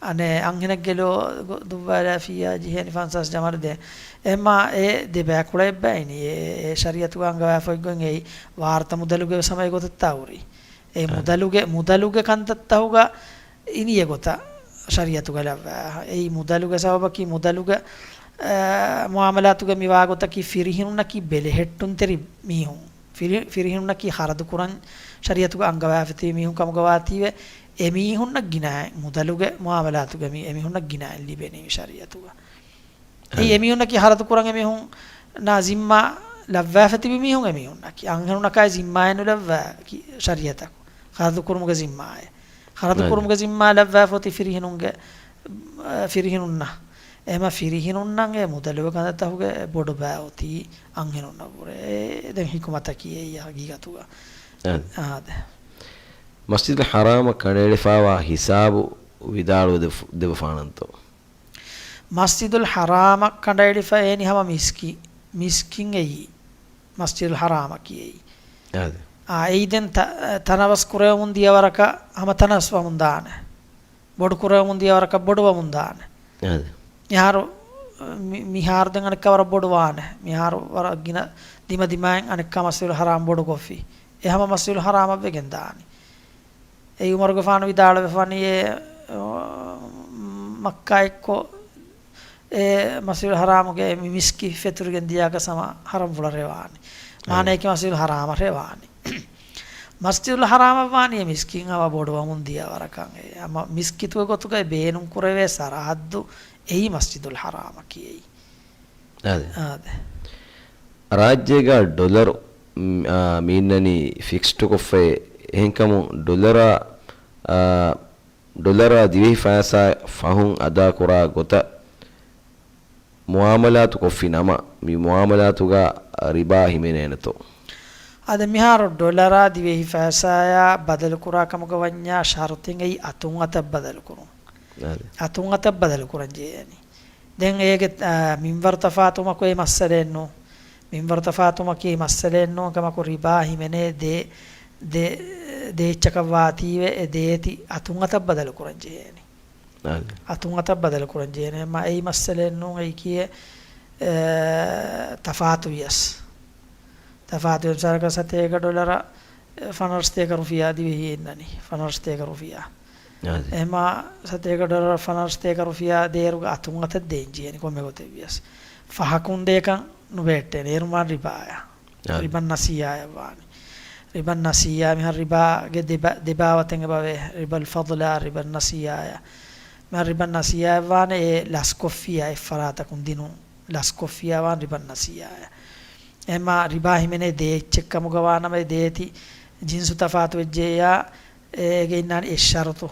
އަނެއް އަންހެނެއްގެ ލޯ ގޮ-، ދުއްވާލާފިޔާ ޖެހޭނެ ފަންސާސް ޖަމަލު ދޭން. އެހެމަ އެ ދެބައިކުޅަ އެއްބައިނީ. އެ، އެ ޝަރީޢަތުގަ އަންގަވާފައި ގޮތް އެއީ ވާރުތަ މުދަލުގެ ވެސް ހަމަ އެގޮތަށްތާ ހުރީ. އެ އަ. މުދަލުގެ، މުދަލުގެ ކަންތައްތަހުގަ އިނީ އެގޮތަށް ޝަރީޢަތުގަ ލައްވާ. އެއީ މުދަލުގެ ސަބަބަކީ މުދަލުގެ، އަ، މުޢާމަލާތުގަ މިވާ ގޮތަކީ ފިރިހެނުންނަކީ ބެލެހެއްޓުންތެރި މީހުން. ފިރި-، ފިރިހެނުންނަކީ ޚަރަދު ކުރަން ޝަރީޢަތުގަ އަންގަވާފަތި މީހުން ކަމުގަ ވާތީވެ، އެމީހުންނަށް ގިނައިން މުދަލުގެ މުޢާމަލާތުގަ މި އެމީހުންނަށް ގިނައިން ލިބެނީ ޝަރީޢަތުގަ. އެއީ އެމީހުންނަކީ ޚަރަދު ކުރަން އެމީހުންނާ ޒިންމާ ލައްވާފަ ތިބި މީހުން އެމީހުންނަކީ. އަންހެނުންނަކާއި ޒިންމާއެއް ނުލައްވާ ކި-، ޝަރީޢަތަކު. ޚަރަދު ކުރުމުގެ ޒިންމާއެއް. ޚަރަދު ކުރުމުގެ ޒިންމާ ލައްވާފަ އޮތީ ފިރިހެނުންގެ، އަ، ފިރިހެނުންނަށް. އެހެމަ ފިރިހެނުންނަށް އެ މުދަލުގެ ކަންތައްތަކުގެ ބޮޑު ބައި އޮތީ އަންހެނުންނަށްވުރެ. އެ ދެން ޙިކުމަތަކީ އެއީ ހަގީގަތުގަ. އާދެ. އާދެ. މަސްޖިދުލް ޙަރާމަށް ކަނޑައެޅިފައިވާ ހިސާބު ވިދާޅުވެ ދެ-، ދެއްވާނަންތޯ؟ މަސްޖިދުލް ޙަރާމަށް ކަނޑައެޅިފަ އޭނި ހަމަ މިސްކި-، މިސްކިތް އެއީ. މަސްޖިދުލް ޙަރާމަކީ އެއީ. އާދެ. އާ، އެއީ ދެން ތަ-، ތަނަވަސް ކުރެވެމުން ދިޔަ ވަރަކަށް ހަމަ ތަނަވަސް ވަމުން ދާނެ. ބޮޑު ކުރެވެމުން ދިޔަ ވަރަކަށް ބޮޑު ވަމުން ދާނެ. އާދެ. މިހާރު، މި-، މިހާރު ދެން އަނެއްކާ ވަރަށް ބޮޑު ވާނެ. މިހާރު ވަރަށް ގިނަ ދިމަ ދިމާއިން އަނެއްކާ މަސްޖިދުލް ޙަރާމް ބޮޑު ކޮށްފި. އެ ހަމަ މަސްޖިދުލް ޙަރާމަށް ވެގެން ދާނީ. އެ ޢުމަރުގެފާނު ވިދާޅުވެފަނީ އެ، އަ، މައްކާ އެއްކޮށް އެ މަސްޖިދުލް ޙަރާމުގެ މި މިސްކިތް ފެތުރިގެން ދިޔާކަސް ހަމަ ޙަރަމްފުޅަށް ރޭވާނީ. އަ. މާނަޔަކީ މަސްޖިދުލް ޙަރާމަށް ރޭވާނީ. މަސްޖިދުލް ޙަރާމަށް ވާނީ އެ މިސްކިތް ހަމަ ބޮޑުވަމުން ދިޔަ ވަރަކަށް. އެ ހަމަ މިސްކިތުގެ ގޮތުގައި ބޭނުން ކުރެވޭ ސަރަޙައްދު އެއީ މަސްޖިދުލް ޙަރާމަކީ އެއީ. އާދެ. އާދެ. ރާއްޖޭގަ ޑޮލަރު، މް، އާ، މީންނަނީ ފިކްސްޑު ކޮށްފައި. އެހެންކަމުން ޑޮލަރާ، އާ، ޑޮލަރާ ދިވެހި ފައިސާ ފަހުން އަދާކުރާ ގޮތަށް މުޢާމަލާތު ކޮށްފި ނަމަ، މި މުޢާމަލާތުގަ ރިބާ ހިމެނޭނެތޯ؟ އާދެ، މިހާރު ޑޮލަރާ ދިވެހި ފައިސާޔާ ބަދަލުކުރާ ކަމުގަ ވަންޏާ ޝަރުތެއް އެއީ އަތުން އަތަށް ބަދަލުކުރުން. އަތުން އަތަށް ބަދަލު ކުރަން ޖެހޭނީ. ދެން އޭގެ، އާ، މިންވަރު ތަފާތުވުމަކު އެ މައްސަލައެއް ނޫން. މިންވަރު ތަފާތުވުމަކީ މައްސަލައެއް ނޫން. ކަމަކު ރިބާ ހިމެނޭ ދޭ، ދޭ، ދޭއްޗަކަށް ވާތީވެ އެ ދޭތި އަތުން އަތަށް ބަދަލު ކުރަން ޖެހޭނީ. އަތުން އަތަށް ބަދަލު ކުރަން ޖެހޭނެ. އެއީ މައްސަލައެއް ނޫން. އެއީ ކިޔޭ، އެ، ތަފާތު ވިޔަސް. ތަފާތު އެއް މިސާލަކަށް ސަތޭކަ ޑޮލަރ، އެ، ފަނަރަސްތޭކަ ރުފިޔާ ދިވެހި އިންނަނީ. ފަނަރަސްތޭކަ ރުފިޔާ. އެހެމާ ސަތޭކަ ޑޮލަރ ފަނަރަސްތޭކަ ރުފިޔާ ދޭއިރުގަ އަތުން އަތަށް ދޭން ޖެހޭނީ ކޮންމެ ގޮތެއް ވިޔަސް. ފަހަކުން ދޭކަން ނުބައެއްޓޭނެ. އޭރު މާ ރިބާޔާ. ރިބަން ނަސީއާއެއް ވާނެ. ރިބަން ނަސީއާ މިހާރު ރިބާގެ ދެބަ-، ދެބާވަތެއް އެބަވޭ. ރިބަލް ފަޟްލާ، ރިބަން ނަސީއާޔާ. މިހާރު ރިބަން ނަސީއާއެއް ވާނެ އެ ލަސްކޮށްފިޔާ އެއްފަރާތަކުން ދިނުން. ލަސްކޮށްފިޔާ ވާން ރިބަން ނަސީއާޔާ. އެހެމާ ރިބާ ހިމެނޭ ދޭއްޗެއް ކަމުގަ ވާނަމަ އެ ދޭތި ޖިންސު ތަފާތު ވެއްޖެއްޔާ އޭގެ އިންނާނެ އެއް ޝަރުތު.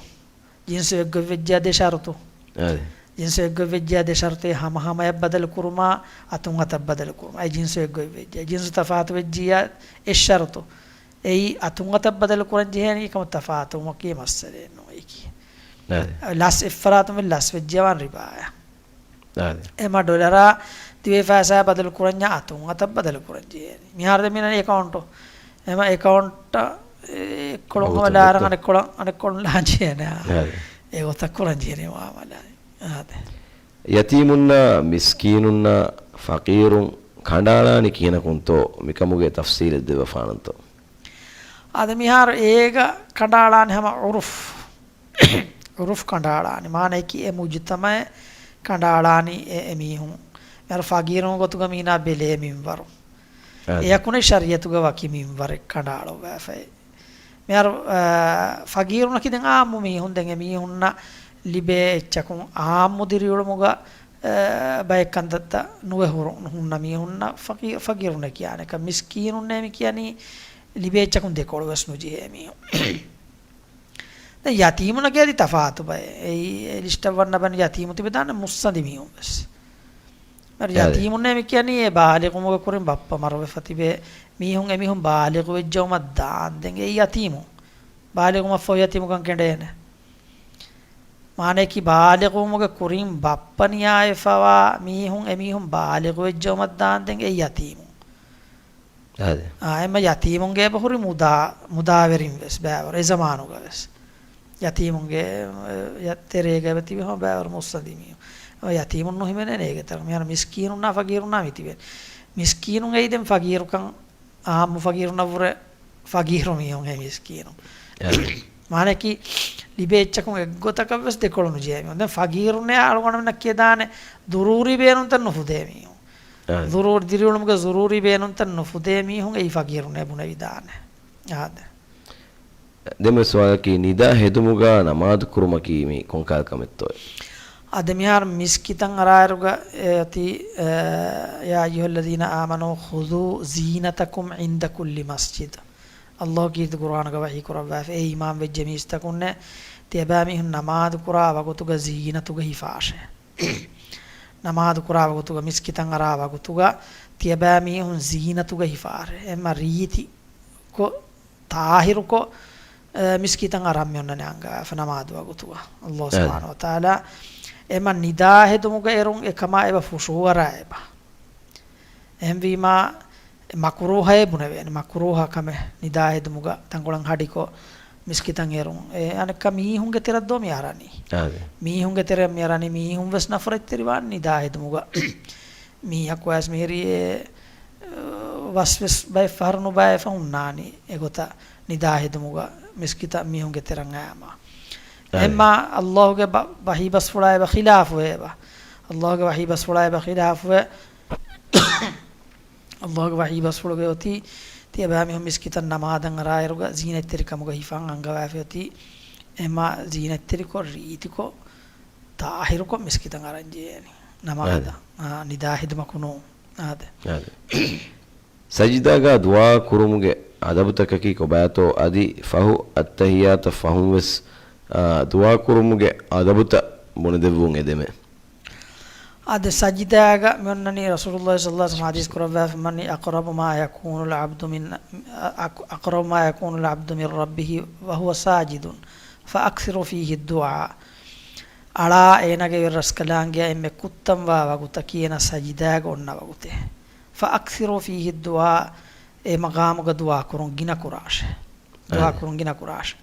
ޖިންސު އެއްގޮތްވެއްޖެއްޔާ ދެ ޝަރުތު. އާދެ. ޖިންސު އެއްގޮތްވެއްޖެއްޔާ ދެ ޝަރުތު އެ ހަމަހަމަޔަށް ބަދަލު ކުރުމާ، އަތުން އަތަށް ބަދަލު ކުރުމާ. އެ ޖިންސު އެއްގޮތްވެއްޖެއްޔާ. ޖިންސު ތަފާތު ވެއްޖިއްޔާ އެއް ޝަރުތު. އެއީ އަތުން އަތަށް ބަދަލު ކުރަން ޖެހޭނީ ކަމަށް ތަފާތުވުމަކީ މައްސަލައެއް ނޫން އެކީ. އާދެ. ލަސް އެއްފަރާތުން ވެ ލަސް ވެއްޖެއްޔާ ވާން ރިބާޔާ. އާދެ. އެމަ ޑޮލަރާ ދިވެހި ފައިސާ ބަދަލު ކުރަންޏާ އަތުން އަތަށް ބަދަލު ކުރަން ޖެހޭނީ. މިހާރު ދެން މިނަނީ އެކައުންޓު. އެމަ އެކައުންޓަށް އެއްކޮޅުން ހަމަ ލާރަން އަނެއްކޮޅަށް، އަނެއްކޮޅުން ލާން ޖެހޭނެ. އާދެ. އެ ގޮތަށް ކުރަން ޖެހޭނީ މުއާމަލާތް. އާދެ. ޔަތީމުންނާ މިސްކީނުންނާ ފަޤީރުން ކަނޑައަޅާނީ ކިހިނަކުންތޯ މިކަމުގެ ތަފްސީލެއް ދެއްވަފާނަންތޯ؟ އާދެ، މިހާރު އޭގަ ކަނޑައަޅާނީ ހަމަ ޢުރުފް. ޢުރުފް ކަނޑައަޅާނީ. މާނައަކީ އެ މުޖުތަމަޢެއް ކަނޑައަޅާނީ އެ، އެ މީހުން. މިހާރު ފަގީރުން ގޮތުގަ މީނާ ބެލޭ މިންވަރު. އާދެ. އެއަކުނެ ޝަރީޢަތުގަ ވަކި މިންވަރެއް ކަނޑައަޅުއްވާފައި. މިހާރު، އާ، ފަގީރުންނަކީ ދެން އާއްމު މީހުން. ދެން އެ މީހުންނަށް ލިބޭ އެއްޗަކުން އާއްމު ދިރިއުޅުމުގަ، އާ، ބައެއް ކަންތައްތައް ނުވެ ހުރު-، ހުންނަ މީހުންނަށް ފަގީ-، ފަގީރުންނޭ ކިޔާނެ. އެކަ މިސްކީނުންނޭ މި ކިޔަނީ ލިބޭ އެއްޗަކުން ދެކޮޅު ވެސް ނުޖެހޭ މީހުން. ދެން ޔަތީމުންނަކީ އަދި ތަފާތު ބައެއް. އެއީ އެ ލިސްޓަށް ވަންނަ ބަން ޔަތީމު ތިބެދާނެ މުއްސަނދި މީހުން ވެސް. އަދި އާދެ. ޔަތީމުންނޭ މި ކިޔަނީ އެ ބާލިޣުވުމުގެ ކުރިން ބައްޕަ މަރުވެފަ ތިބޭ މީހުން އެމީހުން ބާލިޣު ވެއްޖައުމަށް ދާން. ދެން އެ ޔަތީމު. ބާލިޣުވުމަށްފަހު ޔަތީމުކަން ކެނޑޭނެ. މާނައަކީ ބާލިޣުވުމުގެ ކުރިން ބައްޕަ ނިޔާވެފަވާ މީހުން އެމީހުން ބާލިޣު ވެއްޖައުމަށް ދާން ދެން އެ ޔަތީމު. އާދެ. އާ، އެމަ ޔަތީމުންގެ އެބަހުރި މުދާ، މުދާވެރިން ވެސް ބައިވަރު އެ ޒަމާނުގަ ވެސް. ޔަތީމުންގެ، އެ، ތެރޭގަ އެބަ ތިބި ހަމަ ބައިވަރު މުއްސަނދި މީހުން. އެމަ ޔަތީމުން ނުހިމެނޭނެ އޭގެ ތެރޭ. މިހާރު މިސްކީނުންނާ ފަގީރުންނާ މި ތިބެނީ. މިސްކީނުން އެއީ ދެން ފަގީރުކަން އާއްމު ފަގީރުންނަށްވުރެ ފަގީރު މީހުން ހޭ މިސްކީނު. އެ. މާނައަކީ، ލިބޭ އެއްޗަކުން އެއްގޮތަކަށް ވެސް ދެކޮޅު ނުޖެހޭ މީހުން. ދެން ފަގީރުންނޭ އަޅުގަނޑުމެންނަށް ކިޔަދާނެ ދުރޫރީ ބޭނުންތައް ނުފުދޭ މީހުން. އެ. ދުރޫ-، ދިރިއުޅުމުގެ ޒުރޫރީ ބޭނުންތައް ނުފުދޭ މީހުން އެއީ ފަގީރުންނޭ ބުނެވިދާނެ. އާދެ. ދެން ސުވާލަކީ، ނިދާ ހެދުމުގަ ނަމާދު ކުރުމަކީ މީ ކޮންކަހަލަ ކަމެއްތޯއޭ؟ އާދެ، މިހާރު މިސްކިތަށް އަރާއިރުގަ އެ އޮތީ، އެ، يا أيها الذين آمنوا خذوا زينتكم عند كل مسجد. ﷲ ކީރިތި ޤުރްއާނުގަ ވަޙީ ކުރައްވާފަ، އޭ އީމާން ވެއްޖެ މީސްތަކުންނޭ، ތިޔަބައިމީހުން ނަމާދު ކުރާ ވަގުތުގަ ޒީނަތުގަ ހިފާށޭ. ނަމާދު ކުރާ ވަގުތުގަ، މިސްކިތަށް އަރާ ވަގުތުގަ، ތިޔަބައިމީހުން ޒީނަތުގަ ހިފާށޭ. އެމަ ރީތި ކޮށް، ޠާހިރުކޮށް، އެ، މިސްކިތަށް އަރަން މި އޮންނަނީ އަންގަވާފަ ނަމާދު ވަގުތުގަ. ﷲ އެ. ސުބްޙާނަހޫ ވަތަޢާލާ އެމަ ނިދާ ހެދުމުގަ އެރުން އެކަމާ އެބަ ފުށޫއަރާ އެބަ. އެހެންވީމާ، މަކުރޫހައޭ ބުނެވޭނެ. މަކުރޫހަ ކަމެއް ނިދާ ހެދުމުގަ ތަންކޮޅެއް ހަޑިކޮށް މިސްކިތަށް އެރުން. އެ، އަނެއްކާ މީހުންގެ ތެރެއަށްދޯ މި އަރަނީ. އާދެ. މީހުންގެ ތެރެއަށް މި އަރަނީ. މީހުން ވެސް ނަފްރަތްތެރިވާން ނިދާ ހެދުމުގަ. މީހަކު ވެސް މިހިރީ އެ، ވަސް ވެސް ބައެއް ފަހަރު ނުބައިވެފަ ހުންނާނީ އެގޮތަށް ނިދާ ހެދުމުގަ މިސްކިތަށް މީހުންގެ ތެރަށް އައިމާ. އެހެންމާ ﷲ ގެ ބަ-، ވަޙީ ބަސްފުޅާ އެބަ ޚިލާފުވޭ އެބަ. ﷲ ގެ ވަޙީ ބަސްފުޅާ އެބަ ޚިލާފުވޭ. ﷲ ގެ ވަޙީ ބަސްފުޅުގައި އޮތީ، ތިޔަބައިމީހުން މިސްކިތަށް ނަމާދަށް އަރާއިރުގަ ޒީނަތްތެރިކަމުގަ ހިފަން އަންގަވާފައި އޮތީ، އެހެންމާ ޒީނަތްތެރިކޮށް، ރީތިކޮށް، ޠާހިރުކޮށް މިސްކިތަށް އަރަން ޖެހޭނީ. ނަމާދަށް، އާ، ނިދާ ހެދުމަކު ނޫން. އާދެ. އާދެ. ސަޖިދާގަ ދުޢާ ކުރުމުގެ އަދަބުތަކަކީ ކޮބާތޯ އަދި ފަހު އައްތަޙިއްޔާތަށް ފަހުން ވެސް، އާ، ދުޢާ ކުރުމުގެ އަދަބުތައް ބުނެދެއްވުން އެދެމެ. އާދެ، ސަޖިދާގަ މި އޮންނަނީ ރަސޫލުﷲ ޞައްލަﷲ ޢަލައިހި ވަސައްލަމަ ޙަދީޘް ކުރައްވާފަ، من أقرب ما يكون العبد من، أق-، أقرب ما يكون العبد من ربه وهو ساجد فأكثروا فيه الدعاء. އަޅާ އޭނާގެ ރަސްކަލާނގެއަށް އެންމެ ކުއްތަންވާ ވަގުތަކީ އޭނާ ސަޖިދާގަ އޮންނަ ވަގުތެއް. فأكثروا فيه الدعاء، އެ މަގާމުގަ ދުޢާ ކުރުން ގިނަ ކުރާށޭ. ދުޢާ އާދެ. ކުރުން ގިނަ ކުރާށޭ.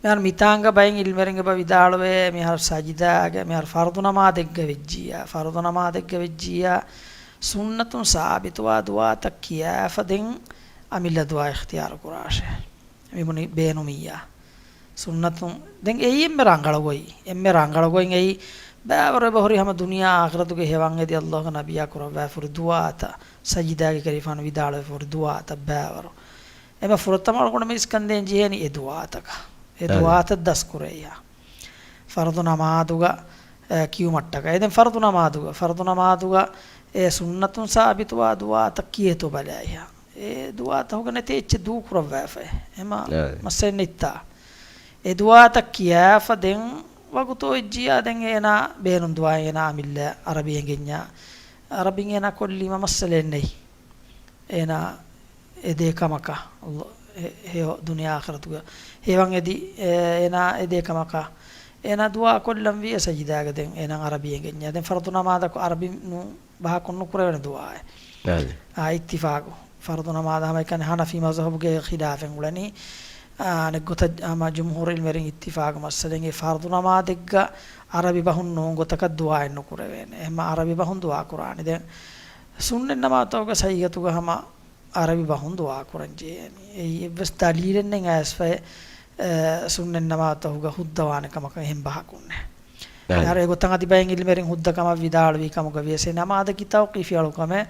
މިހާރު މިތާނގަ ބައެއް ޢިލްމުވެރިން އެބަ ވިދާޅުވޭ، މިހާރު ސަޖިދާގަ، މިހާރު ފަރުޟު ނަމާދެއްގަ ވެއްޖިއްޔާ، ފަރުޟު ނަމާދެއްގަ ވެއްޖިއްޔާ، ސުންނަތުން ސާބިތުވާ ދުޢާތައް ކިޔާފަ ދެން އަމިއްލަ ދުޢާ އިޚްތިޔާރު ކުރާށޭ. މިބުނި ބޭނުމިއްޔާ. ސުންނަތުން، ދެން އެއީ އެންމެ ރަނގަޅު ގޮތް، އެންމެ ރަނގަޅު ގޮތް އެއީ، ބައިވަރު އެބަހުރި ހަމަ ދުނިޔެ އާޚިރަތުގެ ހެވަން އެދި އައްލާހުގެ ނަބިއްޔާ ކުރައްވާފަ ހުރި ދުޢާތައް، ސަޖިދާގެ ކަލޭފާނު ވިދާޅުވެފަ ހުރި ދުޢާތައް ބައިވަރު. އެބަ ފުރަތަމަ އަޅުގަނޑު މި އިސްކަންދޭން ޖެހޭނީ އެ ދުޢާތަކަށް. އެ އަދި. ދުޢާތައް ދަސްކުރެއްޔާ. ފަރުޟު ނަމާދުގަ، އެ، ކިޔުމަށްޓަކައި. ދެން ފަރުޟު ނަމާދުގަ، ފަރުޟު ނަމާދުގަ އެ ސުންނަތުން ސާބިތުވާ ދުޢާތައް ކިޔޭތޯ ބަލާއިހާ. އެ ދުޢާތަކުގަ ނެތޭ އެއްޗެއް ދޫކުރައްވާފައި. އެމަ އަދި. މައްސަލައެއް ނެތްތާ. އެ ދުޢާތައް ކިޔާފަ ދެން ވަގުތު އޮތްޖިއްޔާ ދެން އޭނާ ބޭނުން ދުޢާ އޭނާ އަމިއްލަ އަރަބި އެނގެންޏާ. އަރަބިން އޭނާ ކޮށްލީމަ މައްސަލައެއް ނެތް. އޭނާ އެދޭ ކަމަކަށް، އައްލާ، ހެ-، ހެޔޮ ދުނިޔެ އާޚިރަތުގެ ހެވަން އެދި، އޭ، އޭނާ އެދޭ ކަމަކަށް. އޭނާ ދުޢާ ކޮށްލަންވީ އެ ސަޖިދާގަ ދެން އޭނާ އަރަބި އެނގެންޏާ. ދެން ފަރުޟު ނަމާދަކު އަރަބި ނޫ ބަހަކުން ނުކުރެވޭނެ ދުޢާއެއް. އާދެ. އާ، އިއްތިފާގު. ފަރުޟު ނަމާދަށް ހަމައެކަނި ހަނަފީ މަޒްހަބުގެ ޚިލާފެއް އުޅެނީ. އާ، އަނެއްގޮތަށް ހަމަ ޖުމްހޫރު ޢިލްމުވެރިން އިއްތިފާގު މައްސަލައިން އެ ފަރުޟު ނަމާދެއްގަ އަރަބި ބަހުން ނޫން ގޮތަކަށް ދުޢާއެއް ނުކުރެވޭނެ. އެހެންމަ އަރަބި ބަހުން ދުޢާ ކުރާނެ. ދެން ސުންނަތް ނަމާދުތަކުގަ ސައްޔިގަތުގަ ހަމަ އަރަބި ބަހުން ދުޢާ ކުރަން ޖެހޭނީ. އެއީ އެއްވެސް ދަލީލެއް ނެތް އައިސްފައި، އެ، ސުންނަތް ނަމާދުތަކުގަ ހުއްދަވާނެ ކަމަކަށް އެހެން ބަހަކުންނެ. އަދި. އަރަ އެގޮތަށް އަދި ބައެއް ޢިލްމުވެރިން ހުއްދަ ކަމަށް ވިދާޅުވި ކަމުގަ ވިޔަސް އެ ނަމާދަކީ ތައުޤީފީ އަޅުކަމެއް.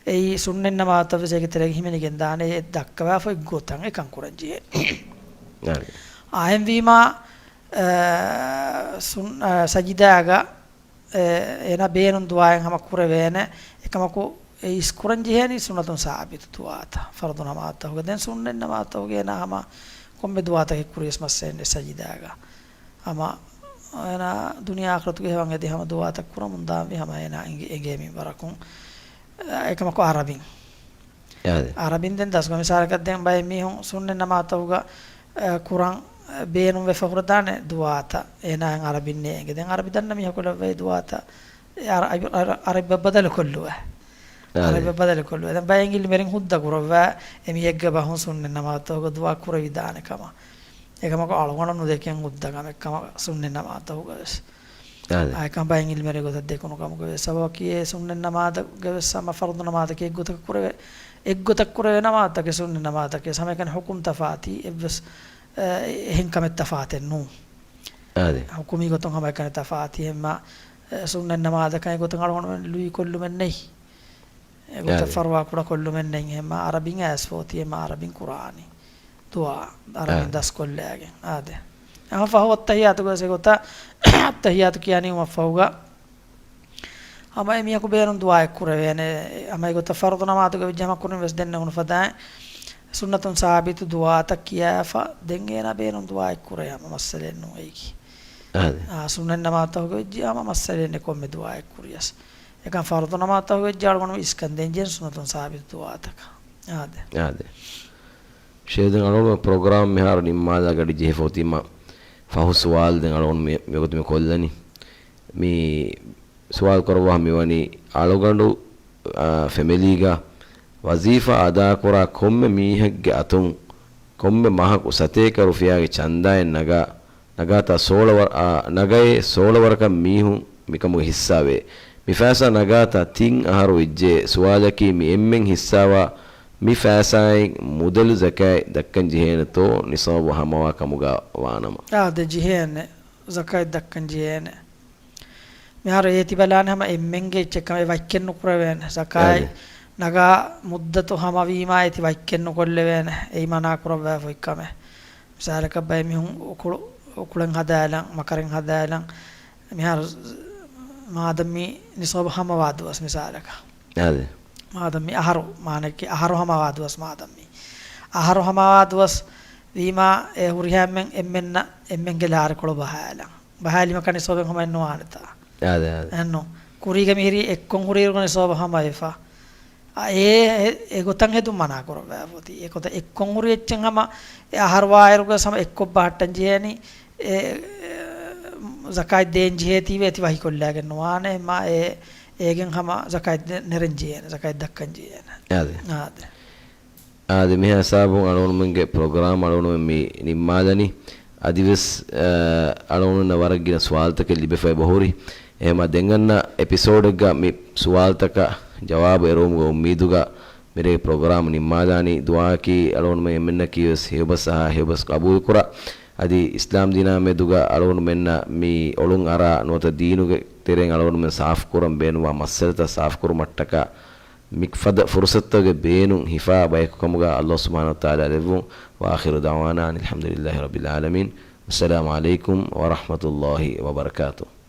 އެއީ ސުންނަތް ނަމާދުތައް ވެސް އޭގެ ތެރޭގަ ހިމެނިގެން ދާނެ އެ ދައްކަވާފަ އެއްގޮތަށް އެކަން ކުރަން ޖެހޭ. އަދި. އާ، އެހެންވީމާ، އަ، ސުން-، އަ، ސަޖިދާގަ އެ، އޭނާ ބޭނުން ދުޢާއެއް ހަމަ ކުރެވޭނެ. އެކަމަކު އެ އިސް ކުރަން ޖެހޭނީ ސުންނަތުން ސާބިތު ދުޢާތައް. ފަރުޟު ނަމާދުތަކުގަ ދެން ސުންނަތް ނަމާދުތަކުގަ އޭނާ ހަމަ ކޮންމެ ދުޢާތަކެއް ކުރިޔަސް މައްސަލައެއް ނެތް ސަޖިދާގަ. ހަމަ އޭނާ ދުނިޔެ އާޚިރަތުގެ ހެވަން އެދި ހަމަ ދުޢާތައް ކުރަމުން ދާންވީ ހަމަ އޭނާ އެނގޭ، އެނގޭ މިންވަރަކުން. އެކަމަކު އަރަބިން. އާދެ. އަރަބިން ދެން ދަސްކޮށް މިސާލަކަށް ދެން ބައެއް މީހުން ސުންނަތް ނަމާދުތަކުގަ، އަ، ކުރަން، އަ، ބޭނުން ވެފަ ހުރެދާނެ ދުޢާތައް. އޭނާއަށް އަރަބިންނޭ އެނގޭ. ދެން އަރަބި ދަންނަ މީހަކު ލައްވައި ދުޢާތައް އެ އަރަ-، އަރަ-، އަރަބި ބައްބަދަލު ކޮށްލުވެ. އާދެ. އަރަބި ބައްބަދަލު ކޮށްލުވެ. ދެން ބައެއް ޢިލްމުވެރިން ހުއްދަ ކުރައްވާ އެ މީހެއްގެ ބަހުން ސުންނަތް ނަމާދުތަކުގަ ދުޢާ ކުރެވިދާނެ ކަމަށް. އެކަމަކު އަޅުގަނޑު ނުދެކެން ހުއްދަ ކަމެއް ކަމަށް ސުންނަތް ނަމާދުތަކުގަ ވެސް. އާދެ. އާ، އެކަން ބައެއް ޢިލްމުވެރިން ގޮތަށް ދެކުނު ކަމުގަ ވެސް. ސަބަބަކީ އެ ސުންނަތް ނަމާދުގަ ވެސް ހަމަ ފަރުޟު ނަމާދަކީ އެއްގޮތަކަށް ކުރެވޭ، އެއްގޮތަށް ކުރެވޭ ނަމާދުތަކެއް ސުންނަތް ނަމާދުތަކެއް ހަމައެކަނި ޙުކުމް ތަފާތީ އެއްވެސް، އެ، އެހެން ކަމެއް ތަފާތެއް ނޫން. އާދެ. ޙުކުމީ ގޮތުން ހަމައެކަނި ތަފާތީ އެހެންމަ، އެ، ސުންނަތް ނަމާދަކަށް އެގޮތަށް އަޅުގަނޑުމެން ލުއި ކޮށްލުމެއް ނެތް. އެގޮތަށް އާދެ. ފަރުވާ ކުޑަ ކޮށްލުމެއް ނެތް. އެހެންމަ އަރަބިން އައިސްފަ އޮތީ އެހެންމަ އަރަބިން ކުރާނީ. ދުޢާ އަރަބިން އާ. ދަސްކޮށްލައިގެން. އާދެ. އެހެން ފަހު އައްތަޙިއްޔާތުގަ ވެސް އެގޮތަށް އައްތަޙިއްޔާތު ކިޔާ ނިމުމަށްފަހުގަ ހަމަ އެ މީހަކު ބޭނުން ދުޢާއެއް ކުރެވޭނެ. ހަމަ އެގޮތަށް ފަރުޟު ނަމާދުގަ ވެއްޖެ ހަމަ ކުރިން ވެސް ދެންނެވުނު ފަދައިން ސުންނަތުން ސާބިތު ދުޢާތައް ކިޔާފަ ދެން އޭނާ ބޭނުން ދުޢާއެއް ކުރޭ ހަމަ މައްސަލައެއް ނޫން އެއީކީ. އާދެ. އާ، ސުންނަތް ނަމާދުތަކުގަ ވެއްޖެ ހަމަ މައްސަލައެއް ނެތް ކޮންމެ ދުޢާއެއް ކުރިޔަސް. އެކަން ފަރުޟު ނަމާދުތަކުގަ ވެއްޖެ އަޅުގަނޑު އިސްކަން ދޭން ޖެހޭނެ ސުންނަތުން ސާބިތު ދުޢާތަކަށް. އާދެ. އާދެ. ޝޭޚް ދެން އަޅުގަނޑު ޕްރޮގްރާމް މިހާރު ނިންމާލާ ގަޑި ޖެހިފަ އޮތީމަ ފަހު ސުވާލު ދެން އަޅުގަނޑު މި-، މިގޮތު މި ކޮށްލަނީ. މި ސުވާލު ކުރައްވާ މިވަނީ އަޅުގަނޑު، އާ، ފެމިލީގަ ވަޒީފާ އަދާކުރާ ކޮންމެ މީހެއްގެ އަތުން ކޮންމެ މަހަކު ސަތޭކަ ރުފިޔާގެ ޗަންދާއެއް ނަގާ، ނަގާތާ ސޯޅަ ވަރ-، އާ، ނަގައޭ ސޯޅަ ވަރަކަށް މީހުން މިކަމުގެ ހިއްސާވޭ. މި ފައިސާ ނަގާތާ ތިން އަހަރު ވެއްޖެ. ސުވާލަކީ މި އެންމެން ހިއްސާވާ މި ފައިސާއިން މުދަލު ޒަކާތް ދައްކަން ޖެހޭނެތޯ ނިޞާބު ހަމަވާ ކަމުގަ ވާނަމަ. އާދެ، ޖެހޭނެ. ޒަކާތް ދައްކަން ޖެހޭނެ. މިހާރު އޭތި ބަލާނެ ހަމަ އެންމެންގެ އެއްޗެއް ކަމަށް އެ ވައްކެއް ނުކުރެވޭނެ. ޒަކާތް އާދެ. ނަގާ މުއްދަތު ހަމަވީމާ އޭތި ވައްކެއް ނުކޮށްލެވޭނެ. އެއީ މަނާ ކުރައްވާފައި ކަމެއް. މިސާލަކަށް ބައެއް މީހުން އުކުޅު-، އުކުޅެއް ހަދާލަން، މަކަރެއް ހަދާލަން. މިހާރު މާދަމީ ނިޞާބު ހަމަވާ ދުވަސް މިސާލަކަށް. އާދެ. މާދަމީ އަހަރު، މާނައަކީ އަހަރު ހަމަވާ ދުވަސް މާދަމީ. އަހަރު ހަމަވާ ދުވަސް ވީމާ އެ ހުރިހާ އެންމެން އެންމެންނަށް އެންމެންގެ ލާރިކޮޅު ބަހާލަން. ބަހާލީމަކަށް ނިޞާބެއް ހަމައެއް ނުވާނެތާ. އާދެ، އާދެ. އެއްނު. ކުރީގަ މިހިރީ އެއްކޮށް ހުރިއިރުގަ ނިޞާބު ހަމަވެފަ. އާ، އެ، އެ، އެގޮތަށް ހެދުން މަނާ ކުރައްވާފަ އޮތީ. އެގޮތަށް އެއްކޮށް ހުރި އެއްޗެއް ހަމަ އެ އަހަރު ވާއިރުގަ ހަމަ އެއްކޮށް ބަހައްޓަން ޖެހޭނީ. އެ، އެ، ޒަކާތް ދޭން ޖެހޭތީވެ އެތި ވަހިކޮށްލާގެން ނުވާނެ، މާ އެ، އޭގެން ހަމަ ޒަކާތް ދެ-، ނެރެން ޖެހޭނެ، ޒަކާތް ދައްކަން ޖެހޭނެ. އާދެ. އާދެ. އާދެ، މިހާ ހިސާބުން އަޅުގަނޑުމެންގެ ޕްރޮގްރާމް އަޅުގަނޑުމެން މި ނިންމާލަނީ. އަދިވެސް، އަ، އަޅުގަނޑުމެންނަށް ވަރަށް ގިނަ ސުވާލުތަކެއް ލިބިފައި އެބަހުރި. އެހެމަ ދެން އަންނަ އެޕިސޯޑެއްގަ މި ސުވާލުތަކަށް ޖަވާބު އެރުވުމުގެ އުއްމީދުގަ މިރޭ ޕްރޮގްރާމް ނިންމާލާނީ. ދުޢާއަކީ އަޅުގަނޑުމެން އެންމެންނަކީވެސް ހެޔޮބަސް އަހާ ހެޔޮބަސް ޤަބޫލުކުރާ. އަދި އިސްލާމް ދީނާ މެދުގަ އަޅުގަނޑުމެންނަށް މި އޮޅުން އަރާ ނުވަތަ ދީނުގެ ތެރެއިން އަޅުގަނޑުމެން ސާފުކުރަން ބޭނުންވާ މައްސަލަތައް ސާފުކުރުމަށްޓަކާ މިފަދަ ފުރުސަތުތަކުގެ ބޭނުން ހިފާ ބަޔަކު ކަމުގަ ﷲ ސުބްޙާނަހޫ ވަތަޢާލާ ލެއްވުން. وآخر دعوانا أن الحمد لله رب العالمين. السلام عليكم ورحمة الله وبركاته.